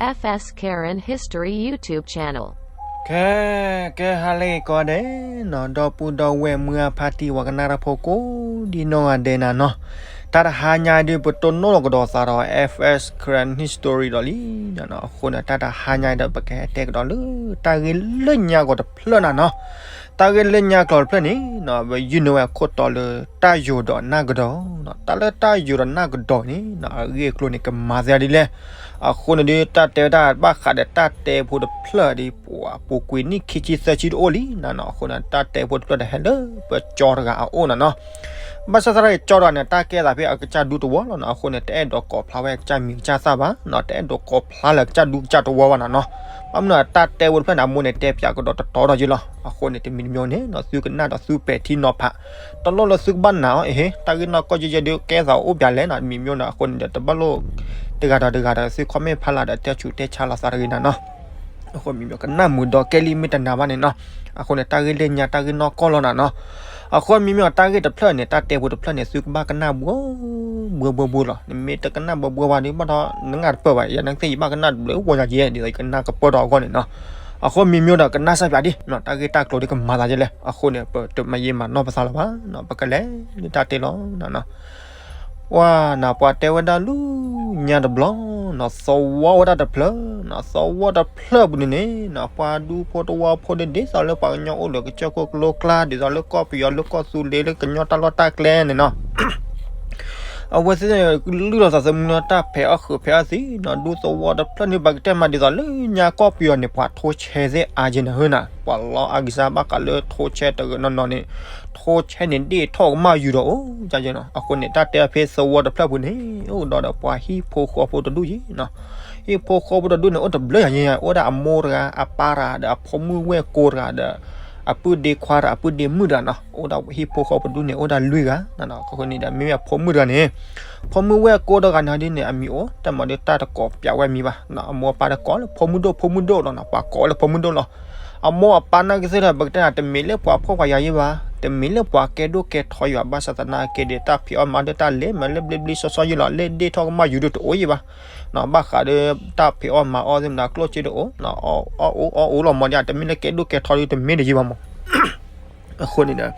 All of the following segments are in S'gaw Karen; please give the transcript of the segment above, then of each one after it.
F S Karen History YouTube channel. ခဲ, ကဲဟါလၢဂ့ၤကိးဂၤဒဲးနီၤ, ဒီပုၢ်ဒီဝဲၢ်မုၢ်အဖါတံၢ်ဝဲကနၣ်တၢ်ဖိကိးဒံနီၢ်ဂၤဒဲးနၤနီၤ, တၢ်တဟါညါဒုး ပတိၢ်နီၣ်လီၤကဒီးသးဒီး F S Karen History ဒီးလံနီၤ, အဃိန့ၣ် တၢ်တဟါညါဒီး ပကဟဲတဲကဒီးလၢ တၢ်ဂ့ၢ်လၢညါကီးတဖျၢၣ်နၤနီၤ, တၢ်ဂ့ၢ်လၢညါကီးတဖျၢၣ်န့ၣ်နီၤ, ပယုၢ်န့ၢ်ဝဲခိၣ်တီလၢ တၢ်ယိၤဒီးနၢ်ကဒီးနီၤ, တၢ်လၢတၢ်ယိၤဒီးနၢ်ကဒီးန့ၣ်နီၤ, အဂ့ၢ်အကျိၤန့ၣ် ကမၤသးဒ်လဲၣ်. အဃိန့ၣ်ဒုး တၢ်တဲဝဲဒၣ်ဘၣ်ဃးဒီးတၢ်တဲဖိတဖျၢၣ်ဒ် ပှၤပူၤကွံာ်နံၣ်ခံဆံသၢဆံတအိၣ်လံနၤနီၤ, အဃိန့ၣ် တၢ်တဲဖိတဖျၢၣ်ဒီးဟဲလၢပကၠီတဂၤအအိၣ်နၤနီၤ, ဘၣ်ဆၣ်သရၣ်အံၤကၠီတဂၤန့ၣ် တၢ်ကဲသးဖဲအကစၢ်ဒူတဝီလီၤနီၤ, အဃိန့ၣ် တအဲၣ်ဒိးကိးဖျါဝဲအကစၢ်မံၤကစၢ်သၣ်ဘၣ်နီၤ, တအဲၣ်ဒိးကိးဖျါလၢအကစၢ်ဒူကစၢ်တဝီဘၣ်နၤနီၤ, ဘၣ်မနုၤတၢ်တဲဖိတဖျၢၣ်န့ၣ် အမိၢ်န့ၣ်တဲပၠးကဒီးတတီဒီးယ့လီၤ, အဃိန့ၣ် တမံၤတမံၤန့ၣ်နီၤ သုကနၣ်ဒီးသုပဲာ်ထံနီၤဖး, တလိၣ်လၢသုကဘၣ်နာ်အီၤ အဟ့ တၢ်ဂ့ၢ်နီၢ်ကီၢ်ယဲယဲဒုးကဲသးအိၣ်ပၠးလဲၣ်နီၤ, တမံၤမံၤန့ၣ် အဃိန့ၣ်ဒီး တဘၣ်လိၣ် တဂၤဒီးတဂၤဒီး သု comment ဖးလၢ်ဒီးတဲဆူးတဲဆါလီၤသးတဂ့ၤနၤနီၤ, အဃိမံၤမံၤကနၣ်မုာ်ဒီးကဲလံမ့ၢ်တနာ်ဘၣ်န့ၣ်နီၤ, အဃိန့ၣ် တၢ်ဂ့ၢ်လၢညါ တၢ်ဂ့ၢ်နီၢ်ကီၢ်လီၤနၤနီၤ, အဃိမံၤမံၤတၢ်ဂ့ၢ်တဖျၢၣ်န့ၣ် တၢ်တဲဖိတဖျၢၣ်န့ၣ် သုကဘၣ်ကနၣ်ဘှီ ဘှီဘှီဘှီလီၤ, နမ့ၢ်တကနၣ်ဘှီဘှီဝဲဒုး ဘၣ်ဒီးနနၢ်တပၢၢ်ဘၣ်, ယနကသ့ၣ်ယဘၣ်ကနၣ်တဘျုးဝီညါက့ၤ ဒ်သိးယကနၣ်ကပၢၢ်ထီၣ်အဂီၢ်န့ၣ်နီၤ, အဃိမံၤမံၤဒီးကနၣ်စၢ်ပၠးဒ် တၢ်ဂ့ၢ်တၢ်ကျိၤဒ်ကမၤသးဒ်လဲၣ်, အဃိန့ၣ် ပတမၤယံာ်မၤနီၢ်ပသးလၢၤဘၣ်နီၤ, ပကလဲၤလၢတၢ်တဲလီၤနၤနီၤ ပှၤနၤ ပှၤတဲဝဲဒၣ်လၢညါတဘျီနီၤ, သဝီဝဲဒၣ်တဖျၢၣ်နီၤ, သဝီတဖျၢၣ်ပူၤန့ၣ်န့ၣ်နီၤ, ပှၤဒူဖိတဝီဖိန့ၣ် ဒ်သိးလၢပှၤကညီအိၣ်ဒီးကစၢၢ်ခိၣ်ကလိကျါ ဒ်သိးလၢကီၢ်ပယီၤလၢကီၢ်သူလ့ၤလၢကညီတၢ်လီၢ်တၢ်ကျဲန့ၣ်နီၤ အဝဲသ့ၣ်န့ၣ် လုၢ်လီၤသးသမူလၢတၢ်ဖဲးအီၣ်ဃုာ်ဖဲးအီၣ်သံနီၤ, ဒူသဝီတဖျၢၣ်န့ၣ် ပကတဲမးဒ်သိးလၢညါကီၢ်ပယီၤန့ၣ် ပှၤထိဆဲးသ့ၣ်အါက့ၤန့ၣ်ဟၢနၤ, ပှၤလီအါကစၢ်ဘၣ်ဃးလၢထိဆဲးတဂၤနီၢ်နီၢ်န့ၣ်, ထိဆဲးန့ၣ်ဒ့ၣ်ထီၣ်ကမၣ်ယူၤဒီးအိၣ်ကန့ၣ်နီၤ, အဃိန့ၣ် တၢ်တဲဖဲသဝီတဖျၢၣ်ပူၤန့ၣ် အိၣ်ဒီးဒီးပှၤဟံၣ်ဖိဃီဖိတဒူၣ်ယံၤနီၤ, ဟံၣ်ဖိဃီဖိတဒူၣ်န့ၣ် အိၣ်တဘျုးယၤယံၤ, အိၣ်ဒၣ်အမိၢ်တဂၤ အပၢ်တဂၤဒီးအဖိမုၣ်ဝဲၢ်ကိတဂၤဒီး အပုၢ်ဒ့ခွါတဂၤ အပုၢ်ဒ့မုၣ်တဂၤနီၤ, အိၣ်ဒၣ်ဟံၣ်ဖိဃီဖိတဒူၣ်န့ၣ် အိၣ်ဒၣ်လွံၢ်ဂၤနီၤ, အဃိန့ၣ်ဒီး မ့မ့ၢ်အဖိမုၣ်တဂၤန့ၣ်, ဖိမုၣ်ဝဲၢ်ကိတဂၤန့ၣ်ဒ်န့ၣ် အမံၤအိၣ် တၢ်မၤဒ်တၢ်တကိးပၠးဝဲအမံၤဘၣ်, အမိၢ်အပၢ်တကိးလၢဖိမုၣ်ဒိၣ် ဖိမုၣ်ဒိၣ်လီၤနီၤ, ပှၤကိးလၢဖိမုၣ်ဒိၣ်လီၤ, အမိၢ်အပၢ်နာ်က့ၤသ့ၣ်ဒီး ပကတဲနၤ တမ့ၢ်လၢပှၤဖှီၣ်ပှၤယာ်ယံၤဘၣ်, တမ့ၢ်လၢပှၤကဲဒိၣ်ကဲထီယံၤဘၣ်, ဘၣ်ဆၣ်သနာ်က့ဒီး တၢ်ဖံးအီၣ်မၤအီၣ်ဒီးတၢ်လဲၤမးလၢဘျ့ဘျ့ဆှီဆှီယံၤလီၤ, လၢဒ့ၣ်ထီၣ်ကမၣ်ယူၤဒီးတအိၣ်ယံၤဘၣ် ဘၣ်ဃးဒီးတၢ်ဖံးအီၣ်မၤအီၣ်သ့ၣ်မနုၤ ကျိၣ်စ့တအိၣ်, အီၣ်အီၣ်အီၣ်အီၣ်လီၤမးဒ် တမ့ၢ်လၢကဲဒိၣ်ကဲထီဒ်တမ့ၢ်တယံၤဘၣ်မး, အဃိန့ၣ်ဒီး မ့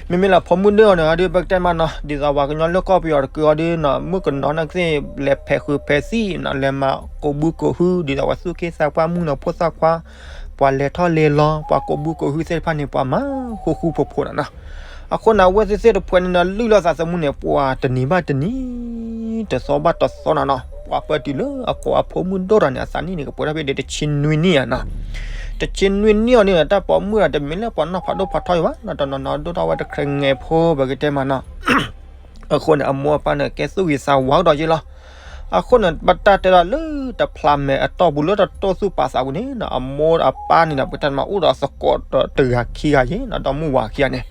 မ့ၢ်လၢဖိမုၣ်ဒိၣ်အီၤန့ၣ် ဒ်ပကတဲမးနီၤ ဒ်သိးပှၤကညီလၢကီၢ်ပယီၤတကုာ်အီၤဒ်နီၤ မုၣ်ကနီၤနာ်က့ၤသ့ၣ် လဲၤဖဲးဃုာ်ဖဲးသံၣ်နီၤ လဲၤမၤကိးဘုကိးဟု ဒ်သိးပှၤသူၣ်က့သးပှၢ်မုၣ်နီၤ ဖိသၣ်ခွါ ပှၤလဲၤထီၣ်လဲၤလီၤ ပှၤကိးဘုကိးဟုသ့ၣ်တဖၣ်န့ၣ် ပှၤမၤဃူဃူဖိးဖိးနၤနီၤ, အဃိန့ၣ် အဝဲသ့ၣ်သ့ၣ်တဖၣ်န့ၣ်နီၤ လုၢ်လီၤသးသမူန့ၣ် ပှၤတနံၤဘၣ်တနံၤ တသီဘၣ်တသီနၤနီၤ ပှၤပၢတုၤလၢအကိးအဖိမုၣ်ဒိၣ်တဂၤန့ၣ် အသးနံၣ်န့ၣ် ကပှဲၤထီၣ်ဖဲဒၣ်တဆံနွံနံၣ်ဧါနီၤ, တဆံနွံနံၣ်အီၤန့ၣ် တၢ်ပိာ်မုၣ်တဂၤ တမ့ၢ်လၢပှၤနီၢ်ဖးဒိၣ်ဖးထီယံၤဘၣ်နီၤ တနီၤနီၤဒိၣ်ထီၣ်ဝဲတခါငဲၤဖိ ပကတဲမးနီၤ အဃိန့ၣ် အမိၢ်အပၢ်န့ၣ် ကဲသူၣ်ဂ့ၤသးဝါကဒီးယ့ၢ်လီၤ. အဃိန့ၣ် ပတၢ်တဲလီၤလၢတဖျးမဲာ်အတီၢ်ပူၤလၢတတိၢ်သူၣ်ပာ်သးပူၤန့ၣ် အမိၢ်အပၢ်န့ၣ်ဒီး ပတၢ်မၤအိၣ်ဒီးသကိးဒီးတဂၤခံဂၤယ့ၢ်နီၤ ဒီမုၢ်ဝၤခံဂၤန့ၣ်,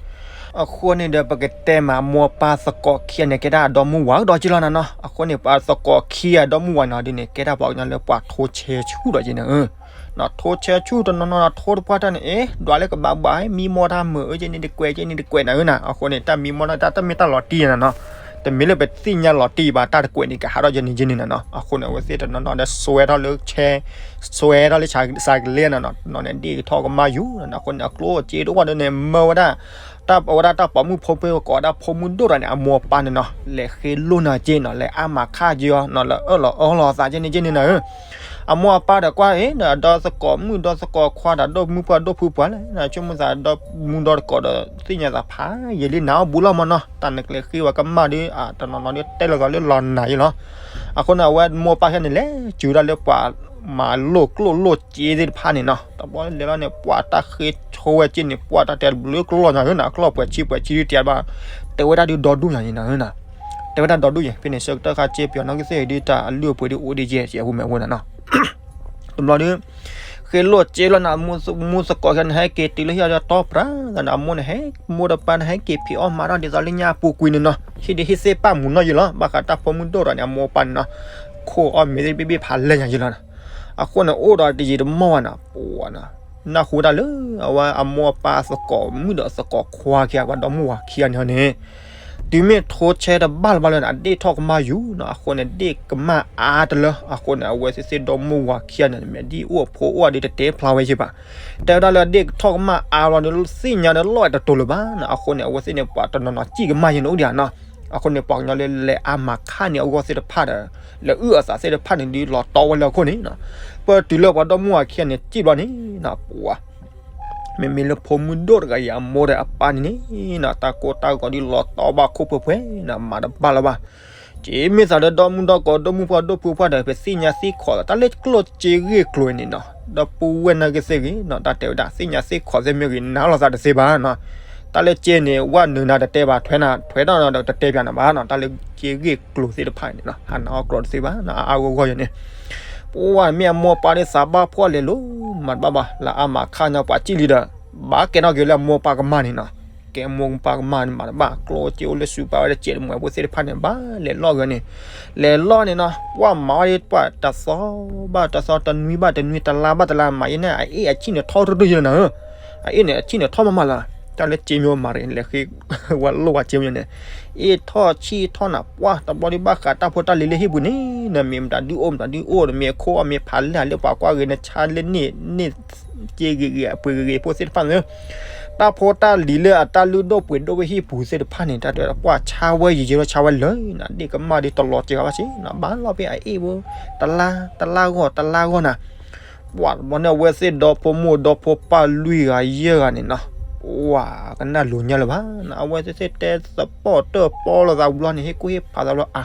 အဃိန့ၣ်ဒီး ပကတဲမး အမိၢ်အပၢ်သကိးခံဂၤန့ၣ် ကဲဒၣ်အဒီမုၢ်ဝၤကဒီးယ့ၢ်လီၤနၤနီၤ. အဃိန့ၣ် ပှၤသကိးခံဂၤဒီမုၢ်ဝၤန့ၣ်ဒ်န့ၣ် ကဲဒၣ်ပှၤကညီလၢပှၤထိဆဲးဆူၣ်ဒီးယ့ၢ်န့ၣ် ထိဆဲးဆူၣ်တနီၤနီၤ ထိတပှၢ်တၢ်န့ၣ် အ့ ဒွးလၢကဘၣ်ဘၣ် မံမီၢ်တၢ်မုာ် အၢ ကဲန့ၣ်တကွဲး ကဲန့ၣ်တကွဲးနၤဧၢနၤ. အဃိန့ၣ် တၢ်မံမီၢ်တၢ် တၢ်တမ့ၢ်တၢ်လီၤတံၢ်နၤနီၤ. တမ့ၢ်လၢပသ့ၣ်ညါလီၤတံၢ်ဘၣ် တၢ်တကွဲးန့ၣ် ကဟးထီၣ်ယဲန့ၣ်ယဲန့ၣ်နၤနီၤ. အဃိန့ၣ် အဝဲသ့ၣ်တနီၤနီၤဒီး စွဲထီၣ်လၢဆဲ စွဲထီၣ်လၢစးကလ့နၤနီၤ နီၤန့ၣ် ဒ့ၣ်ကထီၣ်ကမၣ်ယူၤနၤနီၤ. အဃိန့ၣ် အကျိၣ်အစ့တအိၣ်ဒီးန့ၣ် မၢဝဲဒၣ် တၢ်ဝဲဒၣ်တၢ်ပိာ်မုၣ်ဖိပှ့ၤကိးဒၣ်ဖိမုၣ်ဒိၣ်တဂၤန့ၣ် အမိၢ်အပၢ်န့ၣ်နီၤ လဲၤဃ့လိၢ်နၤက့နီၤ လဲၤအါမးခါက့အီၤနီၤ လဲၤအၢၣ်လီၤအီလီၤသးကဲန့ၣ်ကဲန့ၣ်နၤဧၢ. အမိၢ်အပၢ်ဒီးကွၢ်အံၤ ဒီးသကိးမုၣ်ဒီးသကိးခွါဒီး ဒိၣ်မုၣ်ပှၢ်ဒိၣ်ဖုပှၢ်လဲၣ် ဆိကမိၣ်သးဒီးမူဒီးသကိးဒီး သ့ၣ်ညါသးဖးယံာ်လံနၤ အီၣ်ဘူးလီၤမးနီၤ တၢ်နကလဲၤဃ့ဝဲကမၣ်ဒီး တနီၤနီၤဒီးတဲလိာ်သးလၢလီၤနၤယ့ၢ်လီၤ. အဃိန့ၣ် အဝဲမိၢ်ပၢ်ခဲန့ၣ် လဲၤစူၤဒၣ်လၢပှၤမၤလိၢ်ကျိၣ်လိၢ်စ့သ့ၣ်တဖၣ်န့ၣ်နီၤ တဘျီလဲၤလီၤန့ၣ် ပှၤတၢ်ဃ့ဆိဝဲက့န့ၣ် ပှၤတၢ်တဲတဘျုးကျိၣ်လီၤနၤဧၢနၤ ကျီၢ်ပှဲၤဆံပှဲၤဆံဒုးတဲဘၣ် တဲဝဲဒၣ်ဒုးဒီဒူၣ်ညါန့ၣ်နၤဧၢနၤ တဲဝဲဒၣ်ဒီဒူၣ်ယဲ ဖဲန့ၣ် ဆၢကတီၢ်ခါစ့ပယီၤနီၢ်ကသ့ၣ်ဒုး တၢ်အလုၢ်အပှ့ၤဒုးအိၣ်ဒံးယဲ ယဲအဝဲမ့ၢ်အဝဲနၤနီၤ တဘျီဒီး ဃ့လိၢ်စ့လီၤနၤ မူသကိးခဲန့ၣ် ဟဲက့ၤတုၤလၢဟံၣ်အီၤဒီးတီပြးသးန့ၣ် အမိၢ်န့ၣ်ဟဲ မိၢ်ဒီးပၢ်န့ၣ် ဟဲက့ၤဖံးအီၣ်မၤထီၣ်ဒ်သိးလၢညါအပူၤကွံာ်န့ၣ်နီၤ ဟံၣ်ဒုးဟံၣ်သ့ၣ်ပၢ်မုာ်နီၢ်ယ့ၢ်လီၤ ဘၣ်ဃးတၢ်ဖိမုၣ်ဒိၣ်ဒီးန့ၣ် အမိၢ်အပၢ်န့ၣ်နီၤ ခိၣ်အီၣ်မ့ၤသ့ၣ်တဘ့ၣ်ဘ့ၣ်ဖးလဲၢ်ညါယ့ၢ်လီၤနၤ အဃိန့ၣ် အိၣ်ဒီးတယံာ်တမီၢ်ဘၣ်နၤ ပှၤနၤ နၢ်ဟူတၢ်လၢ အဝဲအမိၢ်အပၢ်သကိးမုၣ်ဒီးသကိးခွါခံဂၤ ပှၤဒီမုၢ်ဝၤခံဂၤန့ၣ်န့ၣ် တုၤမ့ၢ်ထိဆဲတဘၣ်လၢၤဘၣ်လၢၤန့ၣ် အဒ့ၣ်ထီၣ်ကမၣ်ယူၤနီၤ, အဃိန့ၣ် ဒ့ၣ်ကမၣ်အါတလၢ အဃိန့ၣ် အဝဲသ့ၣ်သ့ၣ်ဒီမုၢ်ဝၤခံဂၤန့ၣ် မ့ၢ်ဒ်အိၣ်အဖိအိၣ်အဒုးတတဲဖျါဝဲယဲၢ်ဘၣ်. တဲဝဲဒၣ်လၢဒ့ၣ်ထီၣ်ကမၣ်အါလီၤဒီး သ့ၣ်ညါဒီးလီၢ်ဝဲတတိၤလၢၤဘၣ်နီၤ, အဃိန့ၣ် အဝဲသ့ၣ်န့ၣ် ပှၤတနီၤနီၤစံၣ်ကမၣ်ယဲၢ်န့ၣ်အိၣ်ဒံးဧါနီၤ. အဃိန့ၣ် ပှၤကညီလၢလဲၤအါမၤခါန့ၢ်အဂီၢ်သ့ၣ်တဖၣ်ဒီး လဲၤအုၣ်အသးသ့ၣ်တဖၣ်န့ၣ် ဒုးလီၤတီဝဲလၢအခိၣ်န့ၣ်နီၤ. ပတုၤလၢပှၤဒီမုၢ်ဝၤခံဂၤန့ၣ် စံၣ်ဘျီန့ၣ်နီၤ, ပှၤ မ့မ့ၢ်လၢဖိမုၣ်ဒိၣ်တဂၤအံၤအမိၢ်ဒီးအပၢ်န့ၣ်န့ၣ်နီၤ, တၢ်ကိၢ်တၢ်ဂီၤဒုးလီၤတီဘၣ်ခိၣ်ပှဲၤပှဲၤနီၤ, မၤတဘၣ်လၢၤဘၣ်. က့ၤမ့ၢ်သးဒီးဒီမုၢ်ဒီကိး ဒီမုၢ်ပှၢ်ဒိၣ်ဖိပှၢ်ဒီး ပသ့ၣ်ညါသ့ၣ်ခိးသး တၢ်လၢကျိၣ်စ့ဂ့ၢ်ကျိၤန့ၣ်နီၤ, ဒီပုၢ်ဝဲၢ်နာ်က့သ့ၣ်ဂ့ၤနီၤ, တၢ်တဲဝဲဒၣ် သ့ၣ်ညါသ့ၣ်ခိးသ့ၣ်မ့ၢ်ဂ့ၤ နားလီၤသးတသ့ဘၣ်နီၤ. တၢ်လၢစ့န့ၣ် ဝဲနုာ်နၤတတဲဘၣ် ထွဲနၤ ထွဲထီၣ်နၤဒီးတတဲပျးနၤဘၣ်နီၤ, တၢ်လၢစ့ဂ့ၢ်ကျိၤသ့ၣ်တဖၣ်န့ၣ်နီၤ ဟးနၤအီၣ်ကျိၤတသ့ဘၣ်နီၤ, အါအါဂီၢ်ဂီၢ်ယဲၢ်န့ၣ် ပှၤမ့ၢ်အမိၢ်ပၢ်ဒ်သးဘၣ်ဖှီၣ်လဲၤလိၤ မၤတဘၣ်ဘၣ်, လၢအါမၤခါညီ ပှၤစံၣ်လံဒီး ဘၣ်ကဲထီၣ်က့ၤလၢအမိၢ်ပၢ်ကမၢ်န့ၣ်နီၤ, ကဲမိၢ်ပၢ်ကမၢ်န့ၣ် မၤတဘၣ်, ကျိၣ်စ့အိၣ်လၢစူးပာ်ဝဲတစဲးတမှဲၤဖိသ့ၣ်တဖၣ်န့ၣ် ဘၣ်လဲၤလီၢ်ဂ့ၤန့ၣ်, လဲၤလီၢ်န့ၣ်နီၤ, ပှၤမၤအီၣ်ဒ်ပှၤတသီဘၣ်တသီ တနွံဘၣ်တနွံ တလါဘၣ်တလါ မၤယဲၢ်န့ၣ် အအ့ၣ်အဆံၣ်န့ၣ်ထီၣ်တဒူၣ်ယဲၢ်နၤဧၢ, အအ့ၣ်န့ၣ် အဆံၣ်န့ၣ်ထီၣ်မးမးလၢၤ, တၢ်လၢစ့မိၢ်မၤရံ လဲၤဃ့ဝဲလိၣ်ဝဲစ့မိၢ်န့ၣ် အ့ၣ်ထီၣ်ဆံၣ်ထီၣ်နၤ ပှၤတဘျီဒုးဘၣ်ဃးတၢ်ဖိတၢ်လံၤလၢဟံၣ်ပူၤန့ၣ်နီၤ, မ့ၢ်မတၤဒုအိၣ်မတၤဒုအိၣ်ဒီး မ့ၢ်အခိၣ်အီၣ်မ့ၢ်ဖးလဲၢ်လၢပှၤကွၢ်ဂ့ၤန့ၣ် ဆါလၢန့ၣ်န့ၣ် စ့ဂ့ၤဂ့ၤအပှ့ၤဂ့ၤဂ့ၤဖိသ့ၣ်တဖၣ်န့ၣ် တၢ်ဖိတၢ်လံၤလၢအတၢ်လုၢ်ဒိၣ်ပှ့ၤဒိၣ်ဝဲဟံၣ်ပူၤသ့ၣ်တဖၣ်န့ၣ် တၢ်တဲပှၤဆါဝဲယံာ်ယံာ်လီၤ ဆါဝဲလၢာ်နီၤ, ဒ့ၣ်ကမၣ်ဒ်တလီၤစဲၤဂၤဘၣ်စ့နီၤ, ဘၣ်လီၢ်ဖဲအအ့ၣ်ဖိ တလါ တလါဂီၢ် တလါဂီၢ်နၤ, ပှၤတဘျီန့ၣ် အဝဲသ့ၣ်ဒီဖိမိၢ်ဒီဖိပၢ်လွံၢ်ဂၤယဲၢ်ဂၤန့ၣ်နီၤ, ပှၤကနၣ်လိၤညါလၢၤဘၣ်နီၤ, အဝဲသ့ၣ်သ့ၣ်တဲသပှၢ်တၢၢ်ပီလိာ်သးဘျီန့ၣ် ဟ့ၣ်ကူၣ်ဟ့ၣ်ဖးသးဘျီအါ တမံၤ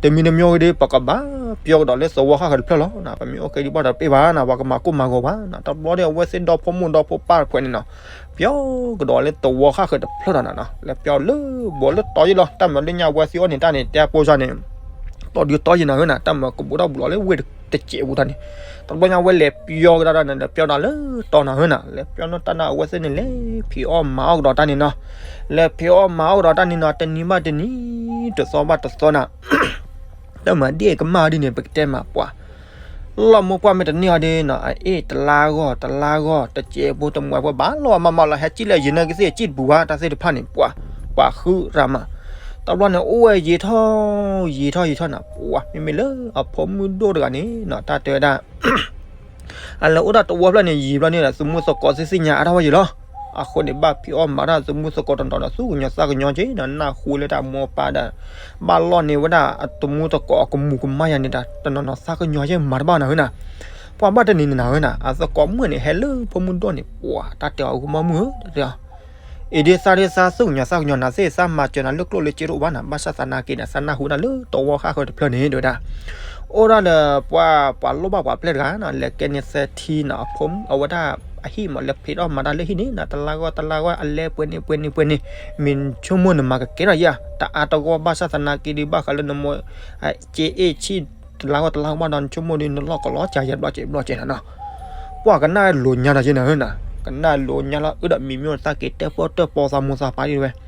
တမံၤဂ့ၤဒီး ပကဘၣ်ပျီကဒီးလၢသဝီဃၣ်ဃၢၤတဖျၢၣ်လီၤ. ပမ့ၢ်အိၣ်ကဲဒံးဘၣ်ဒီးတပ့ၢ်ဘၣ်နီၤ, ပှၤကမၤကိၢ်မၤဂီၤဘၣ်နီၤ, တဘျီဒီး အဝဲသ့ၣ်ဒီဖိမိၢ်ဒီဖိပၢ်တဖုန့ၣ်နီၤ, ပျီကဒီးလၢသဝီဃၣ်ဃၢၤတဖျၢၣ်ဒီးနီၤ, လဲၤပျီလၢဘီလၢတီယဲၢ်လီၤ, တၢ်မၤလၢညါအဝဲသ့ၣ်အီၣ်န့ၣ်တၢ်န့ၣ် တဲအပိစၢ်န့ၣ် တီဒုးတီယဲၢ်နၤဧၢနီၤ, တၢ်မၤကဘူးထီၣ်ဘူးလီၤလၢဝ့ၢ်တစဲးပူၤတၢ်န့ၣ်, တဘျီညါဝဲလဲၤပျီကဒါတၢ်န့ၣ်ဒီး ပျီနီၤလၢတီနၤဧၢနီၤ, လဲၤပျီနီၤတၢ်န့ၣ် အဝဲသ့ၣ်န့ၣ် လဲၤဖံးအီၣ်မၤအီၣ်ကဒီးတၢ်န့ၣ်နီၤ, လဲၤဖံးအီၣ်မၤအီၣ်ကဒီးတၢ်န့ၣ်နီၤ, တနံၤဘၣ်တနံၤ တသီဘၣ်တသီနၤ တၢ်မၤဒ့ၣ်ကမၣ်ဒ်န့ၣ် ပကတဲမးပှၤ လီၢ်မိၢ်ပှၢ်မ့ၢ်တန့ၢ်အီၤဒီးနီၤ, အအ့ၣ်တလါဂီၢ် တလါဂီၢ် တစဲးဖိတမှဲၤဖိ ဘၣ်လီၤမးမးလီၤ, ဟဲစံၣ်လၢယံၤနာ်က့သ့ၣ် စံၣ်တပူၤဘၣ် တၢ်သ့ၣ်တဖၣ်န့ၣ် ပှၤ ပှၤဃုရၤမး, တဘျီန့ၣ် အိၣ်ဝဲယံာ်ထီၣ် ယံာ်ထီၣ်ယံာ်ထီၣ်နၤ, ပှၤမ့မ့ၢ်လၢအဖိမုၣ်ဒိၣ်တဂၤန့ၣ်နီၤ တၢ်တဲဝဲဒၣ် အလဲၤအိၣ်ဒၣ်တဝီဖျၢၣ်န့ၣ် ယံာ်ဘျီန့ၣ်ဒီး သမူသကိးသ့ၣ်သ့ၣ်ညါအါထီၣ်ဝဲယံာ်လီၤ. အဃိန့ၣ် ဘၣ်ဖံးအီၣ်မၤတၢ်သမူသကိးတနီၤဒီး သူၣ်ကညီၤသးကညီၤက့ၤဒီး နၢ်ဟူလၢတၢ်မိၢ်ပၢ်ဒီး ဘၣ်လီၢ်န့ၢ်ဝဲဒၣ်အသမူသကိးအကမူၤကမၣ်ယၤန့ၣ်ဒီး တနီၤနီၤသးကညီၤက့ၤမၤတဘၣ်နၤဧၢနၤ, ပှၤဘၣ်တနံၤန့ၣ်နၤဧၢနၤ အသကိးမုၣ်န့ၣ် ဟဲလၢဖိမုၣ်ဒိၣ်န့ၣ် ပှၤတၢ်တဲအီၤဂီၢ်မုၢ်ဧၢ တဲ အံၤဒ်သးဒ်သးသူၣ်ကညီၤသးကညီၤနၤသ့ၣ် သးမၤစၢၤနၤလၢကျိၣ်လၢစ့တအိၣ်ဘၣ်နၤ ဘၣ်ဆၣ်သနာ်က့န့ၣ် သးနၢ်ဟူနၤလၢတဝီဃၣ်ဃၢၤတဖျၢၣ်န့ၣ် တဲဝဲဒၣ် အိၣ်ဒၣ်ဒီးပှၤ ပှၤလိၣ်ဘၣ်ပှၤပျဲၢ်တဂၤနီၤ လဲၤကဲန့ၢ်သဲထံနီၤ အဖိမုၣ် အဝဲဒၣ်အဟံၣ်မး လဲၤဖံးအီၣ်မၤတၢ်လၢဟံၣ်န့ၣ်နီၤ တလါဂီၢ်တလါဂီၢ် အလဲပှဲၤန့ၣ်ပှဲၤန့ၣ်ပှဲၤန့ၣ် မ့ၢ်ဆိကမိၣ်နမၤကကဲထီၣ်ယဲၢ် တအါတဂီၢ် ဘၣ်ဆၣ်သနာ်က့ဒီး ဘၣ်ဃးလၢနမိၢ် စ့အ့ၣ်ဆံၣ် တလါဂီၢ်တလါဂီၢ်ဘၣ်ဒီး နဆိကမိၣ်ဒီး နလီၢ်ကလီၤစှၤယဲၢ်ဘျီစဲးဘျီစဲးနၤနီၤ ပှၤကနၣ်လိၤညါဒီးယဲၢ်နၤဧၢနၤ ကနၣ်လိၤညါလီၤ အၢဒီးမံၤမ့ၢ်တၢ်က့ၤတဲပီၣ်တဲပီသးမိၢ်သးပၢ်ဒ်ဝဲ တဘျီက့ၤ တဲပီၣ်တဲ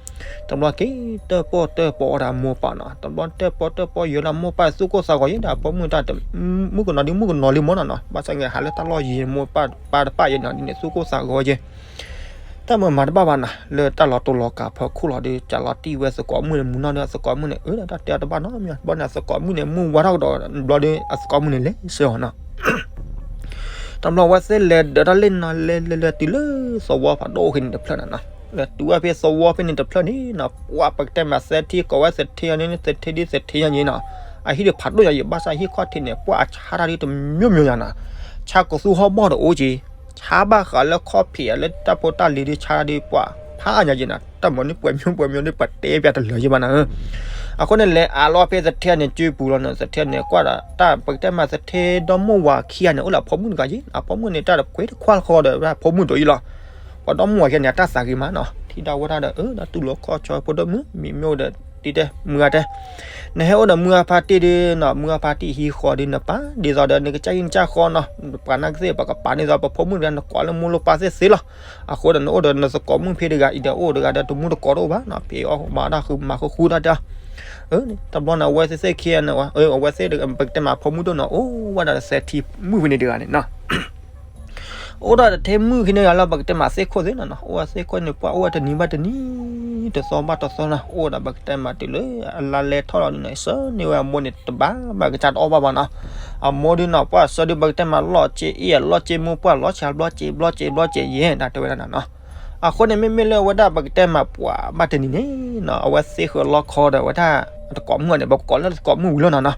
ပီအီၣ်ဒီးမိၢ်ပၢ်နီၤ တဘျီတဲပီၣ်တဲပီယဲၢ်လီၤမိၢ်ပၢ်သူၣ်ကိၢ်သးဂီၤယဲၢ်ဒီး အဖိမုၣ်တၢ် မုၣ်ကနီၤဒ်မုၣ်ကနီၤလံမ့ၢ်နီၤနီၤ ဘၣ်ဆၣ်က့ၤဟးလၢတၢ်လီၢ်ယံၤ မိၢ်ပၢ်တပၢ်တပၢ်ယဲၢ်နီၤ ဒ်န့ၣ်သူၣ်ကိၢ်သးဂီၤယဲၢ် တၢ်မၤမၤတဘၣ်ဘၣ်နီၤ လၢတၢ်လီၤတိၢ်လီၤကးဖီခိၣ်လီၤဒီး ကးလီၤတံၢ်ဝဲသကိးမုၣ်န့ၣ် မုၢ်နီၢ်ဒီးအသကိးမုၣ်န့ၣ် အၢ တၢ်တဲအီၤတဘၣ်နီတမံၤ ဘျီန့ၣ် အသကိးမုၣ်န့ၣ် မုၢ်ဝါထီၣ်ကဒီး ဘျီဒီး အသကိးမုၣ်န့ၣ် လဲၤဆှၢအီၤနီၤ တဘျီဝဲသ့ၣ်လဲၤဒီးတၢ်လ့ၣ်နီၤ လဲၤလဲၤလဲၤတုၤလၢသဝီဖးဒိၣ်ဖဲန့ၣ်တဖျၢၣ်နၤနီၤ လဲၤတုၤဝဲဖဲသဝီဖဲန့ၣ်တဖျၢၣ်န့ၣ်နီၤ ပှၤပကတဲမးသဲထံကိးဝဲသထ့ယါန့ၣ် သထ့ဒ်သထ့ယါန့ၣ်နီၤ အဟံၣ်ဒီးဖးဒိၣ်ယါယံၤ ဘၣ်ဆၣ်ဟံၣ်ခီၣ်ထံးန့ၣ် ပှၤအဆါတၢ်ဒ်တမျိုးမျိုးယါနီၤ ဆါကသူဟီၣ်ဘီၣ်တအိၣ်က့ၤ ဆါဘၣ်ဃးလၢခီၣ်ဖံးလၢတၢ်ဖိတၢ်လံၤဒီးဆါတၢ်ဒီးပှၤဖးအါညါယံၤနၤ တၢ်မၤန့ၣ်ပှဲၤမျိုးပှဲၤမျိုးဒီးပှၤတဲပျးတလၢာ်ယံၤဘၣ်နၤဧၢ အဃိန့ၣ် လဲၤအးလီၤဖဲသထ့န့ၣ် စုပူၤလီၤန့ၣ် သထ့န့ၣ် ကွၢ်ဒီးတၢ် ပကတဲမးသထ့ဒီမိၢ်ဝၤခံဂၤန့ၣ် အိၣ်လၢအဖိမုၣ်တဂၤယံၤ အဖိမုၣ်န့ၣ် တၢ်တခွ့တခွါဃီဒီးဝဲဒၣ်ဖိမုၣ်ဒိၣ်ယံၤလီၤ ပှၤဒီမိၢ်ဝၤခံဂၤန့ၣ် အတၢ်သးဂ့ၤမးနီၤ ထံၣ်ဒၣ်ဝဲဒၣ်ဒီး အၢ ဒီးတူၢ်လိာ်ခီၣ်ဆီဖိဒိၣ်မုၢ် မံၤမ့ၢ်အိၣ်ဒီး တံၤတဲ မုၢ်ဂၤတဲ နဟဲအိၣ်ဒီးမုၢ်ဂၤဖါတံၢ်ဒီးနီၤ မုၢ်ဂၤဖါတံၢ်ဟံးဃီဒီးနပာ် ဒ်သိးဒီးနကစၢ်ဟံၣ်နကစၢ်ဃီနီၤ ပှၤနာ်က့သ့ၣ် ပကပာ်န့ၢ်သိး ပဖိမုၣ်တဂၤ နကိးလၢမိၢ်လိၣ်ပၢ်သ့ၣ်သ့လီၤ အဃိဒီး နအိၣ်ဒီးနသကိးမုၣ်ဖဲတဂၤအံၤဒီး အိၣ်တဂၤဒီးတမူတကိးတအိၣ်ဘၣ်နီၤ ဖံးအီၣ်မၤတၢ်ဃုမၤဃုဃုတၢ်တဲ တဘျီန့ၣ် အဝဲသ့ၣ်သ့ၣ်ခံဂၤန့ၣ် အဝဲသ့ၣ် ပကတဲမးဖိမုၣ်ဒိၣ်နီၤ အိၣ်ဝဲဒၣ်ဒီးသဲထံမုၣ်ဖဲန့ၣ်တဂၤန့ၣ်နီၤ အိၣ်ဒီးတထံမုၢ်ခံန့ၣ်ဂၤလၢပကတဲမးသ့ၣ်ခိၣ်သ့ၣ်နီၤနီၤ, အိၣ်ဝဲသ့ၣ်ခိၣ်န့ၣ် ပှၢ်အိၣ်ဝဲတနံၤဘၣ်တနံၤ, တသီဘၣ်တသီနီၤ, အိၣ်ဒီးပကတဲမးတုၤလၢအလါလဲထီၣ်လီၤန့ၣ်နီၤ, ဆၢန့ၢ်ဝဲအမိၢ်န့ၣ်တဘၣ်ဘၣ်ကစၢ်တအီၣ်ဘၣ်ဘၣ်နီၤ. အမိၢ်ဒုးနီၤ ပှၢ်ဆၢဒုးပကတဲမးလီၢ်က့အ့ၣ် လီၢ်က့မူပှၢ်လီၤဆါဘျီက့ဘျီက့ဘျီက့ယဲၢ် တၢ်တဲဝဲဒၣ်နီၤနီၤ. အဃိန့ၣ် မ့မ့ၢ်လၢအဝဲဒၣ်ပကတဲမးပှၢ်ဘၣ်တနံၤန့ၣ်နီၤ, အဝဲသ့ၣ်ဃၢၤလီခီဒီးဝဲဒၣ် တကိးမုၣ်န့ၣ် ပကိးလၢတကိးမုၣ်ဝံၤလီၤနီၤနီၤ.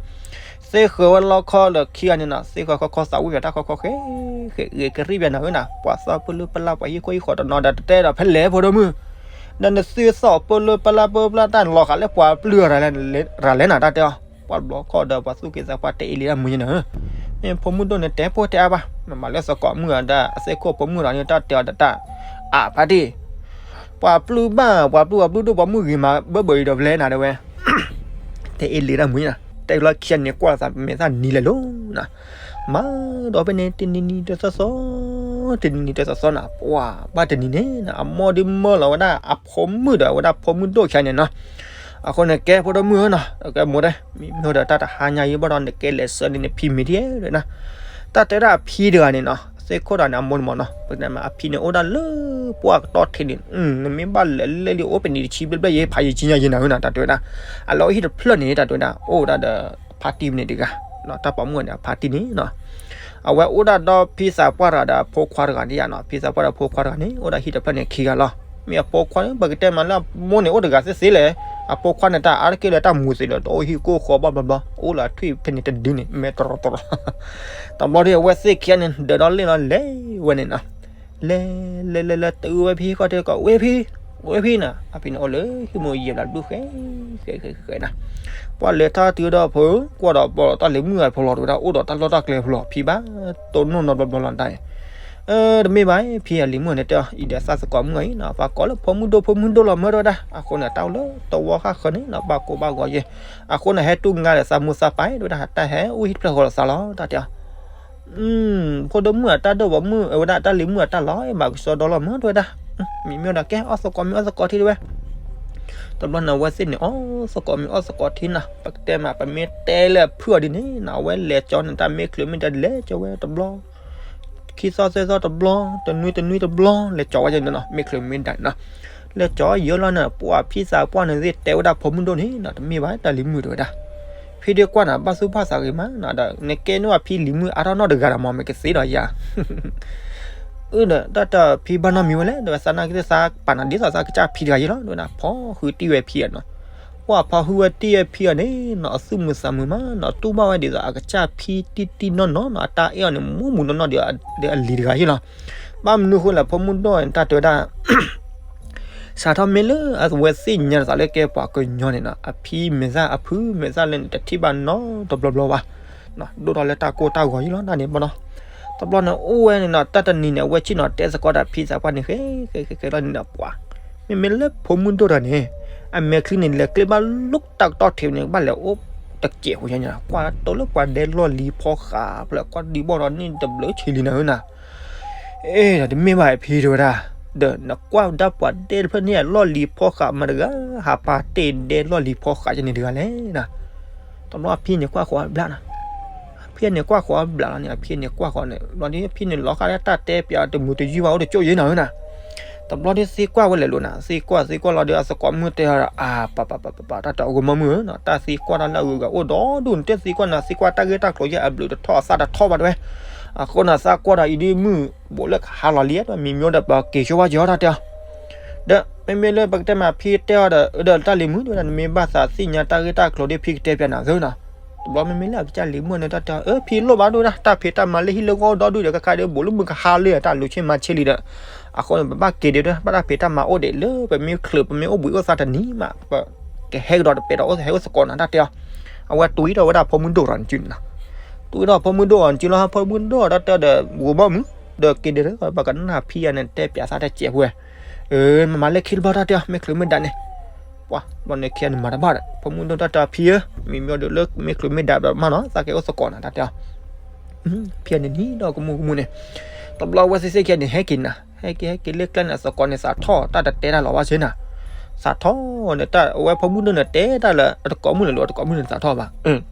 သ့ၣ်ဃၢၤဝဲလီခီဒီးခံဂၤန့ၣ်နီၤ, သ့ၣ်ဃၢၤခီခီသးဝံၣ်ဒီးတၢ်ခီခီဃဲ ဃဲဂ့ၤကရံၣ်ဘၣ်နၤဧၢနီၤ, ပှၤသီၣ်ပၢၢ်လၢပလၢ်ပှၤဟံၣ်ခိၣ်ဟံၣ်ဃီတနီၤဒီးတတဲဒီးဖဲလဲၣ်ဖိဒိၣ်မုၣ်, ဒီးနသုသီၣ်ပၢၢ်လၢပလၢ်ပၢၢ်ပလၢ်တၢ်လီၤဃာ်လၢပှၤပျုၢ်ရၤလဲၣ်နၤတၢ်တဲအီၤ, ပှၤဘျီခီဒီးပှၤသူၣ်က့သးပှၢ်တဲအ့လံတၢ်မုၢ်န့ၣ်နီၤ, မ့ၢ်ဖိမုၣ်ဒိၣ်န့ၣ်တဲဖိတဲအါဘၣ်, မ့မ့ၢ်လၢသကိးမုၣ်အဒီးအသ့ၣ်ခိၣ်ဖိမုၣ်ဒီးန့ၣ်တၢ်တဲအီၤဒီးတၢ် အါဖးတံၢ် ပှၤပျုၢ်ဘၣ် ပှၤပျုၢ်ပှၤပျုၢ်ဒိၣ်ပှၤမုၣ်ဂ့ၤမးဘၢဘၢအံၤဒီးဖဲလဲၣ်နၤတဲဝဲ တဲအ့လံတၢ်မုၢ်နီၤ, တဲလီၤခံဂၤန့ၣ်ကွၢ်သးမဲာ်သၣ်နံၤလဲၤလိၤနီၤ, မၤဒီးဖဲန့ၣ်တနံၤနံၤတသီသီ, တနံၤနံၤတသီသီနီၤ, ပှၢ်ဘၣ်တနံၤန့ၣ်နီၤ, အမိၢ်ဒုးမၢလီၤဝဲဒၣ်အဖိမုၣ်ဒီးဝဲဒၣ်ဖိမုၣ်ဒိၣ်ခံဂၤန့ၣ်နီၤ, အဃိန့ၣ်ကဲဖိဒိၣ်မုၣ်ဧၢနီၤ, ကဲမိၢ်တဲ မ့မ့ၢ်ဒီးတၢ်တဟါညါအံၤဘၣ်ဒီးနကဲလဲၤဆၢန့ၣ်နဖံမ့ၢ်ဒ်နီၤ, တၢ်တဲဒၣ်အဖံတဂၤန့ၣ်နီၤ, သ့ၣ်ခိၣ်တဂၤန့ၣ် အမိၢ်န့ၣ်မ့ၢ်နီၤ, ပကတဲမးအဖံန့ၣ်အိၣ်ဒၣ်လၢပှၢ်ကတီၢ်ထံးန့ၣ်, နမ့ၢ်ဘၣ်လဲၤလဲၤလံအိၣ်ပနံးတဆံဘျဲၣ်ဘျဲၣ်ယဲဖးယံာ်ကံညါယဲနၤဧၢနီၤ, တၢ်တဲဝဲဒၣ်, အလီၢ်အိၣ်ဟံၣ်တဖျၢၣ်န့ၣ် တၢ်တဲဝဲဒၣ် အိၣ်ဝဲဒၣ်ဒီးဖါတံၢ်န့ၣ်တဂၤ, တၢ်ပိာ်မုၣ်န့ၣ်အဖါတံၢ်န့ၣ်နီၤ, အဝဲအိၣ်ဒၣ်ဒီးဖံသးပှၢ်တဂၤဒီးအဖိခွါတဂၤန့ၣ်ယါနီၤ, ဖံသးပှၢ်ဒီးဖိခွါတဂၤန့ၣ် အိၣ်ဒၣ်ဟံၣ်တဖျၢၣ်န့ၣ်ခံဂၤလီၤ, မ့ၢ်အဖိခွါန့ၣ် ပကတဲမးလၢအမိၢ်န့ၣ်အိၣ်တဂၤသ့သ့လဲၣ်, အဖိခွါန့ၣ်တၢ်အါတက့ၢ်လၢတၢ်မူၤသ့လၢတအိၣ်ဟံၣ်ကိၢ်ဃီဘၣ်ဘျီဘျီ, အိၣ်လၢအထွံၣ်ဖဲန့ၣ်တဒုန့ၣ် မဲတရီတရီ တဘျီဒီးအဝဲသ့ၣ်ခံဂၤန့ၣ် ဒၢးဒီးလ့ၣ်လီၤလဲၤဝဲန့ၣ်နီၤ, လဲၤ လဲၤ လဲၤ လဲၤ တုၤဝဲဖံဃီတဲကီး ဝဲဖံ, ဝဲဖံနီၤ, အဖံန့ၣ်အိၣ်လၢဟံၣ်မူယဲၢ်ဘျးဒူၣ်ဃဲ ဃဲ ဃဲ ဃဲနီၤ, ပှၢ်လဲၤထီၣ်တုၤဒီးဖိ, ကွၢ်ဒီးဘီဒီးတၢ်လံၤမုၣ်အဖိလီၤ တဝဲဒၣ်အိၣ်ဒီးတၢ်လီၢ်တၢ်ကျဲဖိလီၤ ဖံဘၣ်တိၢ်နီၣ်နီတဘျီဘျီလီၤတၢ်အံၤ, တမ့ၢ်ဘၣ် ဖံအလံၤမုၣ်န့ၣ်တဲအီၤ အံၤဒီးသးသကိးမုၣ်အံၤနီၤ, ပှၤကိးလၢဖိမုၣ်ဒိၣ်ဖိမုၣ်ဒိၣ်လီၤမၢတဝဲဒၣ်, အဃိန့ၣ် တၢ်အိၣ်လၢတဝီဃၣ်ဃၢၤန့ၣ်နီၤ ဘၣ်ကိၢ်ဘၣ်ဂီၤယဲ, အဃိန့ၣ် ဟဲတူၢ်ငါဒီးသးမိၢ်သးပၢ်တဝဲဒၣ် တၢ်ဟဲအိၣ်ဟံၣ်တဖျၢၣ်ဃီလီၤသးလီၤ တၢ်တဲအီၤ ဖိဒိၣ်မုၣ်အတၢ်ဒိၣ်ပှၤမုၣ် အဝဲဒၣ်တၢ်လံၤမုၣ်အတၢ်လီၤ မၤကဆှီဒီလီၤမၢတဝဲဒၣ်, မ့မ့ၢ်ဒီးကဲအီၣ်သကိးမ့ၢ်အီၣ်သကိးထံတဝဲ, တဘျီန့ၣ် အဝဲသ့ၣ်န့ၣ် အီၣ်သကိးမ့ၢ်အီၣ်သကိးထံနီၤ, ပကတဲမး ပမ့ၢ်တဲလၢအဖုၣ်အီၤဒ်န့ၣ်နီၤ အဝဲလဲၤကၠီန့ၣ် တၢ်မ့ၢ်ချုးမ့ၢ်ဒၣ်လဲၤကၠီဝဲတဘျီ ခံသီသၢသီတဘျီ တနွံတနွံတဘျီ လဲၤကၠီဝဲန့ၣ်နီၤ မ့ၢ်ချုးမ့ၢ်ဒၣ်နီၤ, လဲၤကၠီယၢလီၤန့ၣ် ပှၤဖံသးပှၢ်န့ၣ်သ့ၣ်တဲဝဲဒၣ်ဖိမုၣ်ဒိၣ်န့ၣ်နီၤ တမ့ၢ်ဘၣ်တၢ်လံၤမုၣ်တဝဲဒၣ်, ဖံဒုးကွၢ်နၤ ဘၣ်သူၣ်ဘၣ်သးဂ့ၤမးနီၤ ဒီးနကဲန့ၢ်ဘၣ်ဖံလံၤမုၣ်အါထီၣ်နီတဂၤဒီး မ့ၢ်ကသ့ဒီးယၤ အၢ ဒီးတၢ်တၢ်ဖံဘၣ်နီတမံၤဝဲလဲၣ် ဒီးသးနာ်က့သးပာ်နၤဒ်သိးသးကစၢ်ဖံတဂၤယဲလီၤ ဒီးနၤဖီဃုာ်တံၢ်ဝဲဖံအနီၤ, ပှၤဖီဃုာ်ဝဲတံၢ်ဝဲဖံအီၤန့ၣ်နီၤ အသူၣ်မုာ်သးမုာ်မးနီၤ တူၢ်ဘၣ်ဝဲဒ်သိးအကစၢ်ဖံတံၢ်တံၢ်နီၢ်နီၢ်နီၤ အတၢ်အဲၣ်အီၤန့ၣ် မူမူနီၢ်နီၢ်ဒီးအလံၤတဂၤယဲလီၤ, ဘၣ်မနုၤဃိလဲၣ် ဖိမုၣ်ဒိၣ်န့ၣ် တၢ်တဲဝဲဒၣ် စးထီၣ်မ့ၢ်လၢအဝဲသ့ၣ်ညါသးလၢကဲပှၤကညီန့ၣ်နီၤ အဖံမဲာ်သၣ်အဖုမဲာ်သၣ်လၢန့ၣ် တထံၣ်ဘၣ်နီတဘျီဘျီဘၣ်, ဒိၣ်ထီၣ်လၢတၢ်ကိၢ်တၢ်ဂီၤယဲလီၤ တၢ်န့ၣ်ဘၣ်နီၤ, တဘျီန့ၣ်အိၣ်ဝဲန့ၣ်နီၤ တၢ်တနံၤန့ၣ် အဝဲဆ့ၣ်နီၤတဲသကိးဒီးဖံသးပှၢ်န့ၣ် ဃဲဃဲဃဲဃဲလီၤန့ၣ်နီၤ ပှၤ မ့မ့ၢ်လၢဖိမုၣ်ဒိၣ်တဂၤန့ၣ် အမဲာ်ချံန့ၣ် လဲၤကျဲဘၣ်လိၣ်တၢ်ကတီၢ်ထံးန့ၣ် ဘၣ်လဲၤအိၣ်တစဲးဖိညါန့ၣ် ကွၢ်တိၢ်လၢပှၤဒဲလီၢ်လံၤဖီဃးဖျၢၣ် ကွၢ်ဒံးဘီၣ်ဒီးန့ၣ်တဘျုးဆံလံနၤဧၢနၤ အ့ ဒီးတမ့ၢ်ဘၣ်ဖံတဲဝဲဒၣ်, ဒီးနကွၢ်ဒၣ်ပှၤဒဲတဖျၢၣ်န့ၣ် အလီၢ်လံၤဖီဃးမတၤတဂၤ ဟးပာ်တ့ၢ်ဒဲလီၢ်လံၤဖီဃးယဲန့ၣ်တဂၤလဲၣ်နၤ, တဘျီအဖံန့ၣ်ကွၢ်ဃီအဘျးနၤ, အဖံန့ၣ်ကွၢ်ဃီအဘျးလီၤန့ၣ် အဖံန့ၣ်ကွၢ်ဃီန့ၣ် ဘျီဒ်အဖံန့ၣ်လီၤဃာ်လၢတၢ်တဲပၠးတမုာ်တယုၢ်ဘၣ်အိၣ်တကၠိၣ်ယဲနၤဧၢနၤ တဘျီဒ်သံကွၢ်ဝဲလဲၤလိာ်နၤ သံကွၢ်သံကွၢ်လီၤဒီးအသကိးမုၣ်တဲအီၤဒီး အါ ပပပပပ တၢ်တအဂီၢ်မီၢ်မုၢ်ဧၢနီၤ တၢ်သံကွၢ်တၢ်လၢအဂုၤအဂၤအိၣ်ဒီဒူၣ်န့ၣ် တသံကွၢ်နၤ သံကွၢ်တၢ်ဂ့ၢ်တၢ်ကျိၤယဲၢ်အဘျုးတထီၣ်အသၣ်တထီၣ်ဘၣ်တဲဝဲ, အဃိန့ၣ် သံကွၢ်ဒီးအံၤဒ်မုၢ်ဘိးလၢကဟါလီၤလံ ဒီးမံၤမံၤဒီးပက့ၤဆိဝဲက့ၤအီၣ်တၢ်တဲအီၤ ဒီးမ့မ့ၢ်လၢပကတဲမးဖံတဲအီၤဒီး ဒီးတၢ်လံၤမုၣ်တဲဝဲဒၣ် နမ့ၢ်ဘၣ်သးသ့ၣ်ညါတၢ်ဂ့ၢ်တၢ်ကျိၤဒီးဖံကတဲပၠးနၤသ့နီၤ, တဘျီမ့မ့ၢ်လၢအကစၢ်လံၤမုၣ်န့ၣ်တၢ်တဲအီၤ အၢ ဖံလိၣ်ဘၣ်ဒိၣ်ဒၣ် တၢ်ဖံးတၢ်မၤလၢဟံၣ်လၢဂီၢ်ဒီဒူၣ်ဒီး ကခါဒီးဘိးလၢမုၢ်ကဟါလၢတၢ်လူၤဆ့မၤဆ့လံဒီး, အဃိန့ၣ် ပဘၣ်က့ၤဒံးဒီး ဘၣ်တၢ်ဖံးတၢ်မၤအိၣ်ဒံးလၢ ပမ့ၢ်ချုး ပမ့ၢ်အိၣ်ဘှံးအိၣ်သါတနံၤမး ပကဟဲကဒီးတပဲာ်ဒီးအိၣ်ဟဲအိၣ်သကိးနၤတၢ်တဲအီၤ, အဝဲတွံၢ်ထီၣ်ဝဲဒၣ်ဖိမုၣ်ဒိၣ်ဒီးနစုန့ၣ်နီၤ, တွံၢ်ထီၣ်ဖိမုၣ်ဒိၣ်အီၤနစုလီၤ ဖိမုၣ်ဒိၣ်တၢ်တဲဒီး ဂိၤဘီမုၢ် ဒီးက့ၤဒံးဒီး ပကနၣ်ဖံအန့ၣ်တဲပၠးသးတစဲးဖိဝဲ အၢ မၤမၤလၢခံတဘျီတၢ်တဲအီၤ မ့ၢ်ချုးမ့ၢ်ဒၣ်န့ၣ်, ပှၤ ဘျီန့ၣ်ခံဂၤန့ၣ်မၤတဘၣ်ဒီး ဖိမုၣ်ဒိၣ်တၢ်တဲအီၤဖံဧၢ, မံၤမံၤဒီးလၢမ့ၢ်ချုးမ့ၢ်ဒၣ်ဘၣ်မးနီၤ သးက့ၤအိၣ်သကိးနၤတၢ်တဲအီၤ, ဖံန့ၣ်နံၤဒီးကမူကမူန့ၣ်, တဘျီဝဲသ့ၣ်သ့ၣ်ခံဂၤန့ၣ် ဟဲက့ၤနၤ ဟဲက့ၤဟဲက့ၤလၢကျဲန့ၣ် သကိးန့ၣ်သးထီၣ် တၢ်တတဲတၢ်လီၤဘၣ်စ့ၢ်နၤ, သးထီၣ်န့ၣ် တၢ်အဝဲဖိမုၣ်ဒိၣ်န့ၣ်တဲတၢ်လၢ အတကိးမုၣ်န့ၣ်လီၤ အတကိးမုၣ်န့ၣ်သးထီၣ်ဘၣ်,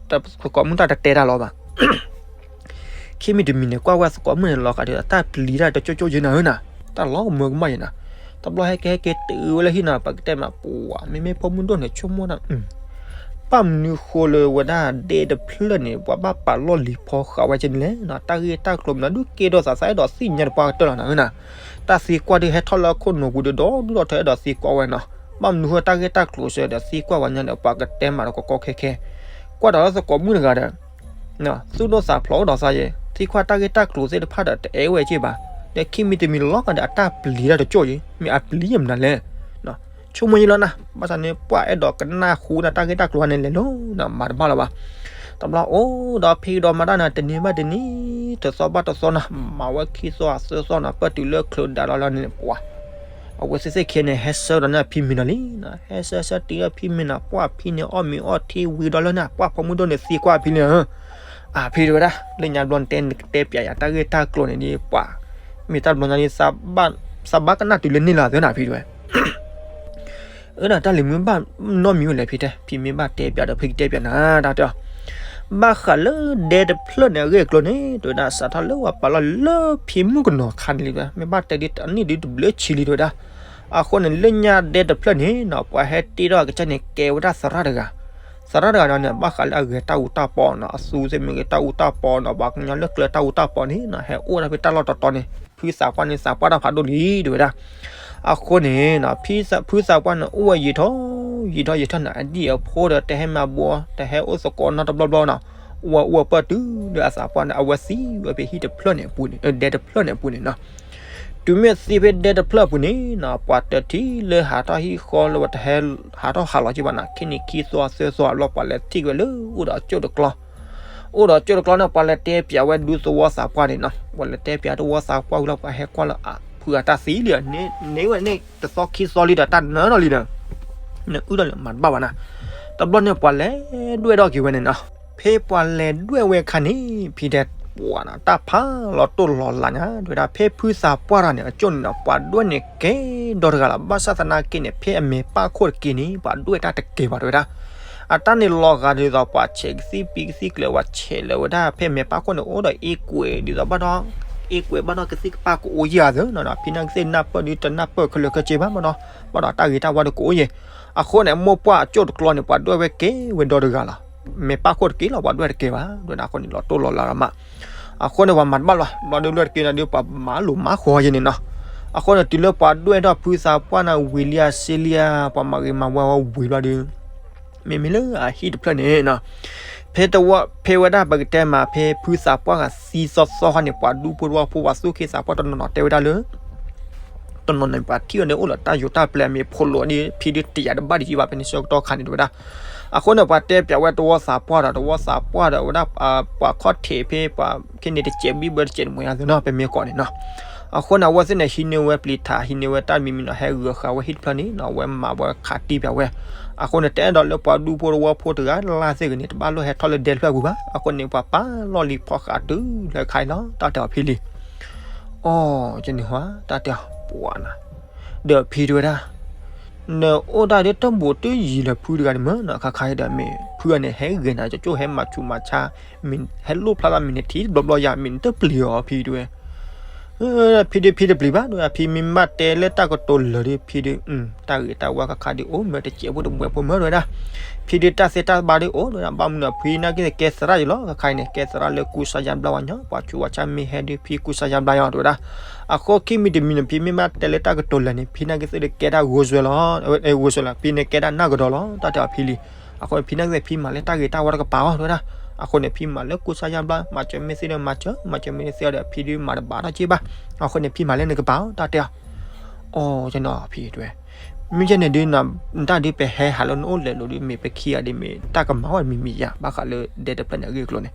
သကိးမုၣ်တၢ်တတဲတၢ်လီၤဘၣ် ခံမံၤတမံၤန့ၣ် ကွၢ်ဝဲသကိးမုၣ်န့ၣ် လီၤဂာ်ဒီးအတၢ်ပျံၤတၢ်တကၠိၣ်ကၠိၣ်ယဲနၤဧၢနၤ, တၢ်လီၤကမၢကမၣ်ယဲနၤ, တဘျီဟဲက့ၤဟဲက့ၤတုၤဝဲလၢဟံၣ်နီၤ ပကတဲမး ပှၤ မ့မ့ၢ်ဖိမုၣ်ဒိၣ်န့ၣ် ဆိကမိၣ်နၤ ဘၣ်မနုၤဃိလၢဝဲဒၣ်ဒဲတဖျၢၣ်န့ၣ် ပှၤဘၣ်ပာ်လီၢ်လံၤဖီဃာ်ဝဲကဲန့ၣ်လဲၣ်, တၢ်ဂ့ၢ်တၢ်ကျိၤမနုၤဒုးကဲထီၣ်သး သးအဲၣ်ဒိးသ့ၣ်ညါတပှၢ်ကတၢၢ်လီၤနၤဧၢနၤ, တၢ်သံကွၢ်ဒုးဟဲထီၣ်လၢခိၣ်နူာ်ပူၤဒီး ဒီဒူၣ်ဒီထၢအဲၣ်ဒိးသံကွၢ်ဝဲနီၤ, ဘၣ်မနုၤဃိတၢ်ဂ့ၢ်တၢ်ကျိၤစၢၤဒီးသံကွၢ်ဝဲညါဒီး ပှၤကတဲမးဒီးကကီခဲခဲ, ကွၢ်ဒီးလၢသကိးမုၣ်တဂၤဒီး သူၣ်ဒိၣ်သးဖျိးအိၣ်ဒီးသးယဲ, သံကွၢ်တၢ်ဂ့ၢ်တၢ်ကျိၤသ့ၣ်တဖၣ်ဒီးတအဲၣ်ဝဲက့ဘၣ်, ဒီးခံမံၤတမံၤလီၤဂာ်ဒီးအတၢ်ပျံၤတၢ်တကၠိၣ်ယဲ, မ့ၢ်အပျံၤယဲမနုၤလဲၣ်, ဆိကမိၣ်ယဲလီၤနၤ, ဘၣ်ဆၣ်န့ၣ်ပှၤအဲၣ်ဒိးကနၣ်ဃုတၢ်ဂ့ၢ်တၢ်ကျိၤန့ၣ်လဲၣ်လီၤနၤ, မၤတဘၣ်လၢၤဘၣ်, တဘျီအိၣ်ဒီးဖံးဒီးမၤတၢ်နၤ တနံၤဘၣ်တနံၤ, တသီဘၣ်တသီနၤ, မၤဝဲခံသီသၢသီနၤ ပၢၢ်တုၤလၢချုးဒါလီၤလီၤန့ၣ် ပှၤ အဝဲသ့ၣ်သ့ၣ်ခံဂၤန့ၣ် ဟဲဆှၢဒီးန့ၢ်အဖံမ့ၤနီၤလံ, ဟဲဆှၢဆှၢတုၤလၢဖံမ့ၤနီၤ ပှၤဖံန့ၣ် အီၣ်မ့ၤအီထံဝံၤဒီးလၢန့ၣ် ပှၤဖိမုၣ်ဒိၣ်န့ၣ်သံကွၢ်အဖံလံ, အဖံတဲဝဲဒၣ် လၢညါဘျီနတဲနကတဲပျးယၤတၢ်ဂ့ၢ်တၢ်ကျိၤန့ၣ်ဒ်ပှၤ, မ့ၢ်တၢ်ဘျီညါဒ် သးဘၣ်ကနၣ်တုၤလၢန့ၣ်လီၤသ့နၤဖံတဲဝဲ အၢ ဒီးတၢ်လံၤမုၢ်ဘၣ်နီတမံၤဝဲလဲၣ်ဖံတဲ, ဖံမ့ၢ်ဘၣ်တဲပျးဒီးဖံကတဲပျးနၤ တၢ်တဲအီၤ, ဘၣ်ဃးလၢဒဲတဖျၢၣ်န့ၣ်အဂ့ၢ်အကျိၤန့ၣ် တဲဝဲဒၣ် စးထီၣ်လၢပှၤပာ်လီၢ်လၢဖံမုၣ်ကနီၤခါန့ၣ်လံ, မ့ၢ်ဘၣ်တဲဒ်အနံၣ်ဒ်တဘျုးဆံလံတဲဝဲဒၣ်, အဃိန့ၣ် လၢညါဒဲတဖျၢၣ်န့ၣ်နီၤ ပှၤဟဲတ့ထီၣ်အကစၢ်န့ၣ် ကဲဝဲဒၣ်သရၣ်တဂၤ, သရၣ်တဂၤဒီးန့ၣ် ဘၣ်ဃးလၢအဂဲၤတၢ်အူတၢ်ပီနီၤ အသူသ့ၣ်မ့ၢ်ဂ့ၤတၢ်အူတၢ်ပီနီၤ ပှၤကညီလၢကျဲတၢ်အူတၢ်ပီန့ၣ်နီၤ ဟဲအိၣ်ဒၣ်ဖဲတၢ်လီၢ်တတီၤန့ၣ် ဖုသးပှၢ်န့ၣ်သးပှၢ်တၢ်ဖးဒိၣ်လံတဲဝဲဒၣ်, အဃိန့ၣ် ဖုသးပှၢ်န့ၣ် အိၣ်ဝဲယံာ်ထီၣ် ယံာ်ထီၣ်ယံာ်ထီၣ်န့ၣ် အဒံၣ်အဖိဒီးတဟဲမၤဘှီ တဟဲအိၣ်သကိးနီတဘျီဘျီနီၤ, အိၣ်ဝဲအိၣ်ဝဲပၢၢ်တုၤလၢအသးပှၢ်န့ၣ် အဝဲသံဝဲဖဲဟံၣ်တဖျၢၣ်န့ၣ်အပူၤန့ၣ် ဒဲတဖျၢၣ်န့ၣ်အပူၤန့ၣ်နီၤ, တုၤမ့ၢ်သံဖဲဒဲတဖျၢၣ်အပူၤန့ၣ်နီၤ ပှၤတထံၣ်လၢဟးထီၣ်ဟံၣ်ဃီလၢပှၤတဟဲ ဟးထီၣ်ဟးလီၤက့ဘၣ်နီၤ ခံနံၤခံသီသၢသီအဘျီ ပှၤလဲၤထံၣ်က့ၤဝဲလၢအိၣ်ဒီးကၠိၣ်တကျီ အိၣ်ဒီးကၠိၣ်တကျီန့ၣ် ပှၤလဲၤတဲပျးဝဲဒုးသဝီသးပှၢ်န့ၣ်နီၤ ပှၤလဲၤတဲပျးသဝီသးပှၢ်ဝံၤလီၤ ပှၤဟဲကွၢ်လၢအဖုအတၢ်သံလံ န့ၢ်ဝဲန့ၣ်တသီခံသီလံဒီးတၢ်နၢၤထီၣ်လံဒီး နအုၣ်ထီၣ်လံမၤတဘၣ်ဘၣ်နၤ, တဘျီန့ၣ်ပှၤလဲၤဒွဲၣ်ထီၣ်က့ၤဝဲန့ၣ်နီၤ, ဖဲပှၤလဲၤဒွဲၣ်ဝဲအခါန့ၣ် ဖံတဲပှၤနီၤ တၢ်ဖးလီၤတိၢ်လီၤလးညါ တဲဝဲဒၣ် ဖဲဖုသးပှၢ်တၢ်န့ၣ် အကၠိၣ်န့ၣ်ဒီး ပှၤဒွဲၣ်န့ၣ်ကဲဒီတဂၤလီၤ ဘၣ်ဆၣ်သနာ်က့န့ၣ် ဖဲအမဲာ်ပၢ်ခိၣ်တက့ၢ်န့ၣ် ပှၤဒွဲၣ်တၢ်တကဲဘၣ်တဲဝဲဒၣ် အတၢ်န့ၣ်လီၤဂာ်ဒ်သိးပှၤဆဲးကသံၣ်ပံကသံၣ်ကျဲၤ ပှၤဆဲးလၢၤဝဲဒၣ် ဖဲမဲာ်ပၢ်ခိၣ်န့ၣ် အိၣ်ဒီးအ့ကွဲးဒ်သိးဘၣ်ဒီး အ့ကွဲးဘၣ်ဒီးကသံၣ်ကပၢ်ကအိၣ်ယဲၢ်အသၢနီၤ ဖံနာ်ကသ့ၣ်နၢ်ပၢၢ်ဒုးတနၢ်ပၢၢ်ခဲလၢာ်ခဲဆ့ဘၣ်မးဒီး ဘၣ်ဒီးတၢ်ဂ့ၤတၢ်ဝါဒီးကအိၣ်ယဲၢ် အဃိန့ၣ် မိၢ်ပှၢ်အကၠိၣ်တကျီန့ၣ် ပှၤဒွဲၣ်ဝဲကဲဝဲဒီတဂၤလီၤ မဲာ်ပၢ်ခိၣ်တက့ၢ်လီၤ ပှၤဒွဲၣ်တကဲဘၣ် ဒွဲၣ်န့ၣ်အဃိန့ၣ် လီၤတိၢ်လီၤလးမး အဃိန့ၣ် ပှၤမၤတဘၣ်လီၤ ဘျီဒုးလွဲၢ်တက့ၢ်နၤဒုး ပှၤမၤလိာ်မၤဃီယဲၢ်န့ၣ်နီၤ အဃိန့ၣ် တုၤလၢပှၤဒွဲၣ်ထီၣ်ဖုသးပှၢ်န့ၣ် ဝံၤလံအစ့လံဧါ ပှၤမၤဂ့ၤမၤဝါဝဲဝံၤဘျီဒုး မ့မ့ၢ်လၢအဟံၣ်တဖျၢၣ်န့ၣ်နီၤ ဖဲတဝီ ဖဲဝဲဒၣ်ပကတဲမး ဖဲဖုသးပှၢ်ဂၤသံသီသီခါန့ၣ် ပှၤဒူဖိတဝီဖိ ပှၤသူၣ်က့သးပှၢ်တနီၤနီၤတဲဝဲဒၣ်လၢ တနီၤန့ၣ် ပှၤထံၣ်အီၤန့ၣ် အိၣ်ဒီးတၢ်ယိးတၢ်ပျဲ အမ့ၢ်ဖိးလိာ်ဒ်ဖံဒုးတယာ်တဘၣ်ဒံးယံၤဘၣ် ဖဲန့ၣ်ဆၢကတီၢ်ခါန့ၣ်တဲဝဲဒၣ် အဃိန့ၣ် ပှၤတဲပျးဝဲတဝီသးပှၢ်ဒီး တဝီသးပှၢ်ဒီးဝဲဒၣ် ပှၤခီၣ်ထံးဖဲပှၤခဲန့ၣ်တစဲးဘံၣ်ဘၢတစဲးတမှဲၤအသးနီၤ ပမ့ၢ်ကိးန့ၣ်နီၤ အဃိန့ၣ် အဝဲသ့ၣ်န့ၣ် ဟံးန့ၢ်ဝဲပျံၤထး ဟံးန့ၢ်ဝဲတၢ်မံၤမံၤနီၤ ဟဲဂုၤဃာ်ဝဲဟံၣ်တဖျၢၣ်န့ၣ်နီၤ အဝဲမၤဝဲခးတံၢ်ပျးဝဲ အဃိန့ၣ် တအဲၣ်ဒိးလၢပှၤဒူဖိတဝီဖိတဂၤလၢ်သ့ၣ်ဂ့ၤန့ၣ် တဘၣ်လိၣ်ဟဲထီၣ်လၢဒဲတဖျၢၣ်ပူၤဘၣ် အဃိန့ၣ် ပှၤပာ်လီၢ်လံၤဖီဃးတုၤလၢခါအံၤလီၤ တၢ်တဲအီၤဖံလံ အိ ကန့ၣ်ဟါ တၢ်တဲအီၤ ပှၤနၤ ဒီးဖံတဲဝဲဒၣ် နအိၣ်တၢ်ဒ်တဘူးတယံၤလၢဖုတဂၤန့ၣ်မ့ၢ်နီၤ ခါခါဒီးမ့ၢ် ဖုအန့ၣ် ဟဲဂ့ၤနၤ ကၠိဟဲမၤဆူးမၤဆါ မ့ၢ်ဟဲလိၣ်ဖျါလၢမ့ၢ်နထံၣ်တဘျီဘျီယၤ မ့ၢ်နတပျံၤအီၤဖံတဲဝဲ ဖံဒုးဖံတပျံၤဘၣ် တဲဝဲဒၣ်ဖံမ့ၢ်ဘၣ်တဲလၢတၢ်ကတိၤလၢာ်ဒီး ဖံဒုး တၢ်ဂ့ၤတၢ်ဝါခါခါဒုးအိၣ်မ့ၢ်တစဲးဖိတမှဲၤဖိမ့ၢ်တဲဝဲဒၣ် ဖံဒုးတၢ်သ့တၢ်ဘၣ်ဒုးအိၣ်တဲဝဲဒၣ် ဘၣ်မနုၤဖံနာ်က့သ့ၣ်ကဲသရၣ်ယံၤလီၤ ခါခါအံၤန့ၣ် ကဲသရၣ်လၢကူစါယါဘျါဝဲညီ ပှၤဆူးပှၤဆါမ့ၢ်ဟဲဒုး ဖံကူစါယါဘျါညီတဲဝဲဒၣ် အဃိခံမံၤတမံၤန့ၣ် ဖံမ့ၢ်ဘၣ်တဲလၢတၢ်ကတိၤလၢာ်န့ၣ် ဖံနာ်က့သ့ၣ်ဒီးကဲဒၣ်ဂိၢ်စွဲလီၤ ဂိၢ်စွဲလီၤ ဖံန့ၣ်ကဲဒၣ်နၢ်ကဒီးလီၤ တၢ်တဲအီၤဖံလံ အဃိန့ၣ် ဖံနာ်က့သ့ၣ်ဖံမၤလၢတၢ်ဂ့ၤတၢ်ဝါတကပၤအီၤတဲဝဲဒၣ် အဃိန့ၣ် ဖံမၤလၢကူစါယါဘျါ မၤစၢၤမ့ၢ်သ့ဒီးမၤစၢၤ မၤစၢၤမ့ၢ်သ့ဒီး ဖံဒုးမၤတဘၣ်ထီၣ်က့ဘၣ် အဃိန့ၣ် ဖံမၤလၢနကပၤအီၤ တၢ်တဲအီၤ အိ ကနီၤဖံတဲဝဲ မ့ၢ်ကဲန့ၣ်ဒုး နတၢ်ဒုးပဟဲဟးလၢနအိၣ်လဲၤလိာ်ဒုး မ့ၢ်ပခံဂၤဒုး မ့ၢ်တၢ်ကမၤဝဲမံၤမံၤယါ ဘၣ်ဃးလၢဒဲတဖျၢၣ်န့ၣ်အဂ့ၢ်အကျိၤန့ၣ်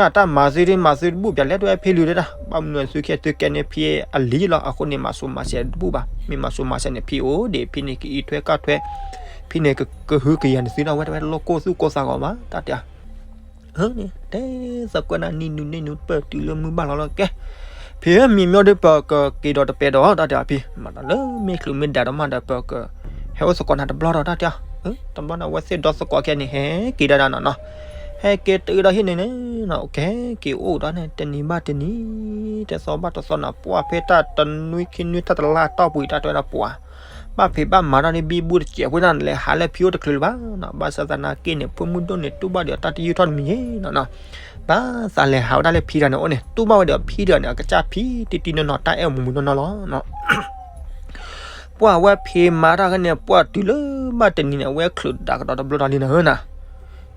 အတၢ်မၤသုဒုးမၤသုတဘူၣ်ပၠးလဲၣ်တဲဝဲဖံလံတဲဒၣ် ဘၣ်မနုၤသုခဲသုကဲန့ၣ်ဖံအလံၤလီၤ အဃိန့ၣ် မၤစိၤမၤဆဲးတဘူၣ်ဘၣ် မ့ၢ်မၤစိၤမၤဆဲးန့ၣ် ဖံအိၣ်ဒံး ဖံန့ၣ်ကအံးထွဲကွၢ်ထွဲ ဖံန့ၣ်ကဟုကယာ်န့ၣ်သုဒီးဝဲတဲဝဲလိၣ်ကိၢ်သူၣ်ကိၢ်သးဂီၤဘၣ် တၢ်တဲအီၤ န့ၣ် တဲသကိးနၤနံၤနုၤနံၤနုၤပၢၢ်တုၤလၢမုၢ်ဘၣ်လီၤလီၤကဲ ဖံဧၢ မံၤမ့ၢ်ဒုးပကက့ၤဒီးတပဲဒီး တၢ်တဲအီၤဖံ မၤတၢ်လၢမ့ၢ်ချုးမ့ၢ်ဒၣ်ဒီးမးဒီး ပကဟဲအိၣ်သကိးနၤတဘျီဒီး တၢ်တဲအီၤ တဘျီန့ၣ် အဝဲသ့ၣ်ဒီသကိးခဲန့ၣ် ဟဲက့ၤဒၣ်ဒၣ်နီၤနီၤ ဟဲက့ၤတုၤဒီးဟံၣ်န့ၣ်န့ၣ်နီၤ, ကဟဲက့ၤအိၣ်ဒီးန့ၣ် တနံၤဘၣ်တနံၤ, တသီဘၣ်တသီနီၤ, ပှၢ်ဖဲတၢ်တနွံခံနွံတၢ်တလါတီၢ်ပူၤ တၢ်တဲဝဲဒၣ်ပှၤ ဘၣ်ဖံးဘၣ်မၤတၢ်လၢဘံဘူတစဲးဖိန့ၣ် လဲၤဟးလၢဖံအိၣ်တချုးလၢၤဘၣ်နီၤ. ဘၣ်ဆၣ်သနာ်က့န့ၣ် ဖိမုၣ်ဒိၣ်န့ၣ် တူၢ်ဘၣ်ဒီးတၢ်တယုၢ်ထီၣ်တမံၤယဲနီၤနီၤ. ဘၣ်သးလဲၤဟးဝဲဒၣ်လၢဖံတဂၤန့ၣ်အိၣ်န့ၣ် တူၢ်ဘၣ်ဝဲဒီးဖံတဂၤန့ၣ် အကစၢ်ဖံတံၢ်တံၢ်နီၢ်နီၢ် တၢ်အဲၣ်မူးမူးနီၢ်နီၢ်လီၤနီၤ. ပှၢ်ဝဲဖံးမၤတၢ်ခဲန့ၣ် ပှၢ်တုၤလၢဘၣ်တနံၤန့ၣ် အဝဲချုးဒၣ်ကဒီးတဘျီတၢ်လံနီၤဧၢနီၤ.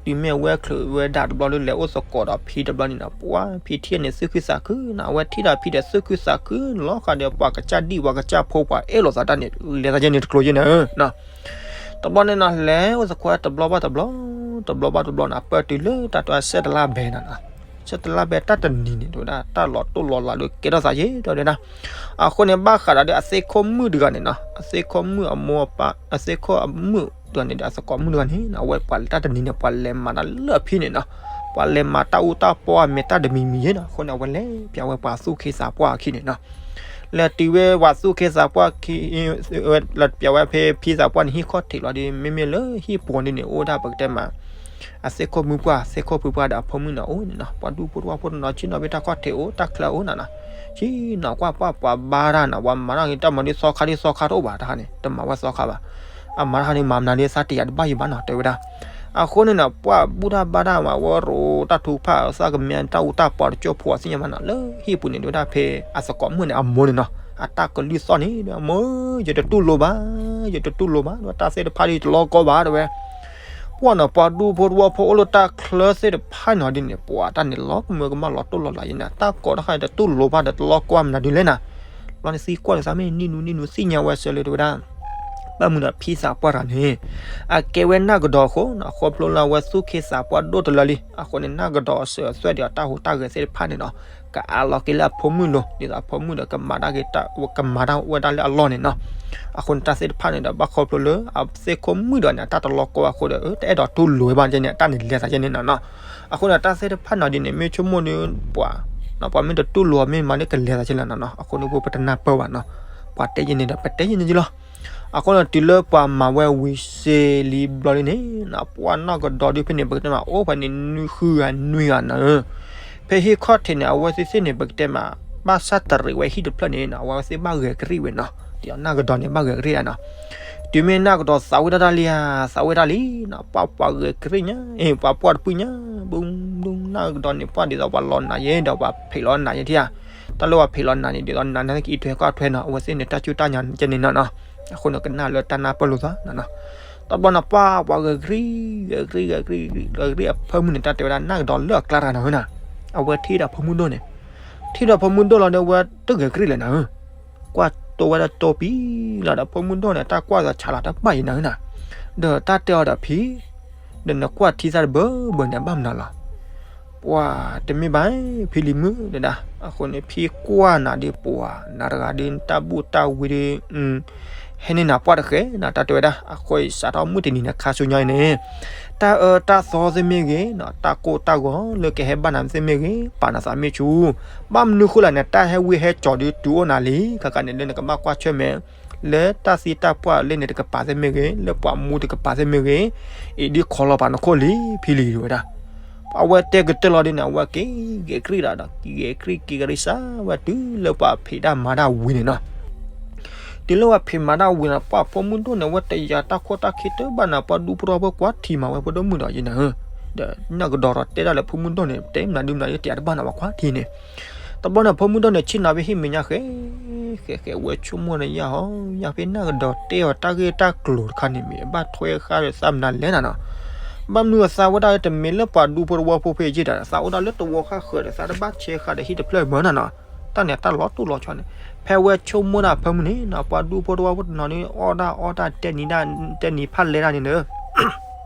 တုၤမ့ၢ်အဝဲချုးဝဲဒၣ်တဘျီလၢလဲၤအိၣ်သကိးဒီးဖံတဘျီန့ၣ်နီၤ, ပှၢ်ဖံထံၣ်န့ၣ် သူၣ်ခုသးခုနီၤ, အဝဲထံၣ်ဒီးဖံဒီးသူၣ်ခုသးခုလီၤဃာ်ဒီး ပှၤကစၢ်ဒံၣ်ပှၤကစၢ်ဖိ ပှၤအဲၣ်လိာ်သးတၢ်န့ၣ် လဲၤသးယဲန့ၣ်တကျိၤယဲနီၤဧၢနီၤ. တဘျီန့ၣ်နီၤ လဲၤအိၣ်သကိးတဘျီဘၣ်တဘျီ, တဘျီဘၣ်တဘျီနီၤ, ပှၢ်တုၤလၢတၢ်တဲဆဲးတလါဘဲနီၤနီၤ, ဆဲးတလါဘဲတၢ်တနံၤန့ၣ် တဲဝဲဒၣ် တၢ်လီၤတိၢ်လီၤလးဒီးကဲထီၣ်သးယဲဒီးဒၣ်. အဃိန့ၣ် ဘၣ်ဃးဒီးအသ့ၣ်ခိၣ်မုၣ်တဂၤန့ၣ်နီၤ, အသ့ၣ်ခိၣ်မုၣ်အမိၢ်အပၢ်, အသ့ၣ်ခိၣ်အမုၣ်တဂၤန့ၣ်ဒီး အသကိးမုၣ်တဂၤန့ၣ်နီၤ, အဝဲပှၤတၢ်တနံၤန့ၣ် ပှၤလဲၤမၤတၢ်လၢအဖံန့ၣ်နီၤ, ပှၤလဲၤမၤတၢ်အူတၢ်ပီအမဲာ်တၢ်တမံၤမံၤယဲနီၤ. အဃိန့ၣ် အဝဲလဲၤပျးဝဲပှၤသူၣ်က့သးပှၢ်အခံန့ၣ်နီၤ, လဲၤတုၤဝဲပှၤသူၣ်က့သးပှၢ်ခံ, လဲၤပျးဝဲဖဲဖံသးပှၢ်န့ၣ် ဟံၣ်ခီၣ်ထံးလီၤဒီး မ့မ့ၢ်လၢဟံၣ်ပူၤဒ်န့ၣ် အိၣ်ဒၣ်ပကတဲမး အသ့ၣ်ခိၣ်မုၣ်ပှၢ် သ့ၣ်ခိၣ်ဖုပှၢ်ဒီးအဖိမုၣ်န့ၣ်အိၣ်န့ၣ်နီၤ, ပှၤဒူဖိတဝၢ်ဖိတနီၤ ဆ့ၣ်နီၤဖဲတၢ်ခီၣ်ထံးအိၣ် တၢ်ချၢအိၣ်နီၤနီၤ, ဆ့ၣ်နီၤကွၢ်ပှၢ်ပှၤဘါတၢ်နီၤ, ပှၤမၤတၢ်န့ၣ် တၢ်မၤဒ်သီခါဒ်သီခါတအိၣ်ဘၣ်တခါန့ၣ်, တမၤဝဲသီခါဘၣ်, အမၤတခါန့ၣ် မၤမနုၤဒ်သးတယာ်တဘၣ်ယံၤဘၣ်နီၤ တဲဝဲဒၣ်. အဃိန့ၣ်နီၤ ပှၢ်ဘူၣ်တၢ်ဘါတၢ်မၤဝဲရိၤတၢ်ထုကဖၣ် သးကမ့ၢ်တၢ်အူတၢ်ပီတကၠိဖိအသ့ၣ်ညါဘၣ်နီၤ, လၢဟံၣ်ပူၤန့ၣ် တဲဝဲဒၣ်ဖဲအသကိးမုၣ်န့ၣ် အမိၢ်န့ၣ်နီၤ, အတၢ်ကလုၢ်သီၣ်န့ၣ် အမိၢ် ယတတူၢ်လိာ်ဘၣ်, ယတတူၢ်လိာ်ဘၣ်, တၢ်သ့ၣ်တဖၣ်ဒ်တလီၤကီဘၣ် တဲဝဲ. ပှၢ်နီၤ ပှၤဒူဖိတဝၢ်ဖိအိၣ်လၢတၢ်ချၢသ့ၣ်တဖၣ်နီၤဒ်န့ၣ် ပှၤတၢ်န့ၣ်လီၤကမၢကမၣ်လီၤတိၢ်လီၤလးယဲန့ၣ်, တၢ်ကိးတၢ်ခါန့ၣ်တတူၢ်လိာ်ဘၣ်ဒီးတလီၤကီမနုၤဒ်လဲၣ်နီၤ. ဘျီန့ၣ်သံကွၢ်န့ၣ် သးမ့ၢ်နံၣ်နူနံၣ်နူသ့ၣ်ညါဝဲစၢၤလၢ တဲဝဲဒၣ် ဘၣ်မနုၤဒီးဖံသးပှၢ်တဂၤန့ၣ် အကဲဝဲနၢ်ကဒီးအဃိနီၤ, ခီဖျိလၢအဝဲသူၣ်က့သးပှၢ်ဒိၣ်တလၢလံ, အဃိန့ၣ် နၢ်ကဒီးအစၢၤအသွဲၣ်ဒီးတၢ်ဟူးတၢ်ဂဲၤသ့ၣ်တဖၣ်န့ၣ်နီၤ, ကအးလီၤက့ၤလၢအဖိမုၣ်လိၤ, ဒ်သိးအဖိမုၣ်ဒီးကမၤတၢ်ဂ့ၤ ကမၤတၢ်ဝဲဒၣ်လၢအလီၢ်န့ၣ်နီၤ. အဃိန့ၣ် တၢ်သ့ၣ်တဖၣ်န့ၣ်ဒီး ဘၣ်ခီဖျိလၢအသ့ၣ်ခိၣ်မုၣ်တဂၤန့ၣ် အတၢ်တလီၤကီဘၣ်အဃိဒီး တအဲၣ်ဒိးတူၢ်လိာ်ဝဲဘၣ်န့ၣ် အတၢ်န့ၣ်လဲၤသးယဲန့ၣ်နီၤနီၤ. အဃိန့ၣ် တၢ်သ့ၣ်တဖၣ်နီၤဒ်န့ၣ် မ့ၢ်ဆိကမိၣ်ဒီးပှၤ ပှၤမ့ၢ်တတူၢ်လိာ် မ့ၢ်မၤလၢကလဲၤသးယဲလီၤနီၤနီၤ. အဃိန့ၣ် ပတနၢ်ပၢၢ်ဘၣ်နီၤ, ပှၤတဲယဲန့ၣ်ဒီး ပတဲယဲန့ၣ်ယလီၤ. အဃိန့ၣ် တုၤလၢပှၤမၤဝဲဝံၤစ့လံဘျီလံန့ၣ် ပှၢ်နၢ်ကဒီးဒုးဖဲန့ၣ် ပကတဲမးအိၣ်ဖဲန့ၣ် နွံဃုဂၤနွံဂၤနီၤဧၢ. ဖဲဟံၣ်ခီၣ်ထံးန့ၣ် အဝဲသ့ၣ်သ့ၣ်န့ၣ် ပကတဲမး ဘၣ်ဆၣ်တရံးဝဲဟံၣ်တဖျၢၣ်န့ၣ်နီၤ အဝဲသ့ၣ်ဘၣ်ဂဲၤကရံၣ်ဝဲနီၤ, ဒ်သိးနၢ်ကဒီးန့ၣ် ဘၣ်ဂဲၤကရံၣ်ဧါနီၤ. တုၤမ့ၢ်နၢ်ကဒီးသးဝံၣ်တၢ်တၢ်လံဧါ, သးဝံၣ်တၢ်လံနီၤ, ပှၢ်ပှၤဂဲၤကရံၣ်ညါ, အ့ ပှၤပှၢ်တဖုညါ, ဘုဘု နၢ်ကဒီးန့ၣ် ပှၢ်ဒ်သိးပှၤလီၤနးယဲဒီး ပှၤဖံးလီၤနးယဲထံဧါ. တၢ်လၢပှၤဖံးလီၤနးန့ၣ် ဒ်သိးနးန့ၣ်က့ထွဲကွၢ်ထွဲနီၤ, အဝဲသ့ၣ်န့ၣ် တၢ်စူၢ်တၢ်ညါကဲန့ၣ်နီၤနီၤ. အဃိန့ၣ် ကနၣ်လၢတၢ်နၢ်ပၢၢ်လိာ်သးနီၤနီၤ. တဘျီန့ၣ် ပှၢ်ပှၤဂဲၤကရံၣ်, ဂဲၤကရံၣ်, ဂဲၤကရံၣ်, ဂဲၤကရံၣ်အဖၢမုၢ်န့ၣ် တၢ်တဲဝဲဒၣ် နၢ်ကဒီးလၢအကျါတဂၤနီၤဧၢနီၤ. အဝဲထံၣ်ဒီးဖိမုၣ်ဒိၣ်န့ၣ်, ထံၣ်ဒီးဖိမုၣ်ဒိၣ်လီၤဒီး အဝဲတဂဲၤကရံၣ်လၢၤနီၤဧၢ. ကွၢ်တိဝဲဒၣ်တိပံၤလီၤဒီး ဖိမုၣ်ဒိၣ်န့ၣ် တၢ်ကွၢ်သးဆးလီၤတဘၣ်အံၤနီၤဧၢနီၤ. ဒီးတၢ်တဲအီၤဒီးဖံ, ဒီးနကွၢ်ထံသၣ်တဘၢဘၢန့ၣ် ဘၣ်မနုၤလီၤ. ပှၢ်တမ့ၢ်ဘၣ် ဖံလံၤမုၣ်ဒၣ်, အဃိန့ၣ် ဖံကွၢ်နၤဒီးပှၤနၤတဂၤဒီး တၢ်ဘူၣ်တၢ်ဝံဒီး ဟဲန့ၢ်နၤပှၢ်တဃဲနီၤ တၢ်တဲဝဲဒၣ်. အဃိစးထီၣ်မုၢ်တနံၤန့ၣ် ခါဆူညါအံၤန့ၣ် တၢ်အၢတၢ်သီသ့ၣ်မ့ၢ်ဂ့ၤ, တၢ်ကိၢ်တၢ်ဂီၤလၢကဟဲဘၣ်နၤသ့ၣ်မ့ၢ်ဂ့ၤ, ပာ်နသးမ့ၢ်ဆူၣ်, ဘၣ်မနုၤဃိလဲၣ်န့ၣ် တၢ်ဟဲဝံဟဲစိာ်ဒီးတုၤအိၣ်နၤလံ, ခဲကနံၣ်န့ၣ် လၢနကဘၣ်ကွၢ်ဆၢၣ်မဲာ် လၢတၢ်သံတၢ်ပှၢ်လၢန့ၣ်တကပၤသ့ၣ်မ့ၢ်ဂ့ၤ, လၢပှၤမူတကပၤသ့ၣ်မ့ၢ်ဂ့ၤ, အံၤဒ်ခီလီၤပာ်နခိၣ်လံ ဖံလံၤဝဲဒၣ်. အဝဲတဲကတၢၢ်လီၤဒ်န့ၣ် အဝဲက့ၤဂဲၤကရံၣ်ဒီး က့ၤဂဲၤကရံၣ်က့ၤကရံၣ်စးဝဲတုၤလၢပှၤဖံးတၢ်မၤတၢ်ဝံၤန့ၣ်နီၤ. တုၤလၢပှၤဖံးမၤတၢ်ဝံၤန့ၣ် ပှၢ်ဖိမုၣ်ဒိၣ်န့ၣ် အဝဲတယာ်တၢ်ခိၣ်တၢ်ခံတဘၣ်န့ၣ် ပှၢ်ဒူဖိတဝၢ်ဖိကွၢ်ထံမၤဝဲဖိဒိၣ်မုၣ်ဒီးယဲန့ၣ်ဧၢ, ဒီးနၢ်ကဒီးဒီးတဲဒၣ်လၢဖိမုၣ်ဒိၣ်န့ၣ် တဲမနုၤဒုမနုၤယဲ တယာ်တဘၣ်န့ၣ် ပှၤကွၢ်ထံန့ၣ်. တဘျီန့ၣ် ဖိမုၣ်ဒိၣ်န့ၣ် ဆ့ၣ်နီၤဖဲဟံၣ်မဲာ်ညါဃဲ ဃဲဃဲ ဝဲဆိကမိၣ်န့ၣ် ယၤဟီ ယၤဖဲနၢ်ကဒီးတဲအီၤတၢ်ဂ့ၢ်တၢ်ကျိၤတခါန့ၣ် မ့ၢ်အဘၣ်ထွဲဃာ်ဒီးသးမနုၤလဲၣ်နၤနီၤ. ဘၣ်မနုၤအသးဝဲဒၣ်တမ့ၢ်လၢပှၤဒူဖိတဝၢ်ဖိဖဲအံၤဒၣ် သးအိၣ်ဒၣ်လၢတဝီဃၣ်ဃၢၤဒီး သးတဘၣ်ဆဲးဃာ်ဒီးဟံၣ်တဖျၢၣ်မၢ်နၤနီၤ. တၢ်န့ၣ်တၢ်လီၤတိၢ်လီၤဆီန့ၣ် ဖဲဝဲဆိကမိၣ်ဒၣ်ဖၢမုၢ်န့ၣ်နီၤ ပှၤဒူဖိတဝၢ်ဖိတနီၤန့ၣ် အီၣ်ဒၣ်အီၣ်တၢ်တဲနံၤဒၣ် တဲနံၤဖးလဲဒၣ်န့ၣ်ဒီး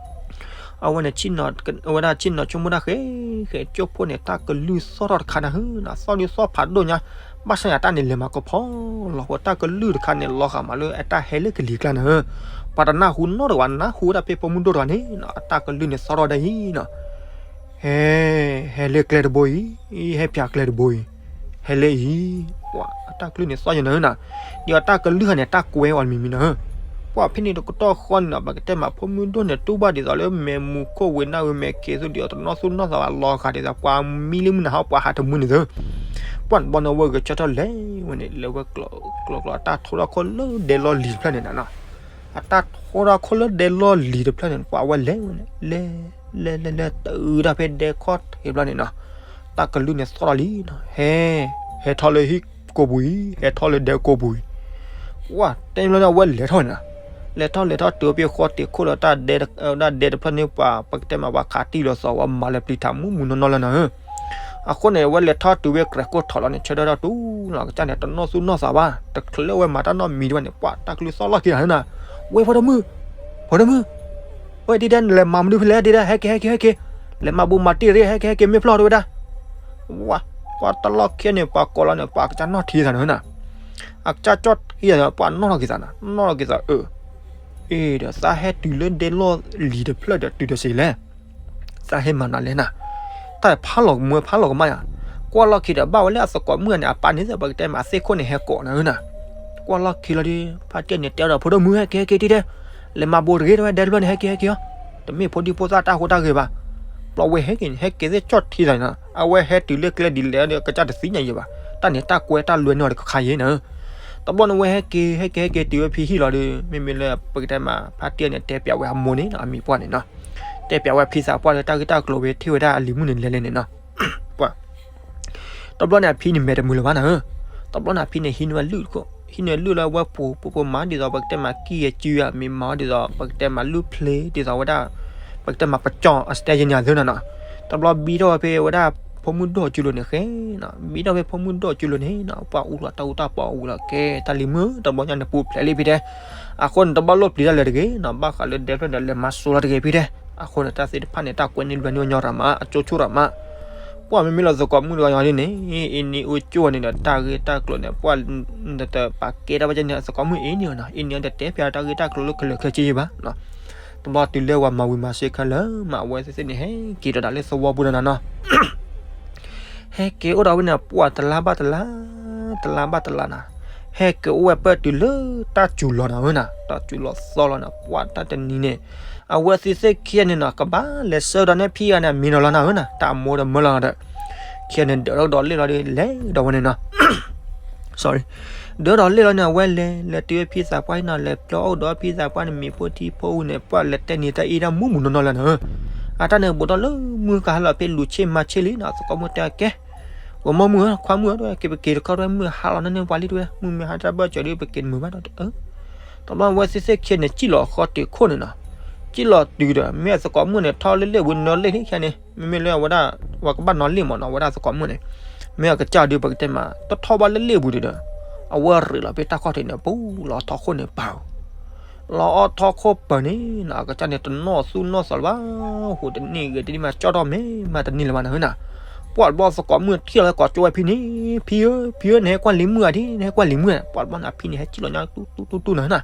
အဝဲန့ၣ် အဝဲဒၣ်ဆ့ၣ်နီၤဆိကမိၣ်ဒၣ်ဃဲ ဃဲကၠိဖိန့ၣ် တၢ်ကလုၢ်သီၣ်ထီၣ်တခါနၤဧၢနီၤ သီၣ်ဒုးသီၣ်ဖးဒိၣ်ညါ ဘၣ်ဆၣ်န့ၣ် တၢ်န့ၣ်လဲၤမၤကဖီလီၤဃိ တၢ်ကလုၢ်တခါန့ၣ် လီၤဃာ်မးလၢအတၢ်ဟဲလၢကလံၤကျါနၤဧၢ. ပှၤတနၢ်ဟူနီတဂၤဘၣ် နၢ်ဟူဝဲဒၣ်ဖဲဖိမုၣ်ဒိၣ်တဂၤန့ၣ်နီၤ အတၢ်ကလုၢ်န့ၣ်သီၣ်ထီၣ်ဒၣ်အံၤနီၤ ဟဲ ဟဲလၢကျဲတဘိအံၤ ဟဲပၠးကျဲတဘိအံၤ ဟဲလၢအံၤ ပှၤအတၢ်ကလုၢ်န့ၣ်သီၣ်ယဲနၤဧၢနီၤ ဒ်အတၢ်ကလုၢ်ဟဲန့ၣ် တၢ်ကွဲအီၤတမံၤမံၤနၤဧၢ ပှၢ်ဖဲန့ၣ်တကတီၢ်ဃီန့ၣ်နီၤ ပကတဲမးဖိမုၣ်ဒိၣ်န့ၣ် တူၢ်ဘၣ်ဒ်သိးလၢမဲာ်မူခိၣ်ဝ့ၤနၢ်ဝ့ၤမဲာ်က့ၤသူဒ်သိးတနီၣ်သူၣ်နီၣ်သးဘၣ်လီၤဂာ်ဒ်သိးပှၤမံလၢမုၢ်နၤဟီပှၤဟးတမုာ်န့ၣ်သၢ ပှၢ်န့ၣ်ဘီန့ၣ်ဝဲဂဲၤဆၢထၢၣ်လဲၤဝဲန့ၣ် လဲၤဝဲကျိးကျိးအတၢ်ထိထီၣ်ခိၣ်လၢဒဲလီၢ်လံၤတဖျၢၣ်န့ၣ်နီၤ အတၢ်ထိထီၣ်ခိၣ်လၢဒဲလီၢ်လံၤတဖျၢၣ်န့ၣ် ပှၢ်ဝဲလဲၤဝဲန့ၣ် လဲၤ လဲၤလဲၤလဲၤတုၤတၢ်ဖဲဒဲခီၣ်ထံးဘျီန့ၣ်နီၤ တၢ်ကလုၢ်န့ၣ်သီၣ်လီၤလံနီၤ ဟဲ ဟဲထီၣ်လၢဟံၣ်ကိာ်ပူၤအံၤ ဟဲထီၣ်လၢဒဲကိာ်ပူၤအံၤ ပှၢ်တဲလၢန့ၣ်အဝဲလဲၤထီၣ်န့ၣ်နီၤ လဲၤထီၣ်လဲၤထီၣ်တုၤဖဲဃီတံာ်ခိၣ်လၢတၢ်ဒဲ တၢ်ဒဲတဖျၢၣ်န့ၣ်ပှၤ ပကတဲမးပှၤခးတံၢ်လီၤသီဝဲမၤလၢပျံၤထးမူးမူးနီၢ်နီၢ်လၢနီၤဧၢ အဃိန့ၣ် အဝဲလဲၤထီၣ်တုၤဝဲကြဲးခိၣ်ထီၣ်လီၤန့ၣ် ဆၢထၢၣ်ထီၣ်တူၢ်လီၤကစၢ်န့ၣ် တနီၣ်သူၣ်နီၣ်သးဘၣ် တချုးလၢအဝဲမၤတၢ်နီတမံၤဒံးဘၣ်န့ၣ် ပှၢ်တၢ်ကလုၢ်သီၣ်လီၢ်ခံဂၤန့ၣ်နီၤ ဝဲဖိဒိၣ်မုၣ် ဖိဒိၣ်မုၣ် ဝဲဒ်ဒဲလဲၤမၤမနုၤဖဲလဲၣ် ဒ်ဒဲ ဟဲက့ၤ ဟဲက့ၤ ဟဲက့ၤ လဲၤမၤဘူးမၤတံၢ်ရ့ ဟဲက့ၤ ဟဲက့ၤ မ့ၢ်ဖျီၣ်တဝဲဒၣ် ဝဲ ပှၢ်တၢ်လီၢ်ခံန့ၣ် ပှၤကိးလီၤန့ၣ် ပှၤကစၢ်နီၣ်ထံသးန့ၣ်နီၤ အကစၢ်ကၠီၣ်ထံသးန့ၣ် ပှၢ်နီၣ်လီၤက့ၤသးနီၤ နီၣ်လီၤက့ၤသးအၢ အ့ဒီး သးဟဲတုၤလၢဒဲလီၢ်လံၤတဖျၢၣ်ဒီးတုၤဒီးစ့ၢ်လဲၣ် သးဟဲမၤနၤလဲၣ်နၤ တၢ်ဖးလီၤကမူဖးလီၤကမၣ်ယၤ ကွၢ်လီၢ်ခံဒီးဘၣ်ဝဲလၢအသကိးမုၣ်န့ၣ် အပၢ်န့ၣ်သ့ၣ် ပကတဲမးအသ့ၣ်ခိၣ်န့ၣ်ဟဲကိးနၤဧၢနၤ ကွၢ်လီၢ်ခံလီၤဒီး ဖါတံၢ်န့ၣ်တဲဒီးဖိဒိၣ်မုၣ်ဟဲက့ၤဟဲက့ၤတံၢ်တဲ လဲၤမၤဘူးတဂ့ၤတဝဲဒဲတဖျၢၣ်န့ၣ် ဟဲက့ၤဟဲက့ၤအီၤ တမ့ၢ်ဖိဒံဖိသၣ်တၢ်ဟူးတၢ်ဂဲၤဘၣ် ဘျီဝဲဟဲက့ၤန့ၣ် ဟဲက့ၤသ့ၣ်ကၠီၣ်ထံသးန့ၣ်နီၤ အဝဲဟဲတုၤလၢကျဲဒ်လဲၣ်ဒီး ကစၢ်တသ့ၣ်ညါယဲဘၣ် တၢ်န့ၣ်တၢ်ကွဲတၢ်လွဲန့ၢ်အီၤတခါခါယဲနၤဧၢ တဘျီန့ၣ်ဝဲဟဲက့ၤ ဟဲက့ၤ ဟဲက့ၤတုၤဝဲဖံဟံၣ်လီၤဒီး မ့မ့ၢ်လၢပကတဲမး ဖါတံၢ်န့ၣ် တဲပျးဝဲအမိၢ်န့ၣ်နီၤ အမံၤပှၢ်န့ၣ်နီၤ တဲပျးဝဲဖံသးပှၢ်လၢတၢ်ဂ့ၢ်တၢ်ကျိၤဝဲထံၣ်ဝဲဒၣ်အလံၤမုၣ်န့ၣ်လဲၤလဲၤန့ၣ်နီၤ ပှၢ် တဘျီန့ၣ် အဖံန့ၣ်မဲာ်တမုာ်လၢၤဘၣ်နၤဧၢ တဘျီန့ၣ် အဖံန့ၣ် ဟံးန့ၢ်ဝဲလုၢ်တခိၣ် ဟံးန့ၢ်လုၢ်လၢဝဲပူၤ ပူၤပူၤမၤဒ်သိး ပကတဲမးကံၢ်အစုအမံၤမၤဒ်သိး ပကတဲမးလုၢ်ဖျ့ဒ်သိးဝဲဒၣ် ပကတဲမးပကၠီၣ် အစတဲယဲၢ်ညါသၢနၤနီၤ တဘျီဘံထီၣ်ဝဲဖဲဝဲဒၣ် ဖိမုၣ်ဒိၣ်အစုလိၤန့ၣ်ဃဲနီၤ ဘံထီၣ်ဖဲဖိမုၣ်ဒိၣ်အစုလိၤန့ၣ်နီၤ ပှၢ်အူလီၤတၢ်အူတၢ်ပီအဝံၤလီၤ ကဲတၢ်လံၤမုၣ် တဘျီညါန့ၣ်ပူၤဖျဲးလံဖံတဲ အဃိန့ၣ် တဘၣ်လိၣ်ပျံၤတၢ်လၢၤတဂ့ၤနီၤ ဘၣ်ဃးလၢဒဲဖျၢၣ်န့ၣ် လဲၤမၤစိလီၤတဂ့ၤဖံတဲ အဃိန့ၣ် တၢ်သ့ၣ်တဖၣ်န့ၣ် တၢ်ကွဲန့ၢ်လွဲန့ၢ်ညီရၤမး အကၠိဆိၣ်ရၤမး ပှၢ်မ့မ့ၢ်လၢသကိးမုၣ်တဂၤညီဒ်န့ၣ် အ့ၣ်နံၣ်အိၣ်ကၠိၣ်န့ၣ်ဒီး တၢ်ဂ့ၢ်တၢ်ကျိၤန့ၣ် ပှၢ် တပာ်ကဲတၢ်ဘၣ်ကဲန့ၣ် သကိးမုၣ်အ့ၣ်နံၣ်နီၤ အ့ၣ်နံၣ်အတတဲဖျါတၢ်ဂ့ၢ်တၢ်ကျိၤလၢခဲလၢာ်ခဲဆ့ဘၣ် တဘျီတုၤလၢဝဲမၤဝံၤမၤစ့ခဲလၢာ်မး အဝဲသ့ၣ်သ့ၣ်န့ၣ် ဟဲက့ၤဒီးဒၣ်လၢသဝီပူၤဒီးနၤနီၤ ဟဲက့ၤအိၣ်ဒီးဝဲန့ၣ် ပှၢ်တလါဘၣ်တလါ တလါဘၣ်တလါနၤ ဟဲက့ၤအိၣ်ဝဲပၢၢ်တုၤလၢတၢ်စူၤလီၤနၤဧၢနၤ တၢ်စူၤလီၤသီလီၤနၤ ပှၢ်တၢ်တနံၤန့ၣ် အဝဲသ့ၣ်သ့ၣ်ခံဂၤန့ၣ်နီၤ ကဘၣ်လဲၤဆှၢဒီးန့ၢ်ဖံဂၤန့ၣ် အမံၤနီၤလီၤနၤဧၢနၤ တၢ်အမိၢ်ဒီးမၢလီၤဒီး ခံဂၤန့ၣ် ဒၢးထီၣ်ကဒီးလ့ၣ်လီၤဒီး လဲၤဒီးဝဲန့ၣ်နီၤ sorry ဒၢးထီၣ်လ့ၣ်လီၤန့ၣ် အဝဲလဲၤ လဲၤတုၤဝဲဖံသးပှၢ်အံၤနီၤ လဲၤပျီအိၣ်ဒီးဖံသးပှၢ်န့ၣ် မ့ၢ်ဖိထံဖိဝံၤန့ၣ် ပှၢ်လဲၤတဲန့ၢ်တၢ်အ့ၣ်တၢ်မူးမူးနီၢ်နီၢ်လၢနၤဧၢ အတၢ်န့ၣ်ဘူးထီၣ်လၢမုၢ်ကဟါလီၤဖဲလူၤဆ့ၣ်မၤဆ့ၣ်လံနီၤ သကိးမုၣ်တဲကဲ ဝဲမီၢ်မုၣ်ဧၢ ခွါမုၣ်ဧၢ တဝဲ က့ၤပက့ၤတခီတဝဲ မုၢ်ဟါလီၤန့ၢ်ပှၤလံတဝဲ မုၢ်မ့ၢ်ဟါတၢ်ဘၢၣ်စၢၤဒီး ပက့ၤတမုာ်ဘၣ်ဒီး တဘျီဝဲသ့ၣ်သ့ၣ်ခံဂၤန့ၣ် စံၣ်လီၤဃီတံာ်ခိၣ်န့ၣ်နီၤ စံၣ်လီၤတုၤဒီး မ့ၢ်အသကိးမုၣ်န့ၣ် ထီၣ်လၢလ့ၣ်ဝံၤနီၤလ့ၣ်ခံဂၤန့ၣ် မ့မ့ၢ်လၢအဝဲဒၣ် ပှၤကဘၣ်နီၤလ့ၣ်မးနီၤ အဝဲဒၣ်သကိးမုၣ်န့ၣ် မ့ၢ်အကစၢ်ဒုး ပကတဲမး တထီၣ်ဘၣ်လၢလ့ၣ်ဝံၤဒီး အဝဲရ့းလီၤဖဲတၢ်ခီၣ်ထံးန့ၣ် ပူၤလီၤအီထီၣ်ခိၣ်န့ၣ်ပၢ် လီၤအီထီၣ်ခိၣ်ပၢၤန့ၣ်နီၤ အကစၢ်န့ၣ် တနီၣ်သူၣ်နီၣ်သးလၢၤဘၣ် ဟူးတန့ၢ်ဂဲၤတန့ၢ်မး ကၠီၣ်ထီၣ်မ့ၢ်မးတန့ၢ်လၢၤဘၣ်နၤဧၢနၤ ပှၢ်တဘျီသကိးမုၣ်ထံၣ်လီၤလၢကိးကၠိဝဲဖံန့ၣ် ဖံဧၢ ဖံဧၢ နဟဲကွၢ်လံၤမုၣ်ဧါဒ် နဟဲကွၢ်လံၤမုၣ်ဧါ ပှၢ်တဘျီန့ၣ် အဖံန့ၣ် ဟဲစံၣ်လီၤညါတူၢ်တူၢ်တူၢ်တူၢ်နၤဧၢနၤ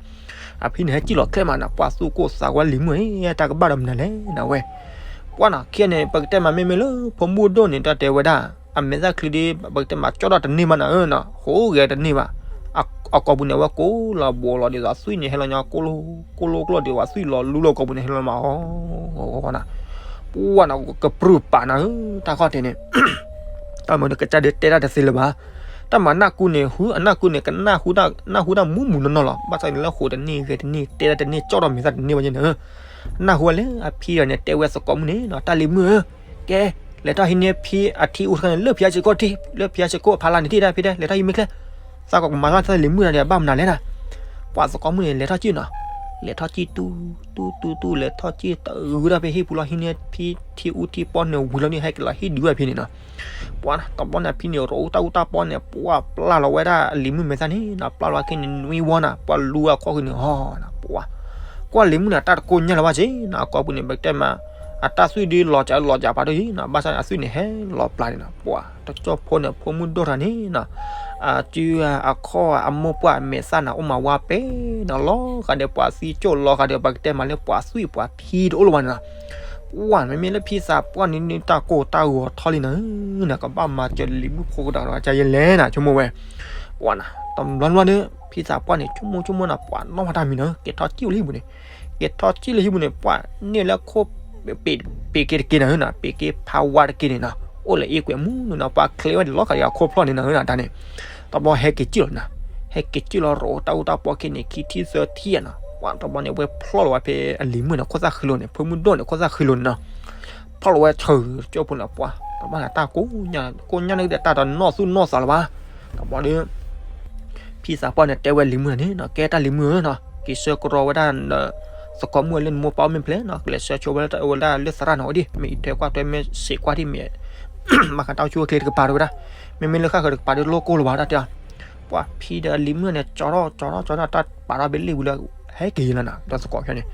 အဖံန့ၣ် ဟဲစံၣ်လီၤချ့မးနၤ ပှၢ်သူၣ်ကိၢ်သးဂီၤလံၤမုၣ်ဧၢ တၢ်ကဘၣ်ဒီးမနုၤလဲၣ်နၤဝဲ ပှၢ်နီၤ ခံဂၤန့ၣ် ပကတဲမးမ့မ့ၢ်လၢ ဖိမုၣ်ဒိၣ်န့ၣ် တၢ်တဲဝဲဒၣ် အမဲာ်သၣ်ချံဒီး ပကတဲမး ကၠီၣ်ထီၣ်တန့ၢ်မးနၤဧၢနၤ ဟူးဂဲၤတန့ၢ်ဘၣ် အကိာ်ပူၤန့ၣ် အဝဲကိးလီၤဘှီးလီၤဒ်သိး အသွံၣ်န့ၣ် ဟဲလီၤညီကိၢ်လိာ် ကိၢ်လိာ်ကျီၢ်ဒ်သိး အသွံၣ်လီၤလူလီၤကိာ်ပူၤန့ၣ် ဟဲလီၤမး အီ ပှၢ်နၤ ကပြုၢ်ပာ်နၤဧၢ တၢ်ခီၣ်ထံးန့ၣ် တၢ်မၤန့ၣ် ကစၢ်ဒုးတဲတၢ်တသ့လၢၤဘၣ် တၢ်မၤနၢ်ကူန့ၣ် ဟူးအနၢ်ကူန့ၣ် ကနၢ်ဟူတၢ် နၢ်ဟူတၢ်မူးမူးနီၢ်နီၢ်လီၤ ဘၣ်ဆၣ်န့ၣ်လၢဟူးတန့ၢ် ဂဲၤတန့ၢ် တဲတၢ်တန့ၢ် ကၠီၣ်ထီၣ်မဲာ်သၣ်တန့ၢ်ဘၣ်န့ၣ်နၤဧၢ နၢ်ဟူဝဲလၢအဖံအီၤန့ၣ် တဲဝဲသကိးမုၣ်န့ၣ်နီၤ တၢ်လံၤမုၣ်ဧၢ ကဲ လဲၤထီၣ်ဟံးန့ၢ်ဖံအထံအူတခါန့ၣ် လၢဖံအစ့ၢ်ကီးထံ လၢဖံအစ့ၢ်ကီးအဖီလာ်န့ၣ် ထံၣ်တၢ်ဖံတဲ လဲၤထီၣ်ဟံးမ့ၢ်ချ့ သးကမၤထီၣ်တၢ်လံၤမုၣ်နၤဒီး ဘၣ်မနုၤလဲၣ်နၤ ပှၢ်သကိးမုၣ်န့ၣ် လဲၤထီၣ်စံၣ်နီၤ လဲၤထီၣ်စံၣ်တူၢ် တူၢ်တူၢ်တူၢ် လဲၤထီၣ်စံၣ်တဂုၤထီၣ်ဖဲဟံၣ်ပူၤလီၤ ဟံးန့ၢ်ဖံထံအူထံပီန့ၣ်ဝံၤလီၤန့ၣ် ဟဲက့ၤလီၤဟံၣ်ဒုးဝဲဖံန့ၣ်နီၤ ပှၢ်နီၤ တဘျီန့ၣ် ဖံန့ၣ် ရိးအူတၢ်အူတၢ်ပီန့ၣ် ပှၢ်ပျၢ်လီၤဝဲဒၣ်လံၤမုၣ်မဲာ်သၣ်န့ၣ်နီၤ ပျၢ်လီၤဝဲခဲန့ၣ် နွံဝီနၤ ပှၢ်လူအခိၣ်ဃုာ်န့ၣ်ဟီနီၤ ပှၢ် ကွၢ်လံၤမုၣ်န့ၣ် တၢ်တကိးညါလၢၤဘၣ်စ့ၢ်နီၤ အကိာ်ပူၤန့ၣ် ပကတဲမး အတၢ်သွံၣ်ဒုးလီၤစးလီၤစးဖးဒိၣ်ယံၤနီၤ ဘၣ်ဆၣ်န့ၣ် အသွံၣ်န့ၣ်ဟဲလီၤပျၢ်န့ၣ်နီၤ ပှၢ် တကၠီၣ်ဖိန့ၣ် ဖိမုၣ်ဒိၣ်တဂၤန့ၣ်နီၤ အစုအခီၣ်အမိၢ်ပှၢ်အမဲာ်သၣ်န့ၣ် အိၣ်မးဝါပဲနီၤ လီၤဂာ်ဒီးပှၤသံကၠိၣ် လီၤဂာ်ဒီးပကတဲမးလၢပှၤသွံၣ်ပှၤထံတအိၣ်လၢၤဘၣ်န့ၣ်နီၤ ပှၢ်မ့မ့ၢ်လၢဖံသးပှၢ်န့ၣ် တၢ်ကိၢ်တၢ်ဂီၤထီၣ်လံနၤဧၢ နကဘၣ်မၤစၢၤလံၤမုၣ်ဖိကဒီး ကယဲလဲၣ်နၤ ဆိကမိၣ်ဝဲ ပှၢ်နၤ တဘျီဘျီဒီး ဖံသးပှၢ်န့ၣ် ဆိကမိၣ်ဆိကမိၣ်နီၤ ပှၤနီၣ်ဝဲတၢ်မံၤနီၤ က့ၤထီၣ်စံၣ်ဝဲလၢဟံၣ်ပူၤန့ၣ်, က့ၤထီၣ်စံၣ်လၢဟံၣ်ပူၤန့ၣ် ပှၤန့ၣ်လၢခိၣ် ပ့ၤက့ၤတက့ၢ်နၤနီၤ ပ့ၤက့ၤဖးဝါတက့ၢ်န့ၣ်နီၤ အိၣ်လၢအ့ၣ်ကွဲးမုၢ်နီၤ ပှၤချ့ဝဲန့ၣ် လီၤဃာ်ဒီးအခိၣ်ဖျီၣ်န့ၣ်နီၤ တၢ်န့ၣ် တဘျီဟဲက့ၤစံၣ်လီၤနီၤ, ဟဲက့ၤစံၣ်လီၤ ရိးတၢ်အူတၢ်ပီက့ၤန့ၣ် ခံထံၣ်သၢထံၣ်နီၤ ပှၤတဘျီန့ၣ် ဝဲဖျီၣ်လီၤဝဲဖဲအလံၤမုၣ်န့ၣ် ခိၣ်သၣ်ဃံလိၤန့ၣ် ဖိမုၣ်ဒိၣ်န့ၣ် ခိၣ်သၣ်ဃံလိၤန့ၣ်နီၤ ဖျီၣ်လီၤဝဲဆၢကၠိဖိန့ၣ် ပှၤ တဘျီန့ၣ် တၢ်ကိၢ်ညါ ကိၢ်ညါန့ၣ်ကဒီး တၢ်တနီၣ်သူၣ်နီၣ်သးလၢၤဘၣ်, တဘျီဒီး ဖံသးပှၢ်န့ၣ် တဲဝဲလံၤမုၣ်န့ၣ်နီၤ ကဲတၢ်လံၤမုၣ်ဧၢနီၤ က့ၤဆှၢကရီဝဲဒၣ် သကိးမုၣ်လၢနမိၢ်ပၢ်အိၣ်မ့ၢ်ဖျဲၣ်နီၤ ကလဲၤဆှၢဆိဝဲဒၣ်ဝဲဒၣ်လၢသရၣ်န့ၣ်အိၣ်ဒံး မ့ၢ်အံးထွဲကွၢ်ထွဲ မ့ၢ်စံးကွၢ်ဒံး မ့ၢ် မၤဃးတၢ်အိၣ်ဆူၣ်အိၣ်ချ့တကပၤတဝဲဒၣ်, မ့မ့ၢ်လၢဃၣ်ဃၢၤတကပၤဒီး လိၣ်ကိၢ်လၢၤဘၣ်တၢ်တဲအီၤ, ပှၤဖံဒီးလံၤမုၣ်န့ၣ် ကၠီထီၣ်ကၠီထီၣ်ကၠီထီၣ် တၢ်ပာ်ထီၣ်ဘ့လံာ်ဝံၤလၢ ဟဲက့ၤယလီၤနီၤ ဒီးသကိးဖဲန့ၣ်,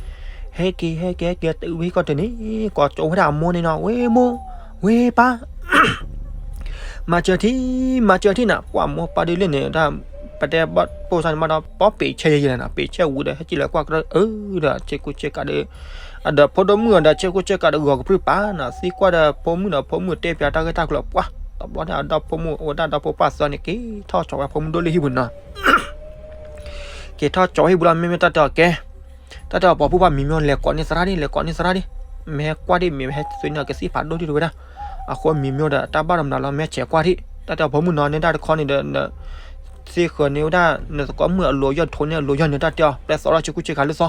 ဟဲက့ၤ ဟဲက့ၤ ဟဲက့ၤ တုၤဝဲဟံၣ်ကီၢ်တန့ၣ် ကိးကၠီဝဲဒၣ်အမိၢ်န့ၣ်နီၤ ဝ့ၢ်မိၢ် ဝ့ၢ်ပၢ် မၤစၢၤထံ မၤစၢၤထံနီၤ ပှၤမိၢ်ပၢ်ဒ်လဲၣ်န့ၣ် ပတဲပိၢ်စၢ်န့ၣ်မးဒီး ပီပ့ၤဆဲးယဲယဲလီၤနီၤ ပ့ၤဆဲးဝံၤဒီး ဟဲက့ၤလၢကွၢ်ကရၢအၢဒီး ဆ့ကူဆ့ကၤဒီး အဒီးဖိဒိၣ်မုၣ်အဒီး ဆ့ကူဆ့ကၤဒီး ဂီၤကပြုၢ်ပာ်နီၤ သံကွၢ်ဒီးဖိမုၣ်နီၤ ဖိမုၣ်တဲပၠးတၢ်ဂ့ၢ်တၢ်ကျိၤပှၤ, တဘျီန့ၣ် အဒီဖိမုၣ်အိၣ်ဝဲဒၣ်ဒီဖိပၢ်သၢန့ၣ် က့ၤထီၣ်ကၠီဝဲဖိမုၣ်ဒိၣ်လၢဟံၣ်ပူၤနီၤ က့ၤထီၣ်ကၠီဝဲဟံၣ်ပူၤလီၤ မ့မ့ၢ်တၢ်တဲအီၤကဲ တၢ်တဲအီၤ ပှၤဖိပၢ်မံၤမ့ၢ် လဲၤကိးန့ၢ်သရၣ်ဒံး လဲၤကိးန့ၢ်သရၣ်ဒံး, မ့ၢ်ဟဲကွၢ်ဒံး မ့ၢ်ဟဲသွ့န့ၢ်အီၤကသံၣ်ဖးဒိၣ်ဒံးတဝဲဒၣ်, အဃိမံၤမ့ၢ်ဒီး တၢ်ဘၣ်ဒီးမနုၤလီၤ မ့ၢ်ဟဲဆဲးကွၢ်ဒံး, တၢ်တဲအီၤ ဖိမုၣ်နီၤ န့ၢ်တၢ်တခီန့ၣ်ဒီး နသ့ဃၢၤန့ၢ်ဝဲဒၣ် နသကိးမုၣ်အလိၤယီၢ် ထိးန့ၢ်အလိၤယီၢ်န့ၣ် တၢ်တဲအီၤ ပျဲသီထီၣ်ဆ့ကူဆ့ကၤလၢသီ,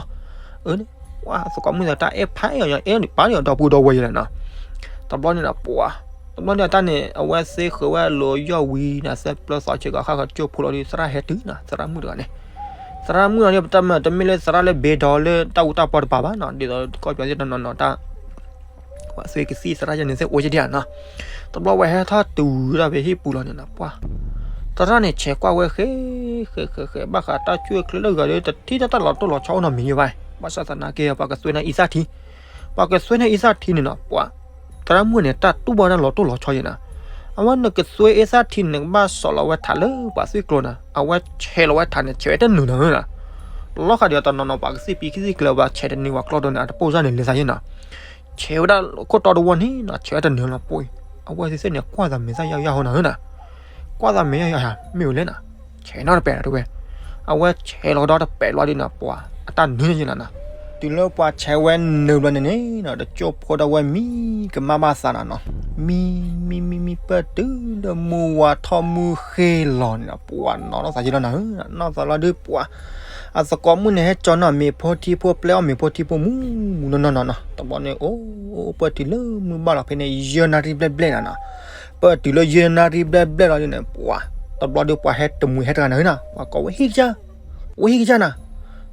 အန့ၣ် ပှၤသကိးမုၣ်ဒီး တၢ်အဲၣ်ဖးအီၤ အဲၣ်န့ၣ် ပာ်န့ၢ်အီၤဒီပုၢ်ဒီဝဲၢ်ယဲလီၤနီၤ, တဘျီန့ၣ်ဒီးပှၤ တဘျီန့ၣ်တၢ်န့ၣ် အဝဲသ့ဃၢၤဝဲအလိၤယီၢ်ဝံၤနီၤ သၢပျဲသီဆ့ကၤ ဃၣ်ဃၢၤကၠိဖိလီၤဒီး သရၣ်ဟဲတုၤနီၤ သရၣ်မုၣ်တဂၤန့ၣ် သရၣ်မုၣ်န့ၣ် တမ့ၢ်လၢသရၣ်လၢဘ့ဒီးလၢတၢ်အူတၢ်ပီတပၤဘၣ်နီၤ ဒ်သိးကီၢ်ပယီၤသ့ၣ်တနီၤနီၤတၢ် ပှၤသွ့ကသံၣ်သရၣ်ယဲန့ၣ်သ့ၣ်အိၣ်ယဲဒံးဧါနီၤ, တဘျီဝဲဟဲထီၣ်တုၤဒၣ်ဖဲဟံၣ်ပူၤလီၤန့ၣ်နီၤ ပှၤ သရၣ်န့ၣ်ဆဲးကွၢ်ဝဲဃဲ ဃဲဃဲဃဲ ဘၣ်ဃးတၢ်ဆူၣ်ချ့လၢဂၤဒီး တထံၣ်တၢ်တၢ်လီၤတိၢ်လီၤဆီအိၣ်နီတမံၤယဲဘၣ်, ဘၣ်ဆၣ်သနာ်က့ ပှၤကသွ့န့ၢ်အံသၣ်ထံ ပှၤကသွ့န့ၢ်အံသၣ်ထံန့ၣ်နီၤ ပှၤ သရၣ်မုၣ်န့ၣ် တၢ်တူၢ်ဘၣ်တၢ်လီၤတိၢ်လီၤဆီယဲနီၤ, အဝဲနကသွ့အံသၣ်ထံန့ၣ် နကဘၣ်စိာ်လီၤဝဲထးလၢပှၤသွ့ကျိၤနီၤ အဝဲဆဲးလီၤဝဲထးန့ၣ် ဆဲးဝဲတနုာ်နီၤနီၤ, လီၤဃာ်ဒီးတနီၤနီၤ ပှၤကသံၣ်ပံၤခံသံၣ်ကျၢၤ ပှၤဆဲးတနုာ်ပှၤကျီၢ်ဒိၣ်န့ၣ် အတပိၢ်စၢ်န့ၣ်လဲၤသးယဲနီၤ, ဆဲးဝဲဒၣ်ခိၣ်တီတဝီန့ၣ်နီၤ ဆဲးဝဲတနုာ်လီၤပှၤ, အဝဲသ့ၣ်သ့ၣ်န့ၣ် ကွၢ်သးမဲာ်သၣ်ယါယါဟီနီၤနီၤ ကွၢ်သးမဲာ်ယါယါ မ့ၢ်ဝဲလဲၣ်နီၤ, ဆဲးနီတပဲာ်တဝဲ, အဝဲဆဲးလီၤဒီးတပဲာ်လီၤဒ်နီၤ ပှၤအတၢ်နုာ်ယဲလီၤနီၤ, တုၤလၢပှၤဆဲးဝဲနုာ်ဘျီန့ၣ်န့ၣ်နီၤ တကၠိဖိဒီးဝဲမံကမၣ်ဘၣ်သးနီၤနီၤ, မံ မံ မံ မံ ပၢၢ်တုၤလၢမုၢ်ဝါထီၣ်မုၢ်ဃ့လီၤန့ၣ်နီၤ ပှၤနီၣ်ထီၣ်သးယဲလီၤနီၤ, နီၣ်သးလီၤဒုးပှၤ အသကိးမုၣ်န့ၣ် ဟဲကၠီနီၤ မ့ၤဖိထံဖိပျဲအီၣ်မ့ၤဖိထံဖိမူ မူနီၢ်နီၢ်နီၤနီၤ တဘျီန့ၣ် အိၣ် ပၢၢ်တုၤလၢမုၢ်ဘၣ်လီၤဖဲန့ၣ် ယဲၢ်နၣ်ရံၣ်ဘျဲၣ်ဘျဲၣ်နီၤနီၤ, ပၢၢ်တုၤလၢယဲၢ်နၣ်ရံၣ်ဘျဲၣ်ဘျဲၣ်လီၤဒ်န့ၣ် ပှၤ တဘျီဒုးပှၤဟဲတမှံၤဟဲတဂၤနီၤနီၤ ပှၤကိးဝဲဟံၣ်ကစၢ် ဝဲဟံၣ်ကစၢ်နီၤ,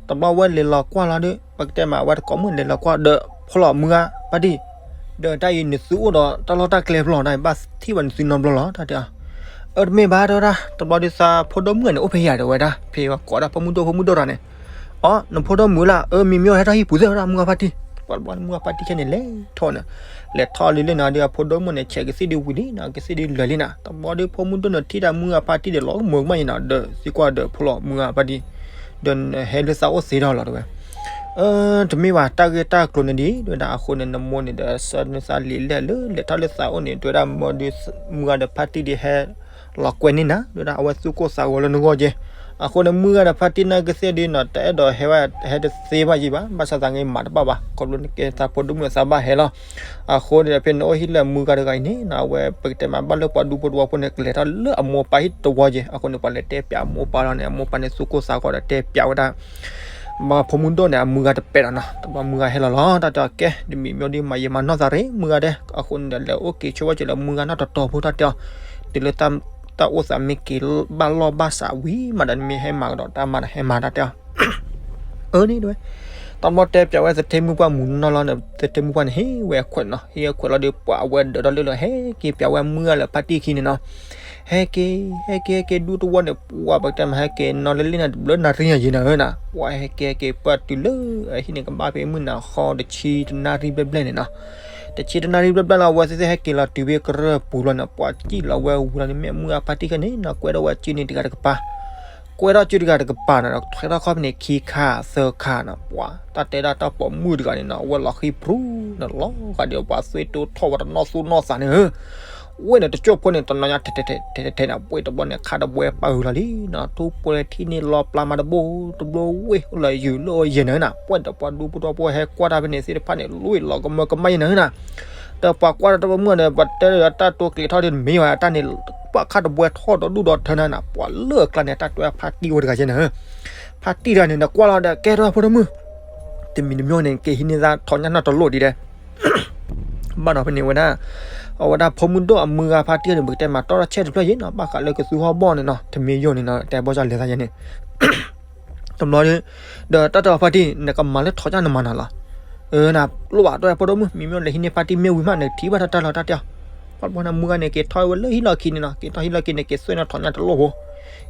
တဘျီဝဲလဲၤလီၤကွၢ်လီၤဒုး ပကတဲမး အဝဲသကိးမုၣ်လဲၤလီၤကွၢ်ဒီး ဖီလီၤမုၢ်ဂၤဖါတံၢ်, ဒီးတၢ်အံၤနသုအိၣ်ဒီးတၢ်လီၢ်တၢ်ကျဲဖျီ တၢ်အံၤဘၣ်ထံၣ်ဘၣ်နသုနီတဘျီလီၤ တၢ်တဲအီၤ, အၢ တမ့ၢ်ဘၣ်တဲဝဲဒၣ် တဘျီဒုးသးဖိဒိၣ်မုၣ်န့ၣ် အိၣ်ဖဲယၤတဲဝဲဒၣ် ဖဲဝဲကိးဒၣ်ဖိမုၣ်ဒိၣ်ဖိမုၣ်ဒိၣ်တဂၤန့ၣ်, အီ နဖိဒိၣ်မုၣ်လၢ အၢ မံမံအိၣ်ဟဲထီၣ်ဟံၣ်ပူၤသ့ၣ်ဝဲဒၣ် မုၢ်ဂၤဖါတံၢ်, ပှၤတဘျီမုၢ်ဂၤဖါတံၢ်ခဲန့ၣ်လဲၤထီၣ်န့ၣ်, လဲၤထီၣ်လံလံနီၤ ဒုးအဖိဒိၣ်မုၣ်န့ၣ် ဆဲးကသံၣ်ဒုးဝံၤလံနီၤ ကသံၣ်ဒုးလၢာ်လံနီၤ တဘျီဒုးဖိမုၣ်ဒိၣ်န့ၣ်ထံၣ်တၢ်မုၢ်ဂၤဖါတံၢ်ဒီးလီၤမုာ်ကမၣ်ယဲနီၤ ဒီးသံကွၢ်ဒီးဖိလီၤမုၢ်ဂၤဖါတံၢ်, ဒီးဟဲလၢသးအိၣ်သ့ဒီးလီၤတဲဝဲ အၢ တမ့ၢ်ဘၣ် တၢ်ဂ့ၢ်တၢ်ကျိၤန့ၣ်ဒ် တဲဝဲဒၣ် အဃိန့ၣ် နမိၢ်န့ၣ်ဒီး ဆှၢနုာ်သးလံာ်လဲၢ်လၢ လဲၤထီၣ်လၢသးအိၣ်န့ၣ် တဲဝဲဒၣ် မ့ၢ်ဒုးမုၢ်ဂၤဒီးဖါတံၢ်ဒ်ဟဲလီၤကွဲန့ၢ်နၤ တဲဝဲဒၣ် အဝဲသူၣ်ကိၢ်သးဂီၤလၢနဂီၢ်က့ၤ, အဃိန့ၣ် မုၢ်ဂၤဒီးဖါတံၢ်နာ်က့သ့ၣ်ဒ်နီၤ တအဲၣ်ဒိးဟဲဝဲ ဟဲတသ့ဘၣ်ယံၤဘၣ် ဘၣ်ဆၣ်သနာ်က့မၤတဘၣ်ဘၣ် ခီဖျိနကဲသးဖိဒိၣ်မုၣ်သးဘၣ်ဟဲလီၤ အဃိန့ၣ်ဒီး ဖဲနအိၣ်ဟံၣ်လၢမုၢ်ဂၤတဂၤအံၤန့ၣ်နီၤ အဝဲပကတဲမး ဘၣ်လၢပှၤဒူဖိတဝီဖိန့ၣ် ကလဲၤထီၣ်လၢအမိၢ်ပၢ်ဟံၣ်တဝီက့ၤ အဃိန့ၣ် ပှၤလဲၤတဲပၠးအမိၢ်ပၢ်လီၤန့ၣ် အမိၢ်ပၢ်န့ၣ်သူၣ်ကိၢ်သးဂီၤဒီးတဲပၠးဝဲဒၣ် ဘၣ်ဖိမုၣ်ဒိၣ်န့ၣ် အမုၢ်ဂၤတပဲာ်လီၤနီၤ တဘျီမုၢ်ဂၤဟဲလီၤလီၤ တၢ်တဲအီၤကဲ တမံၤမ့ၢ်ဒ်မၤယံာ်မၤနီၢ်သးရ့ မုၢ်ဂၤဒဲး အဃိန့ၣ်ဒီး လဲၤအိၣ်က့ၤဆိဝဲက့ၤလၢမုၢ်ဂၤနီၢ်တီတီဖိတၢ်တဲအီၤ တုၤလၢတၢ်အိၣ်သးမ့ၢ်က့ၤဘၣ်လီၢ်ဘၣ်စးဝံၤမးဒီး နမ့ၢ်ဟဲမၤကဒီးတၢ်မၤဒီးဟဲမၤတၢ်တဲအီၤ အၢန့ၣ်တဲဝဲ တဘျီတဲပၠးဝဲသထ့မုၢ်ပှၢ်မုၢ်နီၢ်လီၤန့ၣ် သထ့မုၢ်ပှၢ်န့ၣ် ဟ့ၣ်ဝဲအခွဲးနီၤ ဟ့ၣ်အခွဲးလီၤဒီး ပှၤအဝဲဒၢးထီၣ်လၢလီၤ ဟဲက့ၤပၠးဝဲမုၢ်ဂၤလၢဖါတံၢ်ခံန့ၣ်နီၤ ဟဲက့ၤ ဟဲက့ၤ ဟဲက့ၤ ဒူတဝီန့ၣ် ပှၤပကတဲမး ဟဲက့ၤနီၢ်လၢလံန့ၣ် တဘျုးနၣ်ရံၣ်ယံၤန့ၣ်နီၤ ပှၤဟဲက့ၤဟဲက့ၤပၢၢ်တုၤလၢ အဟံၣ်န့ၣ် ကဘၣ်ဖဲမုၢ်နၤဃီတဆံတနၣ်ရံၣ်ဘျဲၣ်ဘျဲၣ်န့ၣ်နီၤ တဆံတနၣ်ရံၣ်ဘျဲၣ်ဘျဲၣ်လီၤ အဝဲသ့ၣ်သ့ၣ်ဟဲက့ၤလီၤတုၤဖဲကရၢၢ်ပူၤလီၤန့ၣ် ပှၤစံၣ်လီၤဝဲဝံၤလီၤန့ၣ် မ့ၢ်မုၢ်ဂၤဖါတံၢ်ခဲန့ၣ်နီၤ ကွဲထီၣ်ဝဲစုန့ၣ်တဂၤတကပၤ ကွဲထီၣ်စုတဂၤတကပၤန့ၣ်ဒီး ထွဲထီၣ်ခီၣ်ဖဲန့ၣ် ခံခါသၢခါန့ၣ် ပှၤ တၢ်တဲဒၣ်တၢ်ပိာ်မုၣ်တဂၤန့ၣ်နီၤ အဝဲလီၤဃံဖြူန့ၣ် လီၤဂာ်ဒီးပှၤသွံၣ်တိထီၣ်ဝဲတနီၣ်သူၣ်နီၣ်သးန့ၣ်ဧၢ ဝ့ၢ်န့ၣ်တကၠိၢ်ဖိန့ၣ် တနီၤညါထဲထဲထဲထဲထဲန့ၣ် ပှ့ၤတဘျီန့ၣ် ခးတဘှဲပာ်ဂုာ်လီၤလံနီၤ, ထူဖိလၢထံန့ၣ်လီၤပျါမးတဘိ တဘျီဝ့ၢ်လၢယုာ်လၢယဲၢ်န့ၣ်နီၤ, ပှ့ၤဒီးပှၤဒူဖိထီဖိဟဲကွၢ်တၢ်ဖဲန့ၣ်သ့ၣ်တဖၣ်န့ၣ် လွံၢ်လီၤကမၢကမၣ်ယဲၢ်န့ၣ်နီၤ, ဒီးပှၤကွၢ်တၢ်တၢ်ပိာ်မုၣ်န့ၣ် ပှၤတဲလၢတၢ်တိာ်ကျဲၤထီၣ်ဒ်မ့ၢ်ဝဲတၢ်န့ၣ် ပှၤခးတဘှဲထီၣ်ဒီးဒူၣ်ဒီးထၢန့ၣ်နီၤ, ပှၤလၢအကျါန့ၣ် တၢ်တဲဖါတံၢ်ဝဲတဂၤယဲၢ်န့ၣ် ဖါတံၢ်တဂၤန့ၣ် နကွၢ်လီၤဒီးကဲထီၣ်ဖိဒိၣ်မုၣ် တမံၤတမံၤန့ၣ် က့ၤဟံးန့ၢ်သးထီၣ်ညၣ်နီၢ်တလိၣ်ဒ်ဒီး ဘၣ်နီၤဖဲန့ၣ်ဝဲဒၣ် အဝဲဒၣ်ဖိမုၣ်ဒိၣ်အမုၢ်ဂၤဖါတံၢ်န့ၣ် ပကတဲမၤတီၢ်ထီၣ်ဆဲးတဖျၢၣ်ယဲၢ်နီၤ, ဘၣ်ဃးလၢကသူဟီၣ်ဘီၣ်န့ၣ်နီၤ, တမ့ၢ်ယိာ်န့ၣ်နီၤ, တဲဘီၣ်စၢ်လဲၤသးယဲၢ်န့ၣ် တဘျီဒီး တၢ်တဲအီၤဖါတံၢ် နကမၤလၢထီၣ်ညၣ်နမၤနၤလီၤ, နလိၣ်ဘၣ်တီၢ်ဖိဒိၣ်မုၣ် မ့မ့ၢ်လၢဟံးန့ၢ်ဖါတံၢ်မ့ၢ်ဝံၤမး နကထံၣ်ဘၣ်တၢ်တၢ်လီၤတၢ်တဲအီၤ, ပှၤတဘျီန့ၣ် မုၢ်ဂၤန့ၣ် က့ၤထီၣ်ဝဲလၢဟံၣ်လီၢ်ခံန့ၣ်နီၤ, က့ၤထီၣ်ဟံၣ်လီၢ်ခံန့ၣ် က့ၤသွဲၣ်န့ၢ်ထီၣ်ညၣ်တလိၣ်ဖိ က့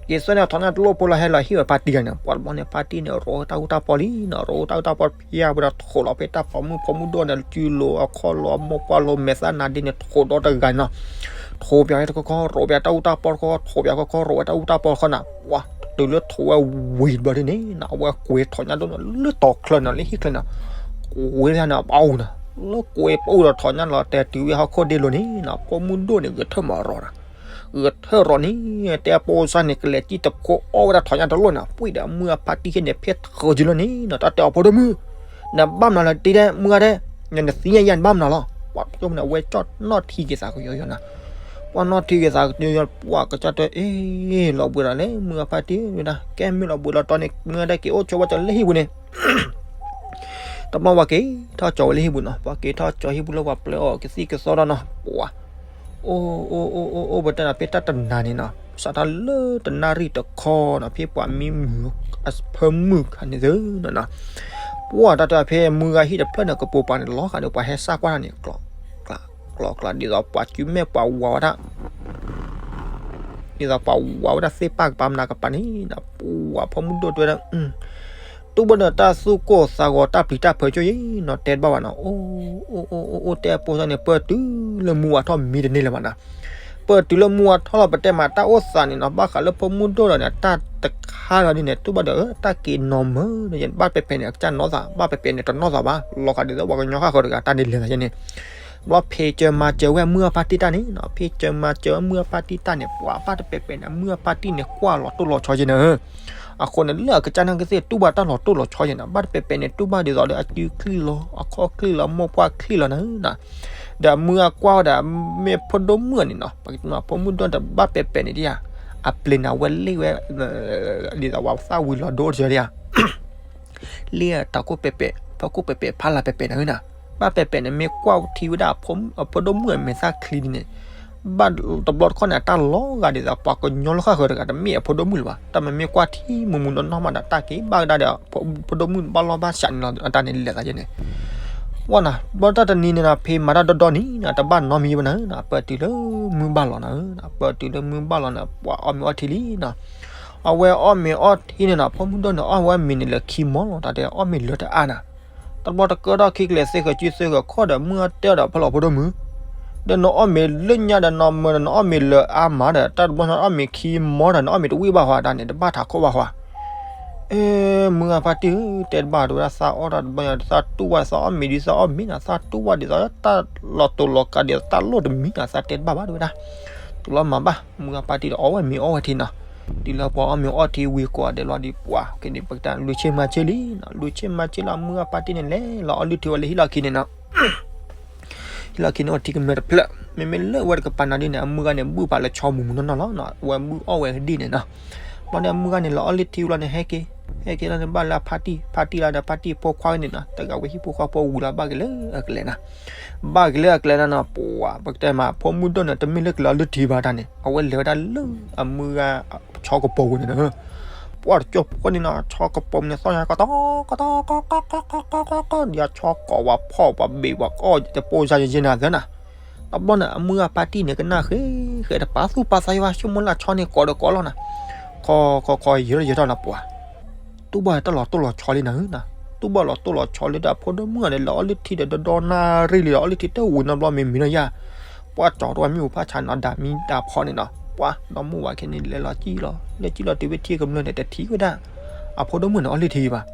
ၤသွဲၣ်န့ၢ်ထီၣ်ညၣ်တလိၣ်ဖိလီၤ ဟဲလီၤဟံၣ်ဝဲဖါတံၢ်ဂၤန့ၣ်, ပှၤတဘျီန့ၣ် ဖါတံၢ်န့ၣ် ရိးတၢ်အူတၢ်ပီလံနီၤ, ရိးတၢ်အူတၢ်ပီဖျါဝဲဒီး ထိးလီၤဖဲတၢ်ပိာ်မုၣ်ဖိမုၣ်ဒိၣ်န့ၣ် စုလိၤအခီၣ်လိၤအမိၢ်ပှၢ်လိၤမဲာ်သၣ်နါဒ့န့ၣ် ထိးဒီးတဂၤနီၤ, ထိးပၠးဝဲတခီခီ ရိးပၠးတၢ်အူတၢ်ပီတခီခီ ထိးပၠးခီခီ ရိးဝဲတၢ်အူတၢ်ပီတခီနီၤ, ပှၤတုၤလၢထိးဝဲဝံၤတဘျီဒ်န့ၣ်နီၤ, အဝဲကွဲထီၣ်ညၣ်ဒိၣ်န့ၣ် လၢတီၤချၢန့ၣ် လၢဟံၣ်ချၢန့ၣ် ကွဲန့ၣ် ပအူနီၤ, လၢကွဲပအူဒီးထီၣ်ညၣ်လီၤတဲာ်တုၤဝဲဟီၣ်ခိၣ်ဒ့လိၤန့ၣ်နီၤ, ဖိမုၣ်ဒိၣ်န့ၣ် ဂဲၤထၢၣ်မၤရီၤနီၤ, ဂဲၤထၢၣ်ရီၤန့ၣ် တဲပိစၢ်န့ၣ် ကလဲၤစံၣ်တခိးအီၣ်ဝဲဒၣ်ထီၣ်ညၣ်တလိၣ်န့ၣ်, ပှံၢ်ဒီးမုၢ်အဖါတံၢ်ဟ့ၣ်န့ၣ် ဖဲထၢၣ်ကံလီၤန့ၣ်နီၤ, တၢ်တဲအီၤဖိဒိၣ်မုၣ် နဘၣ်မနုၤလၢတံၢ်ဒဲး မုၢ်ဂၤဒဲး, နသ့ၣ်ညါယၤနဘၣ်မနုၤလီၤ, ပှၤကၠိန့ၣ် အဝဲကၠီၣ်နီၣ်ထံက့ၤသးကယီယီနီၤ, ပှၤနီၣ်ထံက့ၤသးကယီယီ ပှၤကစၢ်တဲ အ့ လီၤဘှံးလီၤလၢမုၢ်အဖါတံၢ်ဝဲဒၣ်, ကဲမ့ၢ်လီၤဘှံးလီၤတီၤန့ၣ် မုၢ်ဂၤဒဲးက့ၤအိၣ်ဆိးဝဲကၠီလၢဟံၣ်ပူၤန့ၣ် တဘျီပှၤက့ၤထီၣ်ကၠီဝဲလၢဟံၣ်ပူၤနီၤ, ပှၤက့ၤထီၣ်ကၠီဟံၣ်ပူၤလၢပှၤပျဲအီၣ်ကသံၣ်ကသီဒီးနီၤ, ပှၤ အိၣ်အိၣ်အိၣ်အိၣ်အိၣ် ပတဲနီၤ ဖဲတၢ်တနၤန့ၣ်နီၤ, စးထီၣ်လၢတနၣ်ရံၣ်တခီနီၤ, ဖဲပှၤမံမုာ်အဖၢမုၢ်ခါန့ၣ်သုနီၤ, ပှၤတၢ်တဲဖဲမုၢ်ဂၤဟံၣ်တဖျၢၣ်န့ၣ် ကပိာ်ပၤန့ၣ် လီၤဃာ်ဒီးပှၤဟဲစၢ်ကွၢ်တၢ်န့ၣ် ကျီကျီကျီ ဒ်သိးပှၤစုမဲာ်ပှၤဝးဝဲဒၣ် ဒ်သိးပှၤဝးဝဲဒၣ်သ့ၣ်ပၢ်ကပၤမနုၤကပၤန့ၣ်နီၤ, ပှၤဖိမုၣ်ဒိၣ်တဲဝဲဒၣ် တူၢ်ဘၣ်ဒီးတၢ်သူၣ်ကိၢ်သးဂီၤတၢ်ပျံၤတၢ်ဖုးကၠိယံၤနီၤ, တဲတဘၣ်ဘၣ်နီၤ, အိၣ်အိၣ်အိၣ်အိၣ် တဲအပိစၢ်န့ၣ် ပၢၢ်တုၤလၢမုၢ်ဝါထီၣ်မံတန့ၢ်လၢၤဘၣ်နီၤ, ပၢၢ်တုၤလၢမုၢ်ဝါထီၣ်လီၤ ပတဲမးတၢ်အိၣ်သးန့ၣ်နီၤ, ဘၣ်ဃးလၢဖိမုၣ်ဒိၣ်ဒီးန့ၣ် တၢ်တခါလီၤဒ်န့ၣ် တူၢ်ဘၣ်ဒီး တၢ်က့ၤနီၢ်မၢဒီး ဘၣ်ပဲာ်ပဲာ်န့ၣ် အကစၢ်နီၢ်သး ဘၣ်ပဲာ်ပဲာ်န့ၣ် တနီၢ်သးဘၣ်, လီၤဃာ်ဒ်သိးပှၤကညီဃၣ်ဃၢၤတဂၤ တၢ်န့ၣ်လဲၤသးယဲန့ၣ် ဘျီဖံးစၢၤမၤစၢၤဝဲမုၢ်အဖါတံၢ်တၢ်န့ၣ်နီၤ, ဖံးစၢၤမၤစၢၤဝဲမုၢ်အဖါတံၢ်တၢ်န့ၣ် ပှၤဘၣ်တပဲာ်ပဲာ်န့ၣ် မုၢ်အဖါတံၢ်န့ၣ် ကွၢ်လီၤတိၢ်လီၤဆီယဲန့ၣ်, အဃိန့ၣ် လၢအကစၢ်နာ်က့သ့ၣ် တူၢ်ဘၣ်တၢ်လီၤတိၢ်လီၤဆီယဲန့ၣ်, ဘၣ်တပဲာ်ပဲာ်န့ၣ် တူၢ်ဘၣ်ဒ်သိးဒီးအစုချံလီၤ အခီၣ်ချံလီၤ မိၢ်ပှၢ်ချံလီၤန့ၣ်နီၤ, ဒီးမုၢ်အကွၢ်ဝဲဒၣ် မ့ၢ်ဖိဒိၣ်မုၣ်န့ၣ်နီၤ, ပကတဲမး ဖိမုၣ်ဒိၣ်န့ၣ် တဘၣ်ပဲာ်ပဲာ်န့ၣ်ဒ်ဧါ, အပျ့ၤန့ၣ် အဝဲလ့ၣ်ဝဲ ဒ်သိးပှၤသၣ်ဝံၤလီၤဒိၣ်တစၢၤဒ်ဧါ လ့ၣ်အတၢ်ကိၢ်ပဲာ်ပဲာ် ဖီခိၣ်ပဲာ်ပဲာ် ဖးလၢပဲာ်ပဲာ်န့ၣ်နီၤ, ဘၣ်ပဲာ်ပဲာ်န့ၣ် မ့ၢ်ကွၢ်ထံဝဲဒၣ်အဖိဒိၣ်မုၣ်အမဲာ်သၣ်ချံဒ်န့ၣ်, ဘၣ်တဘျီတခီၣ်န့ၣ် အတၢ်လီၤဂာ်ဒ်သိး ပှၤကညီလၢဃၣ်ဃၢၤတဂၤ တမ့ၢ်အဖိဒိၣ်မုၣ်လၢၤဘၣ်, တၢ်မ့မ့ၢ်ကွၢ်ထံမုာ်မုာ်နီၢ်နီၢ်မးဒီး တၢ်က့ၤဘၣ်ကဒါဒီး ဖိဒိၣ်မုၣ်ဘၣ်လီၢ်ဘၣ်စးန့ၣ်လီၤ အတၢ်န့ၣ်လဲၤသးယဲန့ၣ် ဝဲနီၤ, ဘျီတၢ်တနံၤန့ၣ်နီၤ ဖံးမၤတၢ်ဒီဒီနံၤနီၤ တဘၣ်နီတမံၤဘၣ်နီၤ, ပၢၢ်တုၤလၢမုၢ်ဘၣ်လီၤနီၤ, ပၢၢ်တုၤလၢမုၢ်ဘၣ်လီၤန့ၣ် ပှၤအီၣ်မ့ၤအီထံလံနီၤ, အဝဲအီၣ်မ့ၤအီထံန့ၣ်နီၤ ဖိမုၣ်ဒိၣ်န့ၣ် အီၣ်ဝဲမ့ၤန့ၣ်လၢခံမီလီၤ တၢ်တဲအီၣ်မ့ၤလၢတအါနီၤ, တဘျီတကၢထီၣ်ခံကလဲၤသ့ဃၢၤစုသ့ဃၢၤခီၣ်ဒီး မုၢ်အီၣ်တဲဒီးဖဲလီၤဖိဒိၣ်မုၣ် ဒီးနအီၣ်မ့ၤလၢညါဒီး နမၢဒီး နအီၣ်မ့ၤလၢအါမးဒီး တၢ်တဘျီနအီၣ်မ့ၤခံမီဒီး နအီၣ်မ့ၤတဝံၣ်ဘၣ်ဃီ တၢ်န့ၣ် တဘၣ်ထးခိၣ်ဘၣ်ဃီ, အ့ မုၢ်ဂၤဖါတံၢ်ဧၢ တဲတဘၣ်တဝဲဒၣ် သးအီၣ်တၢ်တဘျီညါ သးတူၢ်ဘၣ် သးအီၣ်မ့ၤဒ်သးအီၣ်မ့ၤနီၤ သးတူၢ်ဘၣ်ဒ်သိးတၢ်လီၤတိာ်လီၤကးဒ်သိးတၢ်လိၣ်တမံၤနီၤ သးတဲတဘၣ်ဘၣ်တဝဲဒၣ်, တဘျီမၤဘၣ် မုၢ်ဂၤဖါတံၢ်ဒီးအီၣ်ဝဲမ့ၤအီၣ်ဝဲထံနီၤ, တုၤလၢပှၤအီၣ်မ့ၤအီၣ်ထံဝံၤကိးဂၤဒဲးလီၤဒီး ပှၤကန့ၣ် ပကတၢ်လွံၢ်ဆ့ၣ်မၤဆ့ၣ်လံနီၤ, လွံၢ်ဆ့ၣ်မၤဆ့ၣ်လီၤ မုၢ်ဂၤဖါတံၢ်န့ၣ် လဲၤလီၤအီၣ်လုၢ်ထံဝဲလၢဟံၣ်လီၢ်ခံန့ၣ်နီၤ ဟံၣ်လီၢ်ခံန့ၣ် အိၣ်ထံကမျၢၢ်တဖျၢၣ် မ့မ့ၢ်လၢဝဲတကပၤနၤဒ်န့ၣ် အမုၢ်ဂၤန့ၣ် ဘုၣ်ဖးလၢဆီမုၢ်မုၢ်နီၢ်နီၢ်လီၤနီၤ, အဝဲဘုၣ်အီၣ်ဝဲကဒံၣ်န့ၣ်နီၤ, ဘျီန့ၣ် အမုၢ်ဂၤန့ၣ် လီၤအီၣ်လုၢ်ထံဝံၤလီၤန့ၣ် ဟဲက့ၤ ဟဲက့ၤလီၤန့ၣ် ဘၣ်လၢအဖါတံၢ် ဖါတံၢ်လီၤဒီး ဖါတံၢ်ဖိခွါန့ၣ်နီၤ တဂၤဝဲဟံၣ်ဖိဃီဖိဝံၤလီၤ ဘၣ်က့ၤလၢအကျဲနၤ ဘၣ်က့ၤလၢအကျဲနၤနီၤ ပှၤ ပကတဲမး ဖိမုၣ်ဒိၣ်န့ၣ် တမ့ၢ်လၢကလီၤလုၢ်ထံဘၣ်တၢ်န့ၣ် အဝဲလဲၤဝဲဒၣ်လၢအမုၢ်ဂၤဆီကပိာ်ပူၤန့ၣ်နီၤ ပှၤတကၠိဖိန့ၣ်နီၤ ဆီကပိာ်န့ၣ် သီၣ်ညါကီတီ ကီတီ ကီတီ ကီတီ ကီတီ ကီတီ ဒ်အဆီကိးဝဲဖီၣ်ပှၤဘ့ၣ်ပှၤကီၢ်တပိၢ်စါယဲၢ်ယဲၢ်နၤသၢနၤ, တဘျီန့ၣ် အမုၢ်ဂၤဖါတံၢ်န့ၣ် ကနၣ်ဃဲဃဲတပာ်သူၣ်ပာ်သးယွၤ ဆိကမိၣ်လၢဆီန့ၣ်ကိးဒီးကိးလီၤနၤ, ခီခီခီယဲၢ်ထီၣ်ယဲၢ်ထီၣ်နၤပှၤ တူၢ်ဘၣ်တၢ်လီၤတိၢ်လီၤဆီလံနၤဧၢနၤ, တူၢ်ဘၣ်လီၤတိၢ်လီၤဆီလံဒီးအဖိဒိၣ်မုၣ်န့ၣ် လီၤအီၣ်လုၢ်ထံဒီးဒီဒီနၣ်ရံၣ်လံဒီး အီၣ်လုၢ်ထံတဝံၤနီတဘျီမ့ၢ်မံနီၢ်ယၤ, ပှၤကၠီၤတဝဲမ့ၣ်အူဖးဆါနီၤ ဒၣ်မံတၢ်ဖီန့ၣ်နီၤ, ပှၤဒီမါဝၤခဲန့ၣ် လဲၤလီၤကံၣ်လီၤ လဲၤကံၣ်လီၤတုၤဝဲထံကမျၢၢ်န့ၣ် တထံၣ်ဝဲဒၣ် အဖိဒိၣ်မုၣ်န့ၣ်အီၣ်လုၢ်ထံဘၣ်,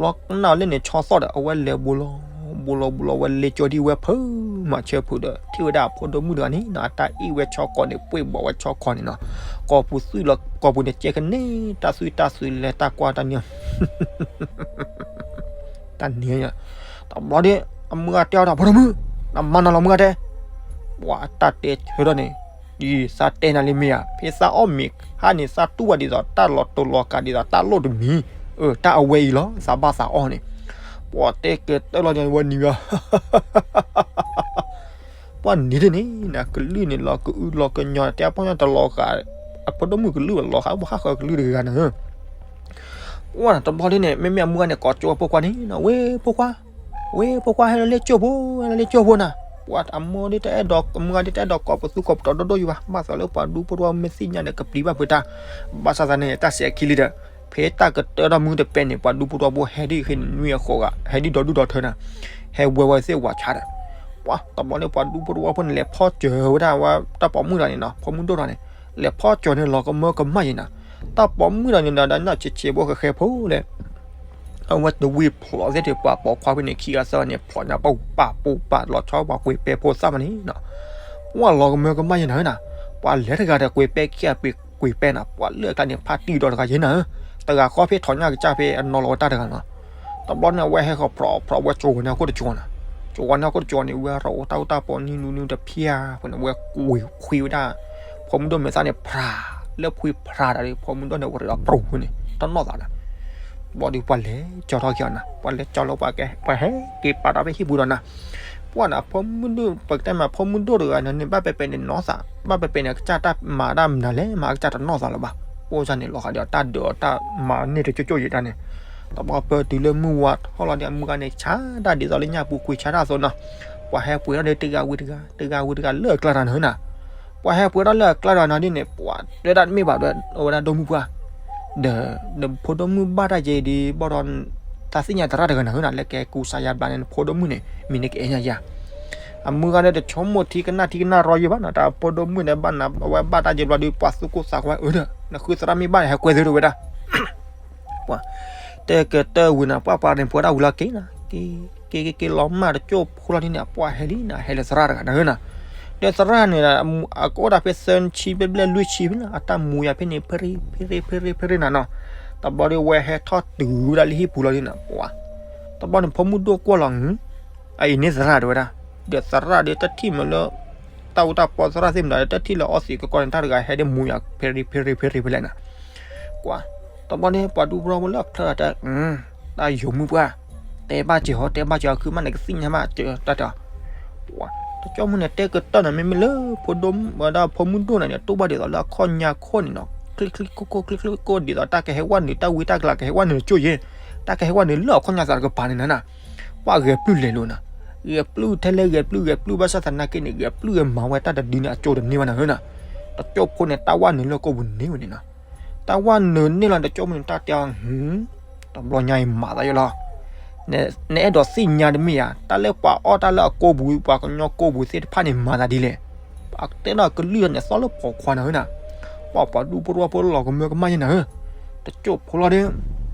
ဘျီကနၣ်လၢန့ၣ်ဆီသီၣ်ဒီး အဝဲလဲၤဘိးလီၤ ဘူးလီၤဘူးလီၤဝဲလ့ကၠီဒံၣ်ဝဲဖုးမၤဆၢဖုးဒီး ထံၣ်ဝဲဒၣ်အဖိဒိၣ်မုၣ်တဂၤန့ၣ်နီၤ အတၢ်အ့ၣ်ဝဲဆီကီးန့ၣ် ပှ့ၢ်ဘီးဝဲဆီကီးန့ၣ်နီၤ, ကိာ်ပူၤသွံၣ်လီၤ ကိာ်ပူၤန့ၣ်ကဲကန့ၢ် တၢ်သွံၣ်တၢ်သွံၣ်လဲၤတၢ်ကွၢ်တၢ်န့ၣ် တၢ်န့ၣ်, တဘျီဒီး အမုၢ်ဂၤတဲအီၤဒီး ဖိဒိၣ်မုၣ်, နမၤနီၤလီၤမုၢ်ဂၤတဲ, ပှၤအတၢ်တဲဆၢထီၣ်န့ၣ်, ဒ်သးတဲနၤလံမ့ၢ်ဧါ, ဖဲသးအီၣ်မ့ၤဟါန့ၣ် သးတူၢ်ဘၣ်ဒ်သိးတၢ်လီၤတိၤလီၤကးဒ်သိးတၢ်လိၣ်တမံၤ, အၢ တၢ်အဝဲအံၤလီၤ သးဘၣ်သးအီၣ်န့ၣ်, ပှၤတဲကတၢၢ်လီၤန့ၣ် ဝဲနံၤဂၤ ပှၤနံၤဒ်န့ၣ် ကလုၢ်န့ၣ်လီၤကအုလီၤကညီ တဲပီၢ်ညီတလီၤဃာ်, အဖိဒိၣ်မုၣ်ကလုၢ်လီၤဃာ် ပှၤဟးဃီကလုၢ်တဂၤန့ၣ်, ပှၤတဘျီဒ်န့ၣ် မ့မ့ၢ်အမုၢ်ဂၤန့ၣ် ကိးကၠိဝဲဖိခွါန့ၣ်နီၤ, ဝဲဖိခွါ, ဝဲဖိခွါ ဟဲလၢလ့ကၠိဖိ, ဟဲလၢလ့ကၠိဖိနၤ, ပှၤအမိၢ်ဒ်တအဲၣ်ဒိး အမုၢ်ဂၤဒ်တအဲၣ်ဒိးကိးပသူကိးပတီၤဒိၣ်ဒိၣ်ယံၤဘၣ်, ဘၣ်သးလၢပှၤဒူဖိတဝီမ့ၢ်သ့ၣ်ညါဒီးကပျံၤဘၣ်ဖုးတၢ်, ဘၣ်ဆၣ်သးန့ၣ် တၢ်စဲးခံလံဒီး, ဖဲတၢ်ကတၢၢ်ထီၣ်မုၢ်တပဲန့ၣ် ပှၤဒူဖိတဝီဖိဟဲဒ်ဃ့နွံအဃိးဂၤ ဟဲဒ်ဒီဒူၣ်ဒီထၢနၤ, ဟဲဝဲဝဲသ့ၣ်ဝၤဆါဒီး, ပှၤတဘျီန့ၣ် ပှၤဒူဖိတဝီဖိန့ၣ် လဲၤဖီၣ်စၢၤဝဲဒၣ်ဝဲတၢ်ပိာ်မုၣ်တဂၤန့ၣ်နီၤ, ဖိမုၣ်ဒိၣ်တဂၤန့ၣ်, လဲၤဖီၣ်စၢၤန့ၣ်လီၤကမၢကမၣ်ယံၤနၤ, တၢ်ပိာ်မုၣ်တဂၤန့ၣ်ဒီး ဒ်ဆံးဆံးဖိဃဲဃဲဖိလဲၣ် အဝဲတဝံၤဖျိးသ့ၣ်တဖၣ် ပိာ်ခွါဖဲန့ၣ် ခံဂၤသၢဂၤန့ၣ် ဖျိးညါပူၤပာ်ပူၤပာ်လီၤဆီပှၤကွံာ်ပဲဖိသၣ်မးန့ၣ်နီၤ, ပှၤလီၤကမၢကမၣ်ယဲနၤဧၢနၤ, ပှၤလဲၤတဂၤဒီးကွံာ်ပဲခံဂၤကွံာ်ပဲနၤ, ပှၤလၢအကျါန့ၣ် ဖါတံၢ်ဒီးတဂၤယဲနၤဧၢ, တဂၤဃီဖဲထီၣ်ညၣ်ကစၢ်ဖဲအနီၤလီၤဝဲတၢ်တဂၤနီၤ, တဘျီန့ၣ် အဝဲဟဲဃီၤဖျိးဖျိးဝဲကၠိၤဝဲန့ၣ်အခိၣ်တကၠိၤနီၤ, ကၠိၤဝဲန့ၣ်အခိၣ်တကၠိၤန့ၣ် ဝဲရီးအိၣ်တၢ်အိၣ်တၢ်ပီနံၤနူနံၤတဖျၢၣ်ဖဲန့ၣ် ဝဲကွံာ်ခွံဝဲဒၣ် ဖိမုၣ်ဒိၣ်မဲာ်သၣ်န့ၣ် ဖြး, လၢခွံဖြးတၢ်ဒီး ဖိမုၣ်ဒိၣ်န့ၣ် ဝဲရ့းဒီးပြူၤန့ၣ် တနီၣ်သးဒီး, ဘျီဒီးပှၤလဲၤကၠီထီၣ်က့ၤအီၤနၤ, ပှၤလဲၤကၠီလၢပှၤကဲ ပှၤဟဲက့ၤပာ်ဒီးဖဲဟံၣ်ပူၤဒီးနၤ, ပှၤနၤ ဖိမုၣ်ဒိၣ် ပကတဲမး ဖိမုၣ်ဒိၣ်တဂၤန့ၣ်န့ၣ် ဘၣ်ပဲပဲန့ၣ်နီၢ်သး, ဘၣ်ပဲပဲန့ၣ် အကစၢ်တၢ်မၤတၢ်မနုၤလဲၣ် မၤအကစၢ်တနီၣ်သးလၢၤဘၣ်, အိၣ်စၢ်န့ၣ်လီၤဃာ်ဒီးတၢ်ဒုးအီၤတၢ်မၤန့ၢ်တကၠိၣ်ကၠိၣ်ယံၤတၢ်န့ၣ်, တဘျီပၢတုၤလၢမုၢ်ဝါထီၣ်လီၤဒီး အမုၢ်ဂၤန့ၣ် ဆါတၢ်ဒ်သိးလၢညၣ်ပူၤကွံာ်ဆါတၢ်အသိးနီၤ, ပှၤဟဲပှ့ၤထီၣ်ဒီးတဂၤဝံၤတဂၤ တဂၤဝံၤတဂၤလၢအကျါတၢ်န့ၣ်နၤ, ပှၤဟဲပှ့ၤထီၣ်လၢအကျါတၢ်န့ၣ်ဒ်န့ၣ် ပှၤတဲဒၣ်တမ့ၢ်ဘၣ်ဒီး အဝဲဒၣ်ဒိၣ်မုၢ်ပှၢ် ဒီး ဒီးဖိဒိၣ်မုၣ်ဘၣ်တၢ်ယဲအံၤဒ်ဘၣ်ဒီး တၢ်သ့ၣ်ညါသရၣ်တဂၤနၤဧၢနၤ လၢကဲကူစါယါဘျါန့ၣ် ဖိဒိၣ်မုၣ်န့ၣ် မံၤန့ၣ်ကအဲၣ်ညါယၤ, အမုၢ်ဂၤဒီးတဆိကမိၣ်ထံကနၣ်ထံကနၣ်ရီယံၤဘၣ်နီၤ, တၢ်ဖိဒိၣ်မုၣ်န့ၣ်ဘၣ်နၤ အဝဲဘၣ်တၢ်ယဲဘျီဒီး ပှၤသူၣ်ကိၢ်သးဂီၤဝဲအၢဒီး နဃုသရၣ်မ့ၢ်ဘၣ်န့ၣ် ဟဲကွဲသုတဝဲဒၣ် ပှၤ တဲကတၢၢ်ဝံၤနၤ ပှၤပှၤန့ၣ် ပှဲၤဒၣ်ဝံၤလီၤက့ၤနၤ, က့ၤက့ၤက့ၤလီၤမၢ်တကၠိၢ်ဖိလီၤဒ်န့ၣ် အပှၤဟဲလံနၤ ဟဲလၢသရၣ်တဂၤနၤဧၢနၤ, ဒီးသရၣ်န့ၣ် အကအိၣ်ဒၣ်ဖဲသၢဆံဘျဲၣ်ဘျဲၣ်လွံၢ်ဆံဖဲန့ၣ် အတၢ်မူယၤဖဲန့ၣ် ဖဲရ့ဖဲရ့ဖဲရ့နၤနီၤ, တဘျီဒီးဝဲဟဲထီၣ်တုၤဝဲဒၣ်လၢဟံၣ်ပူၤလီၤဒ်နၤ ပှၤ တဘျီန့ၣ် ဖိမုၣ်ဒိၣ်ကွၢ်လီၤ အအံၤန့ၣ်သရၣ်တဝဲဒၣ်, ဒီးသရၣ်ဒီးတထံၣ်မးလၢ တၢ်အူတၢ်ပီသရၣ်သ့ၣ်မတၤဒီး တထံၣ်လၢအီသံးကကီန့ၣ် တၢ်တဂၤဟဲဒ်မူယၤ ဖဲရ့ဖဲရ့ဖဲရ့ဖဲလဲၣ်နၤ, ကွၢ် တဘျီန့ၣ် ပှၤဒူဖိတဝီဖိလၢအချၢဒီးတဲ တၢ်ယိၤမုၢ်ပှၢ် တဲဘၣ်စၢၤဟီ တဲဘၣ်စၢၤအီၤခုမးန့ၣ် ကသ့ၣ်ညါမးစၢၤတၢ်တဲအီၤ တကၠိၢ်မုၢ်န့ၣ် တဲကတၢၢ်နၤ မ့မ့ၢ်လၢဖိဒိၣ်ဝဲဒၣ်ဖိမုၣ်ဒိၣ်န့ၣ်န့ၣ် တိၢ်ဘၣ်ဒ်သိးလၢအခီၣ်ညါခိၣ်န့ၣ်နီၤ ချ့ချ့ကိၢ်ကိၢ်ချ့ချ့ကိၢ်ကိၢ် ဒ်သိးတၢ်ကဟဲဝဲနုာ် တၢ်ဝံတၢ်ကလၤကဟဲဝဲနုာ်ကၠိၢ်ယဲ တၢ်ကဟဲဝဲနုာ်လၢအခီၣ်ညါသးတကပၤန့ၣ်နၤ ပှၤဂဲၤပျုၢ်လဲၤလိာ်နၤ ဂဲၤပျုၢ်ထဲလဲၣ်ဂဲၤပျုၢ်ဂဲၤပျုၢ် ဘၣ်ဆၣ်သနာ်က့န့ၣ် ဂဲၤပျုၢ်ဂဲၤမၤဝဲတၢ်တဒုန့ၣ် အကၠိတန့ၢ်ဘၣ်နၤဧၢနၤ တကၠိၢ်ဖိန့ၣ် တၢ်ဝဲနုာ်လၢကိာ်ပူၤန့ၢ်ဝဲန့ၣ်နီၤ တၢ်ဝဲနုာ်န့ၢ်လီၤ တကၠိၢ်မုၢ်န့ၣ် တၢ်တဲအီၤ တဘျီညါအံၤမၤသးယိၣ်လီၤ နအဲၣ်ဒိးသ့ၣ်ညါတမ့ၢ်ဧါ တၢ်လၢပှၤအီၣ်တၢ်လၢအကိာ်ပူၤ ပှၤကညီကိာ်ပူၤသ့ၣ်တဖၣ်န့ၣ် မၤသးဒ်လဲၣ် ပှၤတဲဒီးကလုၢ်န့ၣ် သီၣ်လၢပိာ်ခွါနၤဧၢနၤ ပှၤပှၤဒူဖိတဝီဖိလီၤကမၢကမၣ်ယဲနၤဧၢ တကၠိၢ်ဖိလီၤဒီး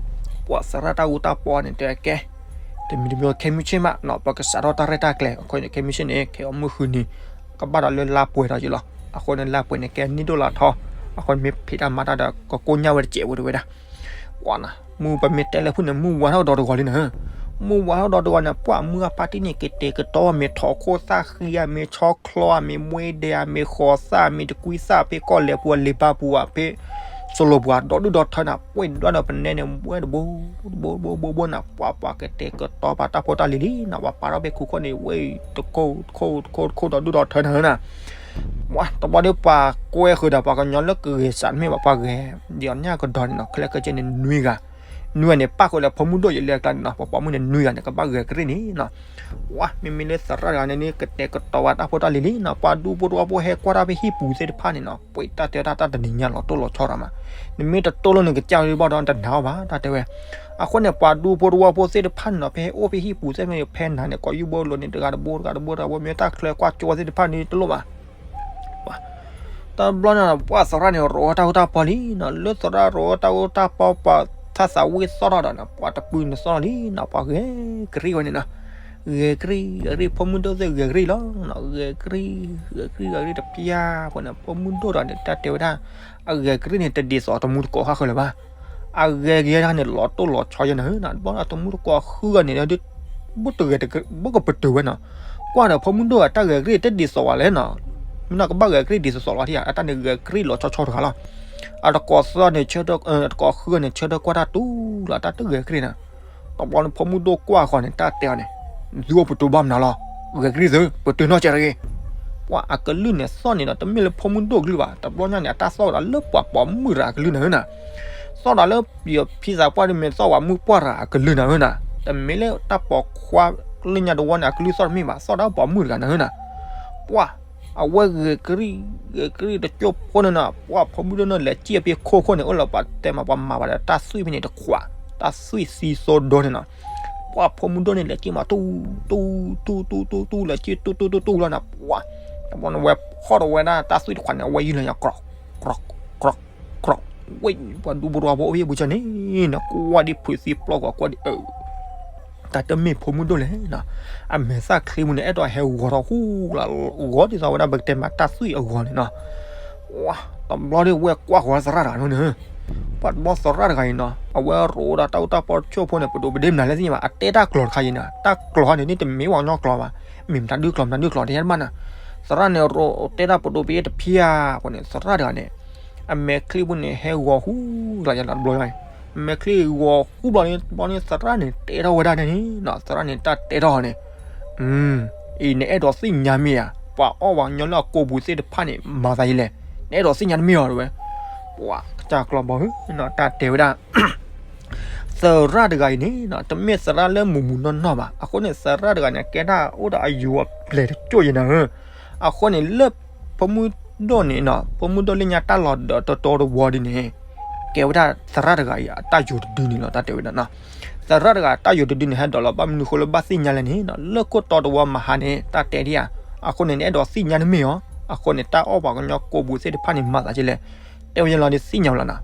ပှၤသရၣ်တၢ်အူတၢ်ပီန့ၣ် တဲကဲ တမံၤတမံၤခဲမုၢ်ဆ့ၣ်မးနီၤ ပကစးထီၣ်တၢ်ရဲၣ်တၢ်ကျဲၤ အဃိန့ၣ် ခဲမုၢ်ဆ့ၣ်န့ၣ် ခဲအီၤမုၢ်ဃုနံၤ ကဘၣ်ဒီးလၢလါပှဲၤထီၣ်က့ၤလီၤ အဃိန့ၣ် လါပှဲၤန့ၣ် ကဲနံၣ်ဒိၣ်လါထီ အဃိန့ၣ် မ့ၢ်ဖံးတၢ်မၤတၢ်ဒီး ကကိၢ်ညၣ်ဝဲတစဲးဝဲတဝဲဒၣ် ပှၤနၤ မုၢ်ပမ့ၢ်တဲလၢဖုၣ်န့ၣ် မုၢ်ဝါထီၣ်ကဒီးတဂီၤလံနၤ မုၢ်ဝါထီၣ်ကဒီးတဂီၤန့ၣ် ပှၤမုၢ်ဂၤဖါတံၢ်န့ၣ် ကတဲာ်ကတီၤ မ့ၢ်ထိးခိၣ်သၣ်ဃံဧါ မ့ၢ်ဆီချီဧါ မ့ၢ်မွဲဒဲးဧါ မ့ၢ်ဃီၤသၣ် မ့ၢ်တကွံသၣ် ဖဲကီၢ်လဲၤပူၤ လ့ၤဘါပူၤဧါ ဖဲ စလိပူၤဧါ ဒီဒူၣ်ဒီထၢနၤ ပှဲၤဒွးဒီးပနဲန့ၣ် ဝဲတဘိ တဘိတဘိတဘိတဘိနၤ ပှၤပှၤကတဲာ်ကတီၤပှၤတၢ်ဖိတၢ်လံၤလံနၤ ပှၤပာ်ထီၣ်ဖဲခိၣ်ခိၣ်န့ၣ် ဝဲတခိၣ်တခိၣ်တခိၣ်တခိၣ် ဒီဒူၣ်ဒီထၢနၤနၤ ပှၤတဘျီဒီးပှၤကွဲဃုာ်ဒီးပှၤကညီလၢကဂဲၤစးတမ့ၢ်ဘၣ် ပှၤဂဲၤ ဒ်အီၤညၣ်ကဒီးန့ၣ်နီၤ ခဲလၢာ်ခဲဆ့န့ၣ် နွံဂၤ နွံဂၤန့ၣ် ပၣ်ဃုာ်လၢဖိမုၣ်ဒိၣ်ယဲလၢအကျါန့ၣ်နီၤ ပှၤပိာ်မုၣ်န့ၣ် နွံဂၤန့ၣ်ကဘၣ်ဂဲၤကရ့ၣ်န့ၣ်နီၤ ပှၤမ့မ့ၢ်လၢသရၣ်တဂၤန့ၣ် ကတဲာ်ကတီၤဝဲတၢ်ဖိတၢ်လံၤလံနီၤ ပှၤဒူဖိတဝီဖိဟဲကွၢ်တၢ်ဖဲဟံၣ်ပူၤသ့ၣ်တဖၣ်န့ၣ်နီၤ ပှ့ၤတၢ်တဲတၢ်တၢ်တနံၤညါလီၤတိၢ်လီၤဆီထီၣ်မး နမ့ၢ်တတိၢ်လိာ်န့ၣ်ကစၢ်ဝံၤဘၣ်ဒီးတနာ်အီၤဘၣ် တၢ်တဲဝဲ အဃိန့ၣ် ပှၤဒူဖိတဝီဖိသ့ၣ်တဖၣ်န့ၣ်နီၤ ဖဲဟဲအိၣ်ဖဲဟံၣ်ပူၤသ့ၣ်တဖၣ်န့ၣ် ဖဲနၤန့ၣ် ကိးယူၢ်ဘိလိၤန့ၣ် တဂၤတဘိတဂၤတဘိတဂၤတဘိ မ့ၢ်တၢ်ချၢကွၢ်ကၠိသ့ၣ်တဖၣ်န့ၣ်တလိၣ်ဘၣ် တဘျီန့ၣ် ပှၤသရၣ်န့ၣ် ရိးဝဲတၢ်အူတၢ်ပီလံနီၤ လၢသရၣ်ရိးဝဲတၢ်အူတၢ်ပီ ပှၤထၢသးဝံၣ်သီၣ်ထီၣ်ဒီးနီၤ ပှၤတပုၢ်န့ၣ်သီၣ်ထီၣ်လံနီၤ ပှၤဂဲၤကရ့ၣ်ဝဲန့ၣ်နီၤ ဂဲၤကရံၣ်ဂဲၤကရံၣ် ဖိမုၣ်ဒိၣ်သ့ၣ်ဂဲၤကရံၣ်လီၤနီၤ, ဂဲၤကရံၣ် ဂဲၤကရံၣ်ဂဲၤကရံၣ်တဖျၢၣ်ဃီန့ၣ် ဖိမုၣ်ဒိၣ်ဒီးန့ၣ် တၢ်တဲဝဲဒၣ် အဂဲၤကရံၣ်န့ၣ် တဒ်သိးတမူတကိးဃၣ်ဃၢၤလၢၤဘၣ်. အဂဲၤက့ၤတၢ်န့ၣ် လီၤတိၢ်လီၤဆီယဲနီၤ, တဘျီတမူတကိးဃုဂၤန့ၣ် ဘၣ်တဂဲၤ ဘၣ်ကပတုာ်ဝဲနီၤ. ကွၢ်ဒီးဖိမုၣ်ဒိၣ်အတၢ်ဂဲၤကရံၣ်တဒ်သိးဝဲလဲၣ်နီၤ, မ့ၢ်နီၢ်ကဘၣ်ဂဲၤကရံၣ်ဒ်သိးသိးလီၤထံၣ်ဧါ, အတၢ်န့ၣ်ဂဲၤကရံၣ်လီၤဆီဆီတဂၤလီၤ. အတကိးသီန့ၣ် တကိးဃုဂၤန့ၣ် ဆၢထၢၣ်ကွၢ်တၢ်တူၢ်လီၤ တၢ်တဂဲၤကရံၣ်နီၤ. တဘျီန့ၣ် ဖိမုၣ်ဒိၣ်ကွၢ်ဃီန့ၣ် တၢ်တဲအီၤန့ၣ် သုအိၣ်ပတုာ်ဘၣ်မနုၤလီၤ, ဂဲၤကရံၣ်သု ပတုာ်နီၢ်ကဲတဂ့ၤ. ပှၤအကလုၢ်န့ၣ်သီၣ်န့ၣ်ဒီး တမ့ၢ်လၢဖိမုၣ်ဒိၣ်ကလုၢ်ဘၣ်, တဘျီညါန့ၣ် အတၢ်သီၣ်ဝဲဒၣ်လၢပှၤပိာ်မုၣ်တဂၤအကလုၢ်န့ၣ်နီၤ. သီၣ်ဒၣ်လၢယဖံသးပှၢ်ဒ်မ့ၢ်သီၣ်ဝဲမုၣ်ပှၢ်တဂၤအကလုၢ်န့ၣ်နီၤ, တမ့ၢ်လၢတၢ်ပိာ်ခွါလၢညါတဝီန့ၣ် အကလုၢ်သီၣ်တမ့ၢ်ဘၣ်, သီၣ်ဒၣ်ပိာ်မုၣ်တဂၤန့ၣ်နီၤ. ပှၤ အဝဲဂဲၤကရံၣ် ဂဲၤကရံၣ်တကၠိဖိန့ၣ်နီၤ, ပှၤဖိမုၣ်ဒိၣ်န့ၣ် လဲၤစံၣ်အဖဲခိၣ်ခိၣ်န့ၣ် အိၣ်လၢပှၤတဲမး ပှၤမၤဘၣ်ဒီးတၢ်သွံၣ်ဖဲန့ၣ်တခွး, တၢ်သွံၣ်သံသိဒိန့ၣ်နီၤ. ပှၤဖိမုၣ်ဒိၣ်န့ၣ် လဲၤစံၣ်မးတူၢ် တူၢ် တူၢ် တူၢ် တူၢ် လဲၤစံၣ်တူၢ် တူၢ် တူၢ် တူၢ်လီၤနီၤ. ပှၤ တဘျီန့ၣ် ဝဲဖီၣ်ထီၣ်ဝဲဒၣ်တၢ်သွံၣ်တခွးန့ၣ် အဝဲယုၢ်လီၤညါ ကြီး ကြီး ကြီး ကြီး, ဝဲ ပှၤဒူဖိတဝီဖိအိၣ်ဖဲအံၤဘၣ်န့ၣ်နီၤ, ကွၢ်ဒ်ဖုးသံပျီၢ်ကွၢ် ကွၢ်ဒ်အၢ တၢ်တမ့ၢ်ဖိမုၣ်ဒိၣ်လဲၣ်နီၤ. အမဲာ်သၣ်ချံပူၤန့ၣ် အဲၣ်ဒိးဟဲဂီၤထီၣ်ဟူလၢ ဂီၤဒ်သိးဝဲဒၣ်ပကတဲမးတၢ်သွံၣ်အဂီၤန့ၣ်နီၤ. ဝါ တဘျီဒီးဝဲကွၢ်ဃီၤသရၣ်တဂၤန့ၣ်, ပှၤတဘျီသရၣ်တဂၤအံၤနီၤ, အဝဲရိးဒၣ်တၢ်အိၣ်တၢ်ပီတဆိၣ်ဖိန့ၣ် ပဒိးပဒ့မနုၤလဲၣ်သ့ၣ်ညါဘၣ်, အတဲတၢ်ကျိာ်တခါအံၤနီၤ, တၢ်ကျိာ်ဟီန့ၣ် န့ၣ်တမ့ၢ်ဝဲညီကျိာ်ဘၣ်, မ့ၢ်မတၤဒုကျိာ် မတၤဒုကျိာ် တဟဲတဘၣ်နီၤ. သရၣ်န့ၣ်ရိးတဲတၢ်ပဒိးပဒ့တဖျၢၣ်ဃီန့ၣ် သရၣ်တဂၤန့ၣ် အမဲာ်ချံပူၤန့ၣ် ဟဲဂီၤဟူလီၤယါနီၤ တဘျီန့ၣ်, အမဲာ်ချံဂီၤဟူဘျီန့ၣ် တဘျီန့ၣ် သရၣ်န့ၣ်တဲထီၣ်ဝဲဒၣ်န့ၣ်နီၤ, သရၣ်န့ၣ်တၢ်တဲထီၣ်န့ၣ်, အံၤနအဲၣ်ဒိးသ့ၣ်ညါမ့ၢ်ဧါ, ပှၤအီၣ်ပှၤကညီလၢအကိာ်ပူၤသ့ၣ်တဖၣ်န့ၣ် မၤသးဒ်လဲၣ်, နအဲၣ်ဒိးသ့ၣ်ညါတမ့ၢ်ဧါတဲဝဲ, ပှၤကစၢ်ကျီဘီဧၢနီၤ တၢ်တဲဝဲဒၣ် သရၣ်တဂၤအံၤန့ၣ်နီၤ တမ့ၢ်သရၣ်လၢမုာ်မုာ်နီၢ်နီၢ်ဘၣ်. အဃိန့ၣ် သရၣ်တဂၤန့ၣ် ကဲဒၣ်အိၣ်ဒီးအယိၤအပျဲၢ်တကၠိၢ်ယဲနီၤဧၢ. အဃိန့ၣ် လၢဖိမုၣ်ဒိၣ်န့ၣ်နီၤ ဖိမုၣ်ဒိၣ်လၢညါတၢ်လီၤဒီးတတီတဝီဒ်န့ၣ် ကဲဝဲဒၣ်သရၣ်တဂၤအံၤအတၢ်ယိၤတဒုန့ၣ်လီၤ တၢ်တဲဝဲဒၣ်နီၤ. သရၣ်တဂၤအတၢ်ယိၤတဒုန့ၣ် ဟဲဒိးလီၤဘၣ်မနုၤဃိလၢဘၣ်သ့ၣ်ညါလဲၣ်န့ၣ်နီၤ လၢခိၣ်တီတဝီမဟါန့ၣ် တၢ်တဲဒ်ဧါ. အဃိန့ၣ် နအဲၣ်ဒိးသ့ၣ်ညါတမ့ၢ်ဧါ. အဃိန့ၣ် တၢ်အီၣ်ပှၤကညီကိာ်ပူၤသ့ၣ်တဖၣ်န့ၣ် မၤသးဒ်လဲၣ် တဲဝဲယဲလီၤဒီးသ့ၣ်ညါဝဲလီၤနီၤ.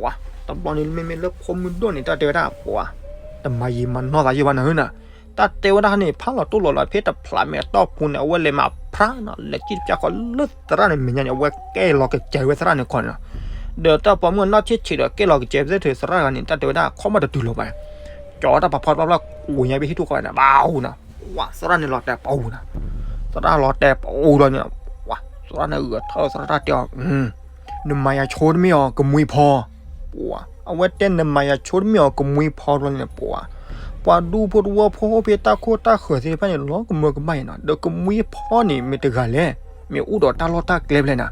ဝါ တဘျီန့ၣ် မ့မ့ၢ်လၢဖိမုၣ်ဒိၣ်န့ၣ် တၢ်တဲဝဲဒၣ် ပှၤ တမၤယံာ်မၤနီၢ်သးယဲဘၣ်နီၤဧၢနီၤ. တၢ်တဲဝဲဒၣ်န့ၣ် ဖးလီၤတိၢ်လီၤလီၤဖဲတဖျးမဲာ်တီၢ်ပူၤန့ၣ် အဝဲလဲၤမၤဖျါနီၤ လဲၤစံၣ်တပျၢ်ဃီလၢသရၣ်န့ၣ်မဲာ်ညါန့ၣ် အဝဲကဲလီၤကစဲးဝဲသရၣ်န့ၣ်ခီန့ၣ်နီၤ. ဒီးတၢ်ပိာ်မုၣ်အနီၢ်ဆံးဆံးဒီးကဲလီၤကစဲးဖဲသ့ၣ် သရၣ်တဂၤန့ၣ် တၢ်တဲဝဲဒၣ်ခီမီၢ်တတုၤလီၤဘၣ် ကၠီတၢ်ပာ်ဖီတဘျီဘျီ ဝံၤညါဖဲဟံၣ်ထူၣ်ဃီန့ၣ် ဘၣ်အူနီၤ. ဝါ သရၣ်န့ၣ်လီၤတဲာ်ပအူနီၤ. သရၣ်လီၤတဲာ်ပအူလီၤန့ၣ် ဝါ သရၣ်န့ၣ်ဂဲၤထၢၣ် သရၣ်တၢ်တဲအီၤ နမၤယၤဆိတမ့ၢ်အီၤ ကမှံဖီ. ပှၤ အဝဲတဲနမၤယၤဆိတမ့ၢ်အီၤ ကမှံဖီတဘျီန့ၣ် ပှၤ ပှၤဒူဖိတဝီဖိအိၣ်ဖဲတၢ်ခိၣ်တၢ်ဃၢၤသ့ၣ်တဖၣ်န့ၣ် လီၤကမၢကမၣ်အံၤနီၤ. ဒီးကမှံဖီန့ၣ်မ့ၢ်တဂၤလဲၣ်, မ့ၢ်အိၣ်ဒီးတၢ်လီၢ်တၢ်ကျဲဖဲလဲၣ်နီၤ.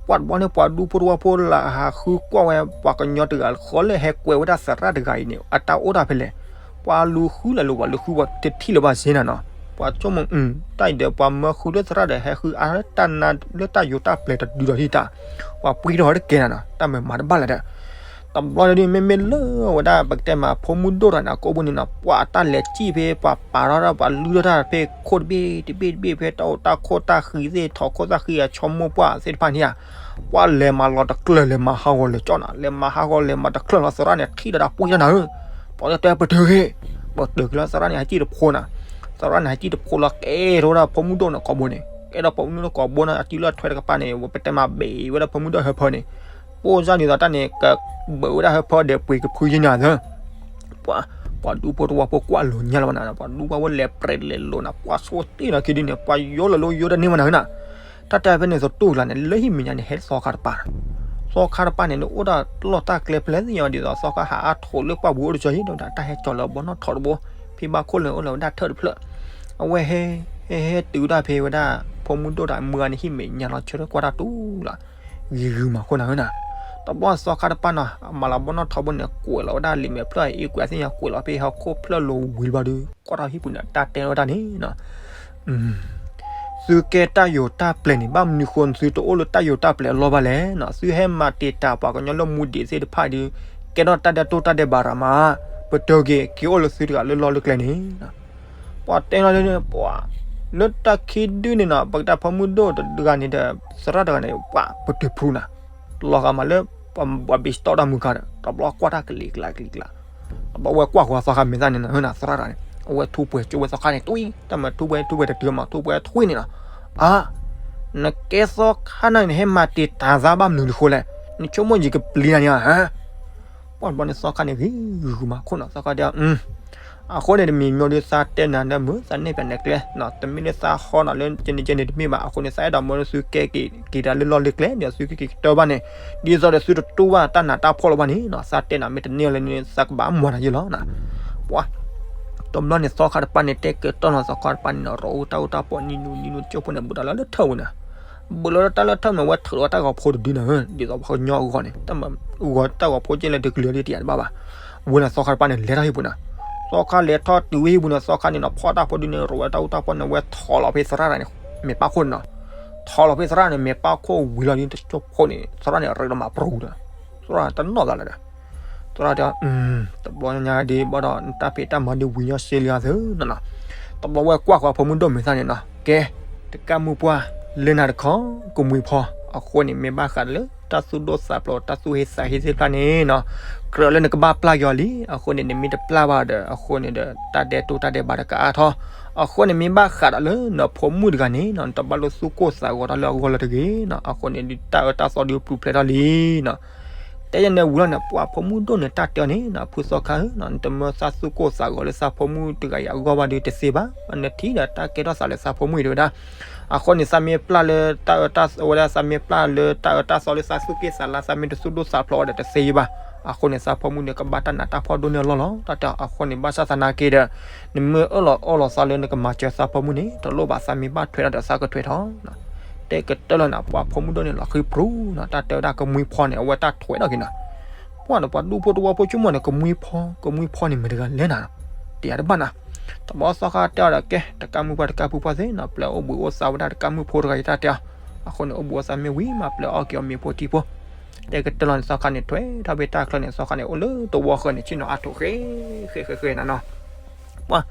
ပှၤတဘျီန့ၣ် ပှၤဒူဖိတဝီဖိလၢဟးဃုကွၢ်ဝဲ ပှၤကညီတဂၤဃီလၢဟဲကွဲဝဲဒၣ်သရၣ်တဂၤအံၤန့ၣ် အတၢ်အိၣ်တၢ်ဖဲလဲၣ်. ပှၤလူၤဃုလၢ်လိၤ ပှၤလူၤဃုဝဲတထံၣ်လၢၤဘၣ်စ့ၢ်နီၤနီၤ. ပှၤဆိကမိၣ် တၢ်အံၤဒီး ပှၤမၢဃုလၢသရၣ်ဒီးဟဲဃုအါတၢ်နါလၢတၢ်ယိၤတၢ်ပျဲၤတဒုဒီးဟံၣ်တၢ်, ပှၤပှ့ၤထီၣ်တကဲနီၤနီၤ, တၢ်မၤမၤတဘၣ်လၢၤဒီး တဘျီဒီး မ့မ့ၢ်လၢဝဲဒၣ် ပကတဲမး ဖိမုၣ်ဒိၣ်တဂၤန့ၣ် အကိာ်ပူၤန့ၣ်နီၤ ပှၤအတၢ်လဲၤစံၣ်ဖဲ ပှၤပာ်ထီၣ်ဒၣ် ပှၤလုၢ်ထီၣ်တၢ်ဖဲခိၣ်တဘ့ၣ်တဘ့ၣ်တဘ့ၣ် ဖဲတၢ်အိၣ်တၢ်ခိၣ်တၢ်ဃံသ့ၣ် ထီၣ်ခိၣ်သၣ်ဃံအဆိကမိၣ်ပှၢ်သ့ၣ်တဖၣ်န့ၣ်ဧါ, ပှၤလဲၤမၤလီၤတကျၢၤ လဲၤမၤဟးဂီၤလဲၤကၠီနီၤ, လဲၤမၤဟးဂီၤလဲၤမၤတကျၢၤလီၤ သရၣ်န့ၣ်ထံၣ်ဒီးတၢ်ပှ့ၤတၢ်နၤဧၢ, ပှၤတဲပတုာ်ဂ့ၤ, ပတုာ်က့ၤလီၤ သရၣ်န့ၣ် ဟဲစံၣ်တဖိနီၤ, သရၣ်န့ၣ် ဟဲစံၣ်တဖိလီၤ ကဲထီၣ်ဝဲဒၣ်ဖိမုၣ်ဒိၣ်န့ၣ်ကိာ်ဘိန့ၣ် ကဲထီၣ်ဖိမုၣ်ဒိၣ်န့ၣ်ကိာ်ဘိန့ၣ် အစုလၢထွဲတကပၤန့ၣ် ပတဲမးဘ့ၣ်ဝဲဒၣ်ဖိမုၣ်ဒိၣ်ဟၢဖၢန့ၣ်, ပိၢ်စၢ်ဒ်သိးတၢ်န့ၣ် ကဘၢၣ်ဝဲဒၣ်ဟၢဖၢဒီးပှ့ၤကဖုယဲၢ်နၤသၢ ပှၤ ပှၤဒူဖိတဝီဖိကွၢ်လိာ်ညါလီၤဘၣ်နၤ, ပှၤဒူဖိဝဲလဲၤပြဲးလဲၤလိၤနၤ, ပှၤဆိတ့ၢ်နၤခံဒုန့ၣ် ပှၤယိလၢလိယိတန့ၢ်မးနၤဧၢနၤ. တၢ်တဲဖဲန့ၣ်သတူၢ်ကျါန့ၣ် လၢဟံၣ်မဲာ်ညါန့ၣ် ဟဲသီခါတပၤ, သီခါတပၤန့ၣ် နအိၣ်တၢ်လီၢ်တၢ်ကျဲဖဲလဲၣ်သ့ၣ်ညါဒ်သိး သီခါဟးအါထိးလၢပှၢ်ပူၤအိၣ်တကၠီဟံၣ်ဒီး တၢ်ဟဲကၠီၤလၢဘီနီၣ်ထိးတဘိ, ဖံဘၣ်ခိၣ်လၢအိၣ်လၢဝဲဒၣ်ထၢၣ်တဖျၢၣ်, အဝဲဟဲ ဟဲ ဟဲတုၤဝဲဒၣ်ဖဲဝဲဒၣ် ဖိမုၣ်ဒိၣ်တၢ်မုၢ်ဂၤန့ၣ် ဟံၣ်မဲာ်ညါလီၤဆၢထၢၣ်ကွၢ်တၢ်တူၢ်လီၤ, ဂ့ၤဂ့ၤမးခိၣ်နၤဧၢနၤ. တဘျီသီခါတပၤနီၤ အမၤလီၤဘီနီၣ်ထိးဘိန့ၣ် ကွဲးလီၤဝဲဒၣ်လံာ်မဲာ်ဖျၢၣ်အံၤ ကွဲးသ့ၣ်ညါကွဲးလီၤဖဲဟီၣ်ခိၣ်ဖျၢၣ်လိၤဝံၤဘျီဒီး ကွၢ်ထီၣ်ဟံၣ်ပူၤန့ၣ် တၢ်တဲဝဲဒၣ်န့ၣ်နီၤ သုကဲတၢ်ယိၤတၢ်ပျဲၤန့ၣ် ဘၣ်မနုၤဃိသုတအိၣ်လၢတၢ်ယိၤတၢ်ပျဲၤအလီၢ်ဘၣ်လဲၣ်နီၤ. သုဟဲမၤတံာ်တာ်ပှၤကညီလၢမူဒံးသ့ၣ်တဖၣ်ဒီး ကဲထီၣ်တၢ်ဒဲးတိၢ်တၢ်ဒဲးဘးရၤမး, ပတုာ်က့ၤ က့ၤအိၣ်လၢသုတဂၤလၢလီၢ်လၢကျဲန့ၣ် ပှၤတဲလီၤဒ်န့ၣ် ပှၤ လၢတၢ်ခံဒုန့ၣ်နီၤ ပကတဲဖိမုၣ်ဒိၣ်တဂၤန့ၣ်ဒီး သရၣ်တဂၤန့ၣ် ပှၤပတုာ်ဖုနၤ, လီၤဂာ်မးလၢ ပှၤဘ့ၣ်စတီၣ်တၢ်မုၢ်ခါဒီး တဘျီကွၢ်တၢ်ကလံၤကျါကလံၤကျါ, တဘျီဝဲကွၢ်ဃီၤသီခါမ့ၢ်သၣ်န့ၣ်နီၤ သရၣ်တဂၤန့ၣ် အဝဲထူးပှဲၤကၠိဝဲသီခါန့ၣ် တွံၢ်, တၢ်မၤထူးပှဲၤ ထူးပှဲၤတတုၤမး ထူးပှဲၤထွံၣ်န့ၣ်နီၤ. အါ, နကဲသီခါန့ၣ် နဟဲမၤတံာ်တာ်သးဘၣ်မနုၤတဃိလဲၣ်, နဆိကမိၣ်ယကပျံၤနၤန့ၣ်ဧါ. ပှၢ်တဘျီန့ၣ်သီခါန့ၣ်ဂ့ၤဂ့ၤမးခိၣ်နီၤ, သီခါတဲ အဃိန့ၣ်တမံၤမံၤဒီးသးတဲနၤဒီးမုာ် သးနဲၣ်ပၠးနကျဲ, တမ့ၢ်လၢသးဟီနီၤလၢကန့ၣ်ကန့ၣ်တမ့ၢ်ဘၣ်, အဃိန့ၣ် သးအဲၣ်ဒိးမၢလၢသုကဲက့ၤတၢ်လၢလီၢ်လၢကျဲဒီး သုကက့ၤကတၢၢ်ဘၣ်န့ၣ်, ဒ်သိးဒီးသုတတူၢ်ဘၣ်တၢ်နးတၢ်ဖှီၣ်လၢၤဘၣ်န့ၣ်နီၤ, သးတဲနၤမ့ၢ်တန့ၢ်လၢန့ၣ် သးကဘၣ်မၤနၤယဲလီၤ. ပှၢ် တဘျီန့ၣ်သီခါတပၤန့ၣ် တဲကတီၢ်နီၤ, သီခါတပၤန့ၣ်နီၤ ရီးအူတၢ်အိၣ်တၢ်ပီးနံၤနူနံၤနူ ကၠိဖိန့ၣ် ဘူးဒီးလၢတၢ်လၢထၢၣ်ဝဲန့ၣ်, ဘူးလီၤလၢတၢ်လၢထၢၣ်န့ၣ် ဝဲထုးလီၤတၢ်ဂီၤဖိတဒုန့ၣ်, ဒ်သိးပှၤကညီအဂီၢ်န့ၣ် တၢ်ဂီၤတၢ်ဂီၤဖိက့လၢတကလုာ်ဒ်တယၤတဘၣ်ဘၣ်. ဝဲန့ၣ်သီခါတပၤန့ၣ် လဲၤထီၣ်ဟံၣ်ပူၤန့ၣ်, သီခါလဲၤထီၣ်တုၤဝဲဟံၣ်ပူၤန့ၣ် သီခါန့ၣ်နီၤ ဖီၣ်တၢ်ဖိဒုန့ၣ် ရီးဝဲတၢ်အိၣ်တၢ်ပီးန့ၣ် ဝဲထိးလီၤဖဲသရၣ်န့ၣ် မဲာ်ပၢ်ခိၣ်န့ၣ်နီၤ, ထိးလီၤဖဲသရၣ်န့ၣ် မဲာ်ပၢ်ခိၣ်ဝံၤလီၤဒ်တကၠိဖိန့ၣ် သရၣ်န့ၣ်ရ့ဒီးမၤပြူၤဒီး, သရၣ်တနီၣ်သးလၢၤဒီး သရၣ်တဲ တဘျီညါဒ်ဘၣ်ဒီး နတၢ်ဖံးတၢ်မၤဒ်ဝံၤညီစ့လံအသၢနီၤနီၤ, တဘျီဝဲကွၢ်ဃီၤဖိမုၣ်ဒိၣ်မဲာ်သၣ်န့ၣ်နီၤ, ကဲ တကၢ်မုၢ်ပှၢ် လၢနၤတခီ ကမှံဖီ, အဃိန့ၣ် မ့ၢ်ဘၣ်ဃးလၢတၢ်သူၣ်ဒိၣ်သးဖျိး တၢ်သူၣ်ဟ့သးဟ့သ့ၣ်တဖၣ်န့ၣ်နီၤ, ကြၢးလၢနကဘၣ်ပျၢ်က့ၤအီၤလံ, အဃိန့ၣ် နမ့ၢ်တပျၢ်ဘၣ်ဒီး အဃိန့ၣ်ဒီး တၢ်ဒဲးတိၢ်တၢ်ဒဲးဘးဒီးကအါထီၣ်, အဃိန့ၣ် မ့ၢ်ဘၣ်ဃးဒီးလၢနဖိမုၣ်တဂၤန့ၣ်နီၤ နတဘၣ်လိၣ်သူၣ်ကိၢ်သးဂီၤတၢ်လၢအဂီၢ်လၢၤတဂ့ၤနီၤ, အဃိန့ၣ် ဒ်တၢ်အၢတၢ်သီဒုးပျူၤဖျဲးထီၣ်လံနီၤ. တဲယဲန့ၣ်ဝံၤလီၤန့ၣ် ပှၤဖိမုၣ်ဒိၣ်န့ၣ် တၢ်တဲအီၤန့ၣ်နီၤ, ဖုသီခါဧၢနီၤ နတမၢသးသူၣ်ကိၢ်သးဂီၤလၢသးဖိမုၣ်တဂၤအံၤအဂီၢ်ဘၣ်ဒီးတသ့ဘၣ်, နထံၣ်ဒီးတၢ်ကဲထီၣ်သးလၢသးဖိမုၣ်အံၤတဲဝဲဒၣ်, အဃိန့ၣ် သးမ့ၢ်ပျၢ်လၢတၢ်အၢတၢ်သီဝဲဒၣ် သးမ့ၢ်ပျၢ်လၢတၢ်အၢတၢ်သီလၢသးသူၣ်က့ၢ်သးလါ သးမ့ၢ်တသူၣ်ဒိၣ်သးဖျိးအီၤဒီးတသ့ဘၣ်, အဃိန့ၣ် သးဖိမုၣ်န့ၣ် ကဘၣ်တၢ်နးတၢ်ဖှီၣ်ဒိၣ်န့ၢ်အလီၢ်လီၤ တၢ်တဲအီၤ, အဃိန့ၣ် ဘၣ်ဆၣ်သနာ်က့ဒီး နမ့ၢ်အၢၣ်လီၤအီလီၤသးလၢနကမၤစၢၤသးဖိမုၣ်န့ၣ် တလိၣ်ဘၣ် သးမ့ၢ်ဘၣ်ထွဲဒီးသးကထွဲထီၣ် တဲကတၢၢ်လီၤန့ၣ် ပှၤဖိမုၣ်ဒိၣ်န့ၣ် လီၤဃံပြူၤနီၤ, တၢ်တဲဝဲဒၣ်ကမှံဖီန့ၣ် အဝဲတၢ်ထွဲထီၣ်က့ၤနီၤ, ပှၢ်ဒီးပှၤဒူဖိတဝီဖိဆိကမိၣ်န့ၣ် ကမှံဖီ, ကမှံဖီန့ၣ်မ့ၢ်တဂၤလဲၣ်နၤ, တယၤတဘၣ်နၤ, တဘျီသီခါတဲအီၤဒီး ကဲ တကၢ်မုၢ်ပှၢ်တကၢ်ဖုပှၢ်သ့ၣ်နီၤ ပျဲအိၣ်ဘှံးအိၣ်သါဝဲဒၣ်တကၢ်မုၢ်ဖိတဂၤအံၤ တၢ်တဲအီၤ, အဃိန့ၣ် အိၣ်ဘှံးအိၣ်သါမ့ၢ်ဝံၤမး ပျဲအီၣ်က့ၤအီၤမ့ၤဖိထံဖိ တဲကတၢၢ်လီၤန့ၣ် သီခါန့ၣ် ထွဲထီၣ်ဖဲတၢ်ချၢန့ၣ် သီခါန့ၣ် အိၣ်လၢတဝီဃၢၤန့ၣ် ဆ့ၣ်နီၤအါထီၣ်ဃဲ ဃဲ ဃဲ ဃဲနၤနီၤ, ပှၤ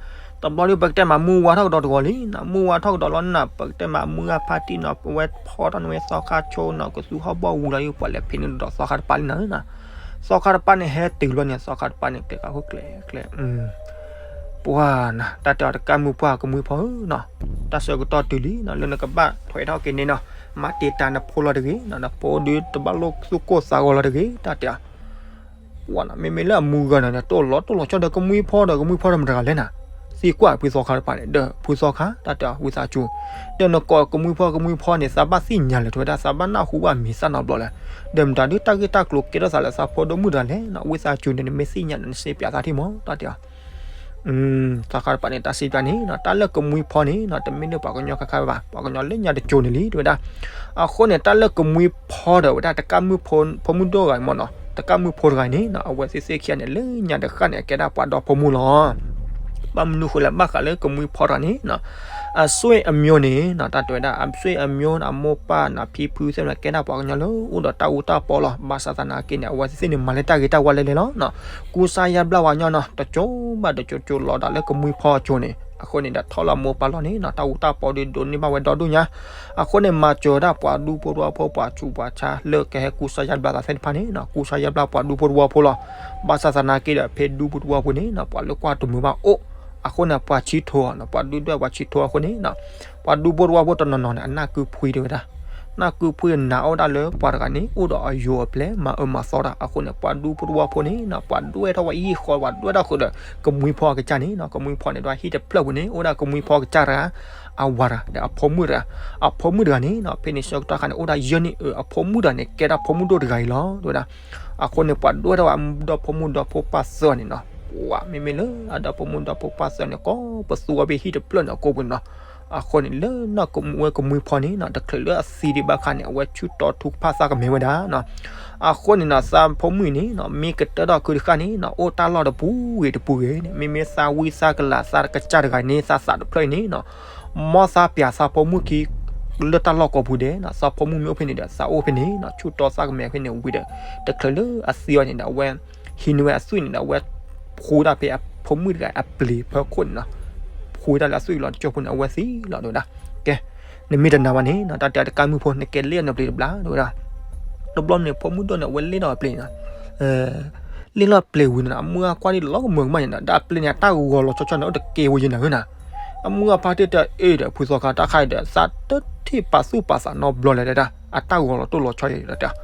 တဘျီဒုး ပကတဲမးမုၢ်ဝါထီၣ်ကဒီးတဂီၤလံနီၤ, မုၢ်ဝါထီၣ်ကဒီးလီၤနၤ ပကတဲမးမုၢ်ဂၤဖါတံၢ်နီၤ ပဝဲဖီထီၣ်န့ၢ်ဝဲသီခါဆိနီၤ ကသူဟီၣ်ဘီၣ်ဝံၤလီၤ ပှၤလဲၤဖံးန့ၢ်ဒီးသီခါတပၤလံနၤ, သီခါတပၤန့ၣ် ဟဲတုၤလီၤန့ၣ် သီခါတပၤန့ၣ် ကျဲၤဃာ်ခိၣ်ကျဲၤကျဲၤ ပှၤနၤ တၢ်တဲအီၤတကၢ်မုၢ်ပှၢ်ကမှံဖီဧၢနီၤ, တၢ်ဆၢကတီၢ်တုၤလံနီၤ လၢနကဘၣ်ထွဲထီၣ်က့ၤန့ၣ်နီၤ, မၤတံာ်တာ်နဖိလီၤတဂ့ၤနီၤ, နဖိဒုးတဘၣ်လိၣ်သူၣ်ကိၢ်သးဂီၤလီၤတဂ့ၤ တၢ်တဲအီၤ, ပှၤနၤ မ့မ့ၢ်လၢအမုၢ်ဂၤနီၤ တအိၣ်လီၤတိၢ်လီၤဆီဒီးကမှံဖီဒီး ကမှံဖီဒီးမတၤတဂၤလဲၣ်နၤ, သံကွၢ်ဖုသီခါတပၤန့ၣ် ဒီးဖုသီခါ တၢ်တဲအီၤဝံသးစူၤ, ဒီးနကိးကမှံဖီကမှံဖီန့ၣ် သးဘၣ်သ့ၣ်ညါလဲၣ် တဲဝဲဒၣ် သးဘၣ်နၢ်ဟူဘၣ်မံၤသၣ်နီတဘျီလဲၣ်, ဒီးမတၤဒုးတၢ်ဂ့ၢ်တၢ်ကျိၤကဲထီၣ်သးလၢသးဖိဒိၣ်မုၣ်တဂၤလဲၣ်နီၤ, ဝံသးစူၤန့ၣ် နမ့ၢ်သ့ၣ်ညါန့ၣ် နစ့ပၠးသးထံၣ်မး တၢ်တဲအီၤ သီခါတပၤန့ၣ် တၢ်စံးပၠးန့ၣ်နီၤ တၢ်လၢကမှံဖီန့ၣ်နီၤ တမ့ၢ်လၢပှၤကညီခါခါဘၣ် ပှၤကညီလၢညါတကၠိၤန့ၣ်လံ တဲဝဲဒၣ်. အဃိန့ၣ် တၢ်လၢကမှံဖီဒီးဝဲဒၣ်တကၢ်မုၣ်ဖိ ဖိမုၣ်ဒိၣ်ဂၤမ့ၢ်နီၤ တကၢ်မုၣ်ဖိတဂၤန့ၣ်နီၤ အဝဲသ့ၣ်သ့ၣ်ခံဂၤန့ၣ် လၢညါတဃၣ်န့ၣ် အကဲဒၣ်ပှၤဒီဖိမုၣ်လီၤ. ဘၣ်မနုၤဃိလဲၣ် ဘၣ်ဃးလၢကမှံဖီတဂၤန့ၣ်နီၤ အဆွေမျိုးန့ၣ်နီၤ တၢ်တဲဝဲဒၣ် အဆွေမျိုး အမိၢ်ပၢ်နီၤ ဖံဖုသ့ၣ်န့ၣ် ကဲဒၣ်ပှၤကညီလၢအိၣ်ဒီးတၢ်အူတၢ်ပီလီၤ. ဘၣ်ဆၣ်သနာ်က့န့ၣ် အဝဲသ့ၣ်န့ၣ် မၤလၢတၢ်ဂ့ၤတၢ်ဝါလဲၣ်လဲၣ်လီၤနီၤ ကူစါယါဘျါဝဲညီနီၤ တကၠိဘၣ်တကၠိ ကၠိလီၤဒၣ်လၢကမှံဖီအကၠိန့ၣ် အဃိန့ၣ်ဒီး ထီၣ်လၢအမိၢ်ပၢ်လီၢ်န့ၣ်နီၤ တၢ်အူတၢ်ပီဒုးဒိးန့ၢ်ဘၣ်ဝဲဒီဒူၣ်ညါ အဃိန့ၣ် မၤစၢၤဝဲဒၣ်ပှၤဒူဖိတဝီဖိ ပှၤဆူးပှၤဆါ လၢကဟဲကူစါယါဘျါသးသ့ၣ်တဖၣ်န့ၣ်နီၤ ကူစါယါဘျါပှၤဒူဖိတဝီဖိလီၤ. ဘၣ်ဆၣ်သနာ်က့ဒီး ဖဲဒူဖိတဝီဖိန့ၣ်နီၤ ပှၤလၢကွၢ်တမုာ်ဘၣ်အိၣ် အဃိန့ၣ် ပှၤဆံးထိးနီၤ ပှၤဒူဒွဲၣ်ပှၤဆံးထိးအဃိန့ၣ်နီၤ ပှၤဒူဖိတဝီဖိတနီၤနီၤန့ၣ် အနၢ်ကုဖှံတဲဝဲဒၣ် နၢ်ကုဖှံနာ်အိၣ်ဒၣ်လၢပှၤတဂၤန့ၣ် အိၣ်ဒီးအယိၤအပျဲၢ် မၤအၢမၤသီတၢ် အဃိန့ၣ် ပှၤဒူဖိတဝီဖိန့ၣ်နီၤ ပှၤဒွဲၣ်ထီၣ်ဝဲယံာ်ဃီ ပှၤဒွဲၣ်ထီၣ်ဃုာ်ဒီး ကမှံဖီအကစၢ်န့ၣ်နီၤ ကမှံဖီန့ၣ် ဒွဲၣ်ဟံၣ်တဖျၢၣ်ပူၤန့ၣ် အိၣ်ဒၣ်ကမှံဖီအကစၢ်တဂၤ အဝၤတဂၤ ဒီးအဖိမုၣ်တဂၤ အဖိမုၣ်တဂၤန့ၣ်နီၤ ဖဲန့ၣ်ဆၢကတီၢ်ခါန့ၣ် အိၣ်ဒၣ်ယဲၢ်နံၣ်အၢ အဖိမုၣ်တဂၤန့ၣ် ကဲဒၣ်ဖိမုၣ်ဒိၣ်တဂၤအံၤလီၤ တဲဝဲဒၣ်. အဃိန့ၣ် ပှၤဒွဲၣ်ထီၣ်ဝဲအဒီဖိမိၢ်ဒီဖိပၢ်သၢန့ၣ်နီၤ ပှၤမ့မ့ၢ်လၢအဒီဖိမိၢ်ဒီဖိပၢ်သၢန့ၣ် ကိးပသူဝဲဖဲဟံၣ်တဖျၢၣ်န့ၣ်အကိာ်ပူၤန့ၣ်နီၤ အဃိန့ၣ် လၢနီၢ်ကမူဝဲကမှံဖီန့ၣ်နီၤ တချုးလၢအသံဒံးဘၣ်ခါန့ၣ် အဝဲဆူၣ်တီထူကဖၣ်သးကမဲာ်ဝဲဒၣ်နီၤ အဃိန့ၣ်နီၤ သးဖိမုၣ်န့ၣ်နီၤ မ့ၢ်ကတၢၢ်ထီၣ်ခုတဃၣ်န့ၣ်နီၤ အိၣ်တၢ်လီၢ်တပူၤဂ့ၤတပူၤဂ့ၤန့ၣ် မ့မ့ၢ်သးဝံသးကလၤသးကစၢ်တဂၤန့ၣ် သးသးတဖျၢၣ်အံၤန့ၣ်နီၤ မ်သးပျးသးဖိမုၣ်ခံ လၢတၢ်လီၢ်ကိာ်ပူၤဒဲးနီၤ သးဖိမုၣ်မ့ၢ်အိၣ်ဖဲန့ၣ်ဒီး သးအိၣ်ဖဲန့ၣ်နီၤ ဆူၣ်တီသးကမဲာ်ဖဲန့ၣ်ဝံၤဒီး တချုးလၢအသံအီၤန့ၣ်ဒီး အဝဲဟံးန့ၢ်ဝဲအသွံၣ်န့ၣ်ဒီး အဝဲဖှူတၢ်ဖဲအဖိမုၣ်တဂၤအပျ့ၤဖၢခိၣ်န့ၣ်နီၤ ဖှူတၢ်လၢအသွံၣ်လီၤတကၠိၢ်ဖိန့ၣ် အဝဲသံလီၤတဲဝဲဒၣ်. ကဲ နမ့ၢ်တနာ်ဘၣ်န့ၣ်နီၤ တၢ်တဲတကၢ်မုၣ်ဖိ နကဲလ့ၣ်အီၤနပျ့ၤတဘျီတဲဝဲဒၣ်. တဘျီန့ၣ် ဖိမုၣ်ဒိၣ်န့ၣ် အဝဲလ့ၣ်ဒီးအပျ့ၤနီၤ လ့ၣ်လီၤပျ့ၤဝံၤန့ၣ်နီၤ အမုၢ်အခွါဒ်လီၤကမၢၤကမၣ်န့ၣ်နီၤ ဒီးအပျ့ၤန့ၣ် အတၢ်ဂီၤလီၤဆီဆီန့ၣ် အိၣ်တက့ၢ်ဝဲယဲၢ်နၤဧၢနီၤ. အမုၢ်အဖါတၢၢ်တဲအ့ၣ်ဒီး ဖုသီခါတၢ်ခါအံၤဒီး သးတထံၣ်ပာ်သူၣ်ပာ်သးနီတဘျီလဲၣ်တဲဒၣ် အတၢ်ဂီၤလီၤတိၢ်လီၤဆီယဲၢ်တဲဒၣ်.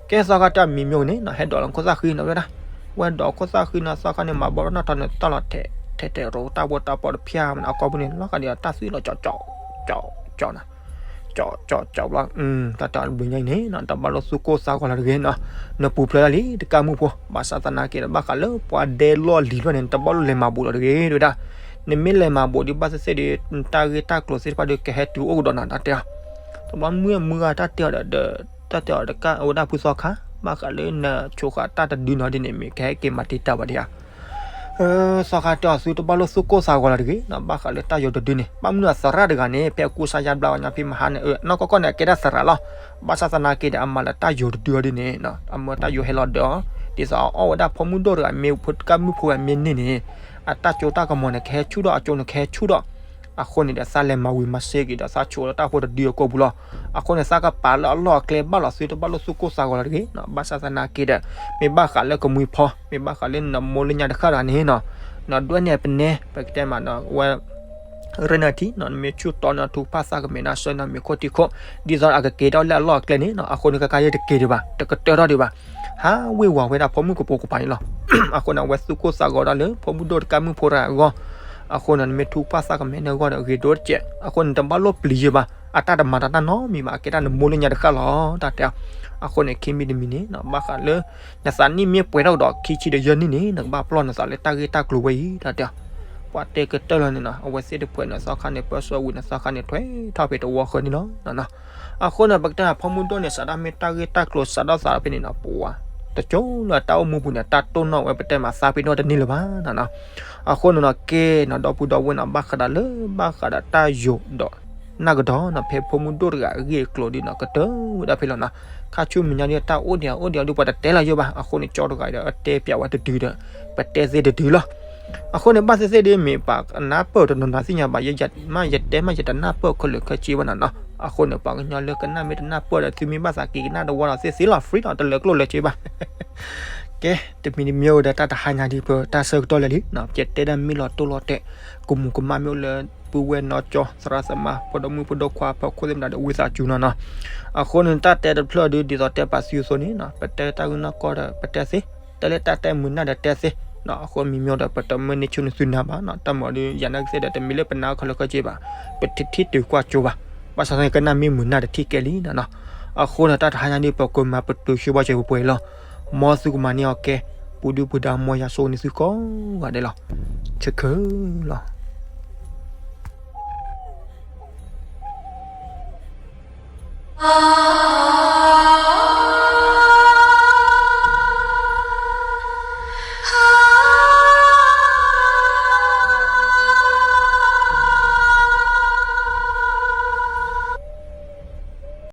ကဲသီခါတဲအမံၤမ့ၢ်န့ၣ်နီၤ ဟဲဒိးလီၤခိၣ်သၣ်ဃံနီၤဝဲဒၣ်. ဝဲဒိးခိၣ်သၣ်ဃံနီၤ သီခါန့ၣ် မၤဘီထီၣ်နီၣ်ထီန့ၣ် သီၣ်လီၤထဲးထဲးထဲး ရိတၢ်ဘိတၢ်ဘီတဖျၢၣ်မးနီၤ အကိာ်ပူၤန့ၣ် လီၤဂာ်ဒီးတၢ်သွံၣ်လီၤကၠီကၠီကၠီကၠီနီၤ ကၠီကၠီကၠီဘျီ တၢ်တဲအီၤတဘျုးညါအံၤန့ၣ်နီၤ တဘၣ်လိာ်သူၣ်ကိၢ်သးဂီၤလီၤတဂ့ၤနီၤ. နပူၤဖျဲးဒၣ်လံ တကၢ်မုၣ်ဖိ ဘၣ်ဆၣ်သနာ်က့ဒီး ဘၣ်ဃးလၢပှၤဒဲလီၢ်လံၤတဖၣ်န့ၣ် နတဘၣ်လိာ်လဲၤမၤဘူးလီၤတဂ့ၤ တဲဝဲဒၣ်. နမ့ၢ်လဲၤမၤဘူးဒံးဘၣ်သ့ၣ်သ့ၣ်ဒီး နတၢ်ဂ့ၢ်တၢ်ကျိၤသ့ၣ်တဖၣ်ဒီး ကဟဲတုၤအိၣ်ကဒီးနီၤ တၢ်တဲအီၤ. တဘျီမုၢ်အမုၢ်ဂၤတၢ်တဲအီၤဒီး တၢ်တဲအီၤတကၢ်ဝဲဒၣ်ဖုသီခါ ဘၣ်ဃးလၢနဆိးဃာ်တၢ်တဒုနီၤဒ်န့ၣ် မ့ၢ်ကဟဲက့ၤမၤတံာ်တာ်ဘၣ်ဒံးဧါ သီခါတဲအီၤ သုတဘၣ်လိာ်သူၣ်ကိၢ်သးဂီၤလီၤတဂ့ၤနီၤ ဘၣ်ဃးလၢတၢ်ယိၤတဒုန့ၣ် ဘၣ်မနုၤအသရၣ်တဂၤန့ၣ် ဖဲအကူစါယါဘျါအီၤညါဖဲမဟါန့ၣ် နီၢ်ကီၢ်ကီၢ်န့ၣ် အကဲဒၣ်သရၣ်လီၤ. ဘၣ်ဆၣ်သနာ်က့ဒီး အမၤလၢတၢ်ယိၤတဒုအီၤဒ်န့ၣ် အမၢတၢ်ယိၤဟဲလီၤဒၢအီၤ ဒ်သိးအအီၣ်ဝဲဒၣ်ဖိမုၣ်ဒိၣ်တဂၤမ့ၢ်ဖိတကၢ်မုၣ်ဖိဂၤမ့ၢ်န့ၢ်န့ၣ် အတၢ်ကၠိတၢ်ကမီၤန့ၣ် ကဟဲဆူၣ်ထီၣ် အကၠိန့ၣ်ကဟဲဆူၣ်ထီၣ် အဃိန့ၣ်ဒီး သးလဲၤမၤဝံၤမၤစ့ၢ်ကီးဒီး သးဆိးလၢတၢ်ဖိတဒုအကိာ်ပူၤလီၤ. အဃိန့ၣ် သးကပာ်လၢအလီၢ်အကျဲဘၣ်လီၤ သုတဘၣ်လိာ်သူၣ်ကိၢ်သးဂီၤလီၤတဂ့ၤနီၤ ဘၣ်ဆၣ်သနာ်က့ဒီး မ့ၢ်ဘၣ်ဃးလၢကမှံဖီ မ့ၢ်ဘၣ်ဃးလၢနမိၢ်လၢညါတဃၣ်တဂၤန့ၣ်နီၤ နဒွဲၣ်န့ၢ်ပနဲ ပကတဲမးနီၤ ဝဲ ရ့နၤထံနီၤ နမ့ၢ်ဆူၣ်တီနၤထူဖၣ်သးကမဲာ်နၤဆၢနၤမ့ၤခိၣ်ထံခိၣ် ဒ်သိးအကက့ၤထီၣ်လၢအလီၢ်အကျဲန့ၣ်နီၤ အဃိန့ၣ် ကကါယဲတက့ၤဒံးဘၣ် တကတၢၢ်ထီၣ်ဒံးဘၣ် ဟးဝ့ၤဝီၤဝဲဒၣ်ဖိမုၣ်ကပိာ်ကပၤန့ၣ်လီၤ. အဃိန့ၣ် အဝဲသူၣ်ကိၢ်သးဂီၤဒၣ်လၢ ဖိမုၣ်ဒိၣ်တကၢ်မုၣ်ဖိတဂၤအဂီၢ် အဃိန့ၣ် နမ့ၢ်ထူဖၣ်သးကမဲာ်နၤအဂီၢ်ဒီး ဂ့ၤဒိၣ်တစဲး အဃိန့ၣ် တဘၣ်လိာ်ပျံၤယဲၢ်ဘၣ် အတၢ်တမၤတၢ်တၢ်နီတမံၤဘၣ် အကဲတၢ်နမိၢ်လၢညါတဃၣ်လီၤ တၢ်တဲအီၤ. အဃိန့ၣ် ခံမံၤတမံၤန့ၣ်နီၤ ဘၣ်ဃးလၢ နသးနံၣ်မ့ၢ်ပှဲၤထီၣ်ကဒီး ခံဆံဒီးယဲၢ်နံၣ်န့ၣ် နကဘၣ်ပလီၢ်နသးလၢတၢ်ဂ့ၢ်တၢ်ကျိၤဝဲအံၤ တၢ်တဲအီၤ. ပှၤတဲကတၢၢ်လီၤန့ၣ်နီၤ အဝဲသ့ၣ်တဖၣ်န့ၣ် သီခါန့ၣ် ပၢဆှၢဝံၤန့ၣ် သီခါန့ၣ် ထွဲထီၣ်ဖဲတဝီဃၢၤန့ၣ်လီၤ. အဃိန့ၣ် ပကတဲမး ဖိမုၣ်ဒိၣ်န့ၣ် စးထီၣ်မ့ၢ်တၢ်ဂ့ၢ်တၢ်ကျိၤစးထီၣ်သးဖဲန့ၣ်နီၤ ပဝဲ တကၠိလၢတၢ်အိၣ်မူပူၤန့ၣ် တၢ်တိၢ်နီၣ်ဝဲ ပတဲမး သးပ့ၤနီၣ်တန့ၢ်လၢၤဘၣ်နီၤ. အဃိန့ၣ်နီၤ ကဲနီၤ ဒီပုၢ်ဒီဝဲၢ်နီၤ ဘၣ်ဃးဒီးလၢ ဘၣ်ဃးဒီးတၢ်ယိၤဒီး နၢ်ကဒီးနီၤ ဖဲဖိမုၣ်ဒိၣ်တဂၤအဂ့ၢ်အကျိၤဒ်နီၤ ကတၢၢ်ဝဲဒၣ်ဖဲလီၤနီၤ. ခါဆူမဲာ်ညါဒ်တၢ်အိၣ်ဒံးအိၣ်ဒံးအီၤဒ်ပှၤတတဲလၢၤယိၣ်ဘၣ် အဃိန့ၣ် ကၠီတဂၤဒီး အတဲပျးဝဲတဒုဒီး ပတဲသ့တဒုလီၤ. အဃိန့ၣ် ဘၣ်သ့ၣ်သ့ၣ်ဒ်မ့ၢ်ပှၤကနၢ်ပၢၢ် တနီၤနီၤသ့ၣ်ညါဘၣ် ယမ့ၢ်ယတဲမ့ၢ်ယတနၢ်ပၢၢ်ခဲလၢာ်ခဲဆ့ဘၣ်နီၤနီၤ. အဃိန့ၣ် ပှၤကညီလၢကနၣ်မ့ၢ်တနၢ်ပၢၢ်ဒီး သုမ့ၢ်ဘၣ်သးက့ၤကနၣ်တဝီဒီးသ့ၣ်သ့လီၤ free ဒီး တလၢကျိၣ်လၢစ့ဘၣ် ကဲ တမံၤတမံၤအိၣ်ဒီးတၢ်တဟါညါဒ်ပတၢ်ဆၢကတီၢ်လၢာ်လံနီၤ ပကတဲဒၣ်မ့ၢ်လီၤတိၢ်လီၤတဲာ် ကမူးကမၣ်မ့ၢ်အိၣ်လၢ ပုၢ်ဝဲၢ်နီၢ်ကၠီ သရၣ်သမါ ဖိဒိၣ်မုၣ်ဖိဒိၣ်ခွါ ဖီခိၣ်သ့ၣ်မတၤဒီး ဝံသးစူၤနီၤနီၤ. အဃိန့ၣ် တၢ်တဲတဖျၢၣ်ဒ် ဒ်သိးတဲပာ်စုအသိးန့ၣ်နီၤ ပတဲတၢ်ဂ့ၢ်နီၢ်ကီၢ်ဒီး ပတဲသ့ တဲလၢတၢ်တဲမုာ်နၢ်ဒီးတဲသ့ အဃိမံၤမံၤဒီး ပတမၢန့ၢ်ဆူၣ်န့ၢ်သုနၤဘၣ်နီၤ တၢ်မၤဒ်ယၤနာ်က့သ့ၣ်ဒီး တမ့ၢ်လၢပနာ်အီၤခဲလၢာ်ခဲဆ့ဘၣ် ပတထံၣ်တုၤကွၢ်ကၠိဘၣ် ဘၣ်ဆၣ်သနာ်က့ ကနၣ်မ့ၢ်မုာ်နၢ်တထံၣ်ကဲလံနီၤနီၤ. အဃိန့ၣ် တၢ်တဟါညါဒ် ပကမၤပတုာ်ဆူဘၣ်စဲးပှဲၤပှဲၤလီၤ. မ်သုကမၤန့ၢ်အီၤကဲ ပူၤဒုၣ်ပူၤဒါ မ်ယွၤဆိၣ်ဂ့ၤန့ၢ်သုကိးဂၤဒဲးလီၤ. ဆၢခဲလီၤ.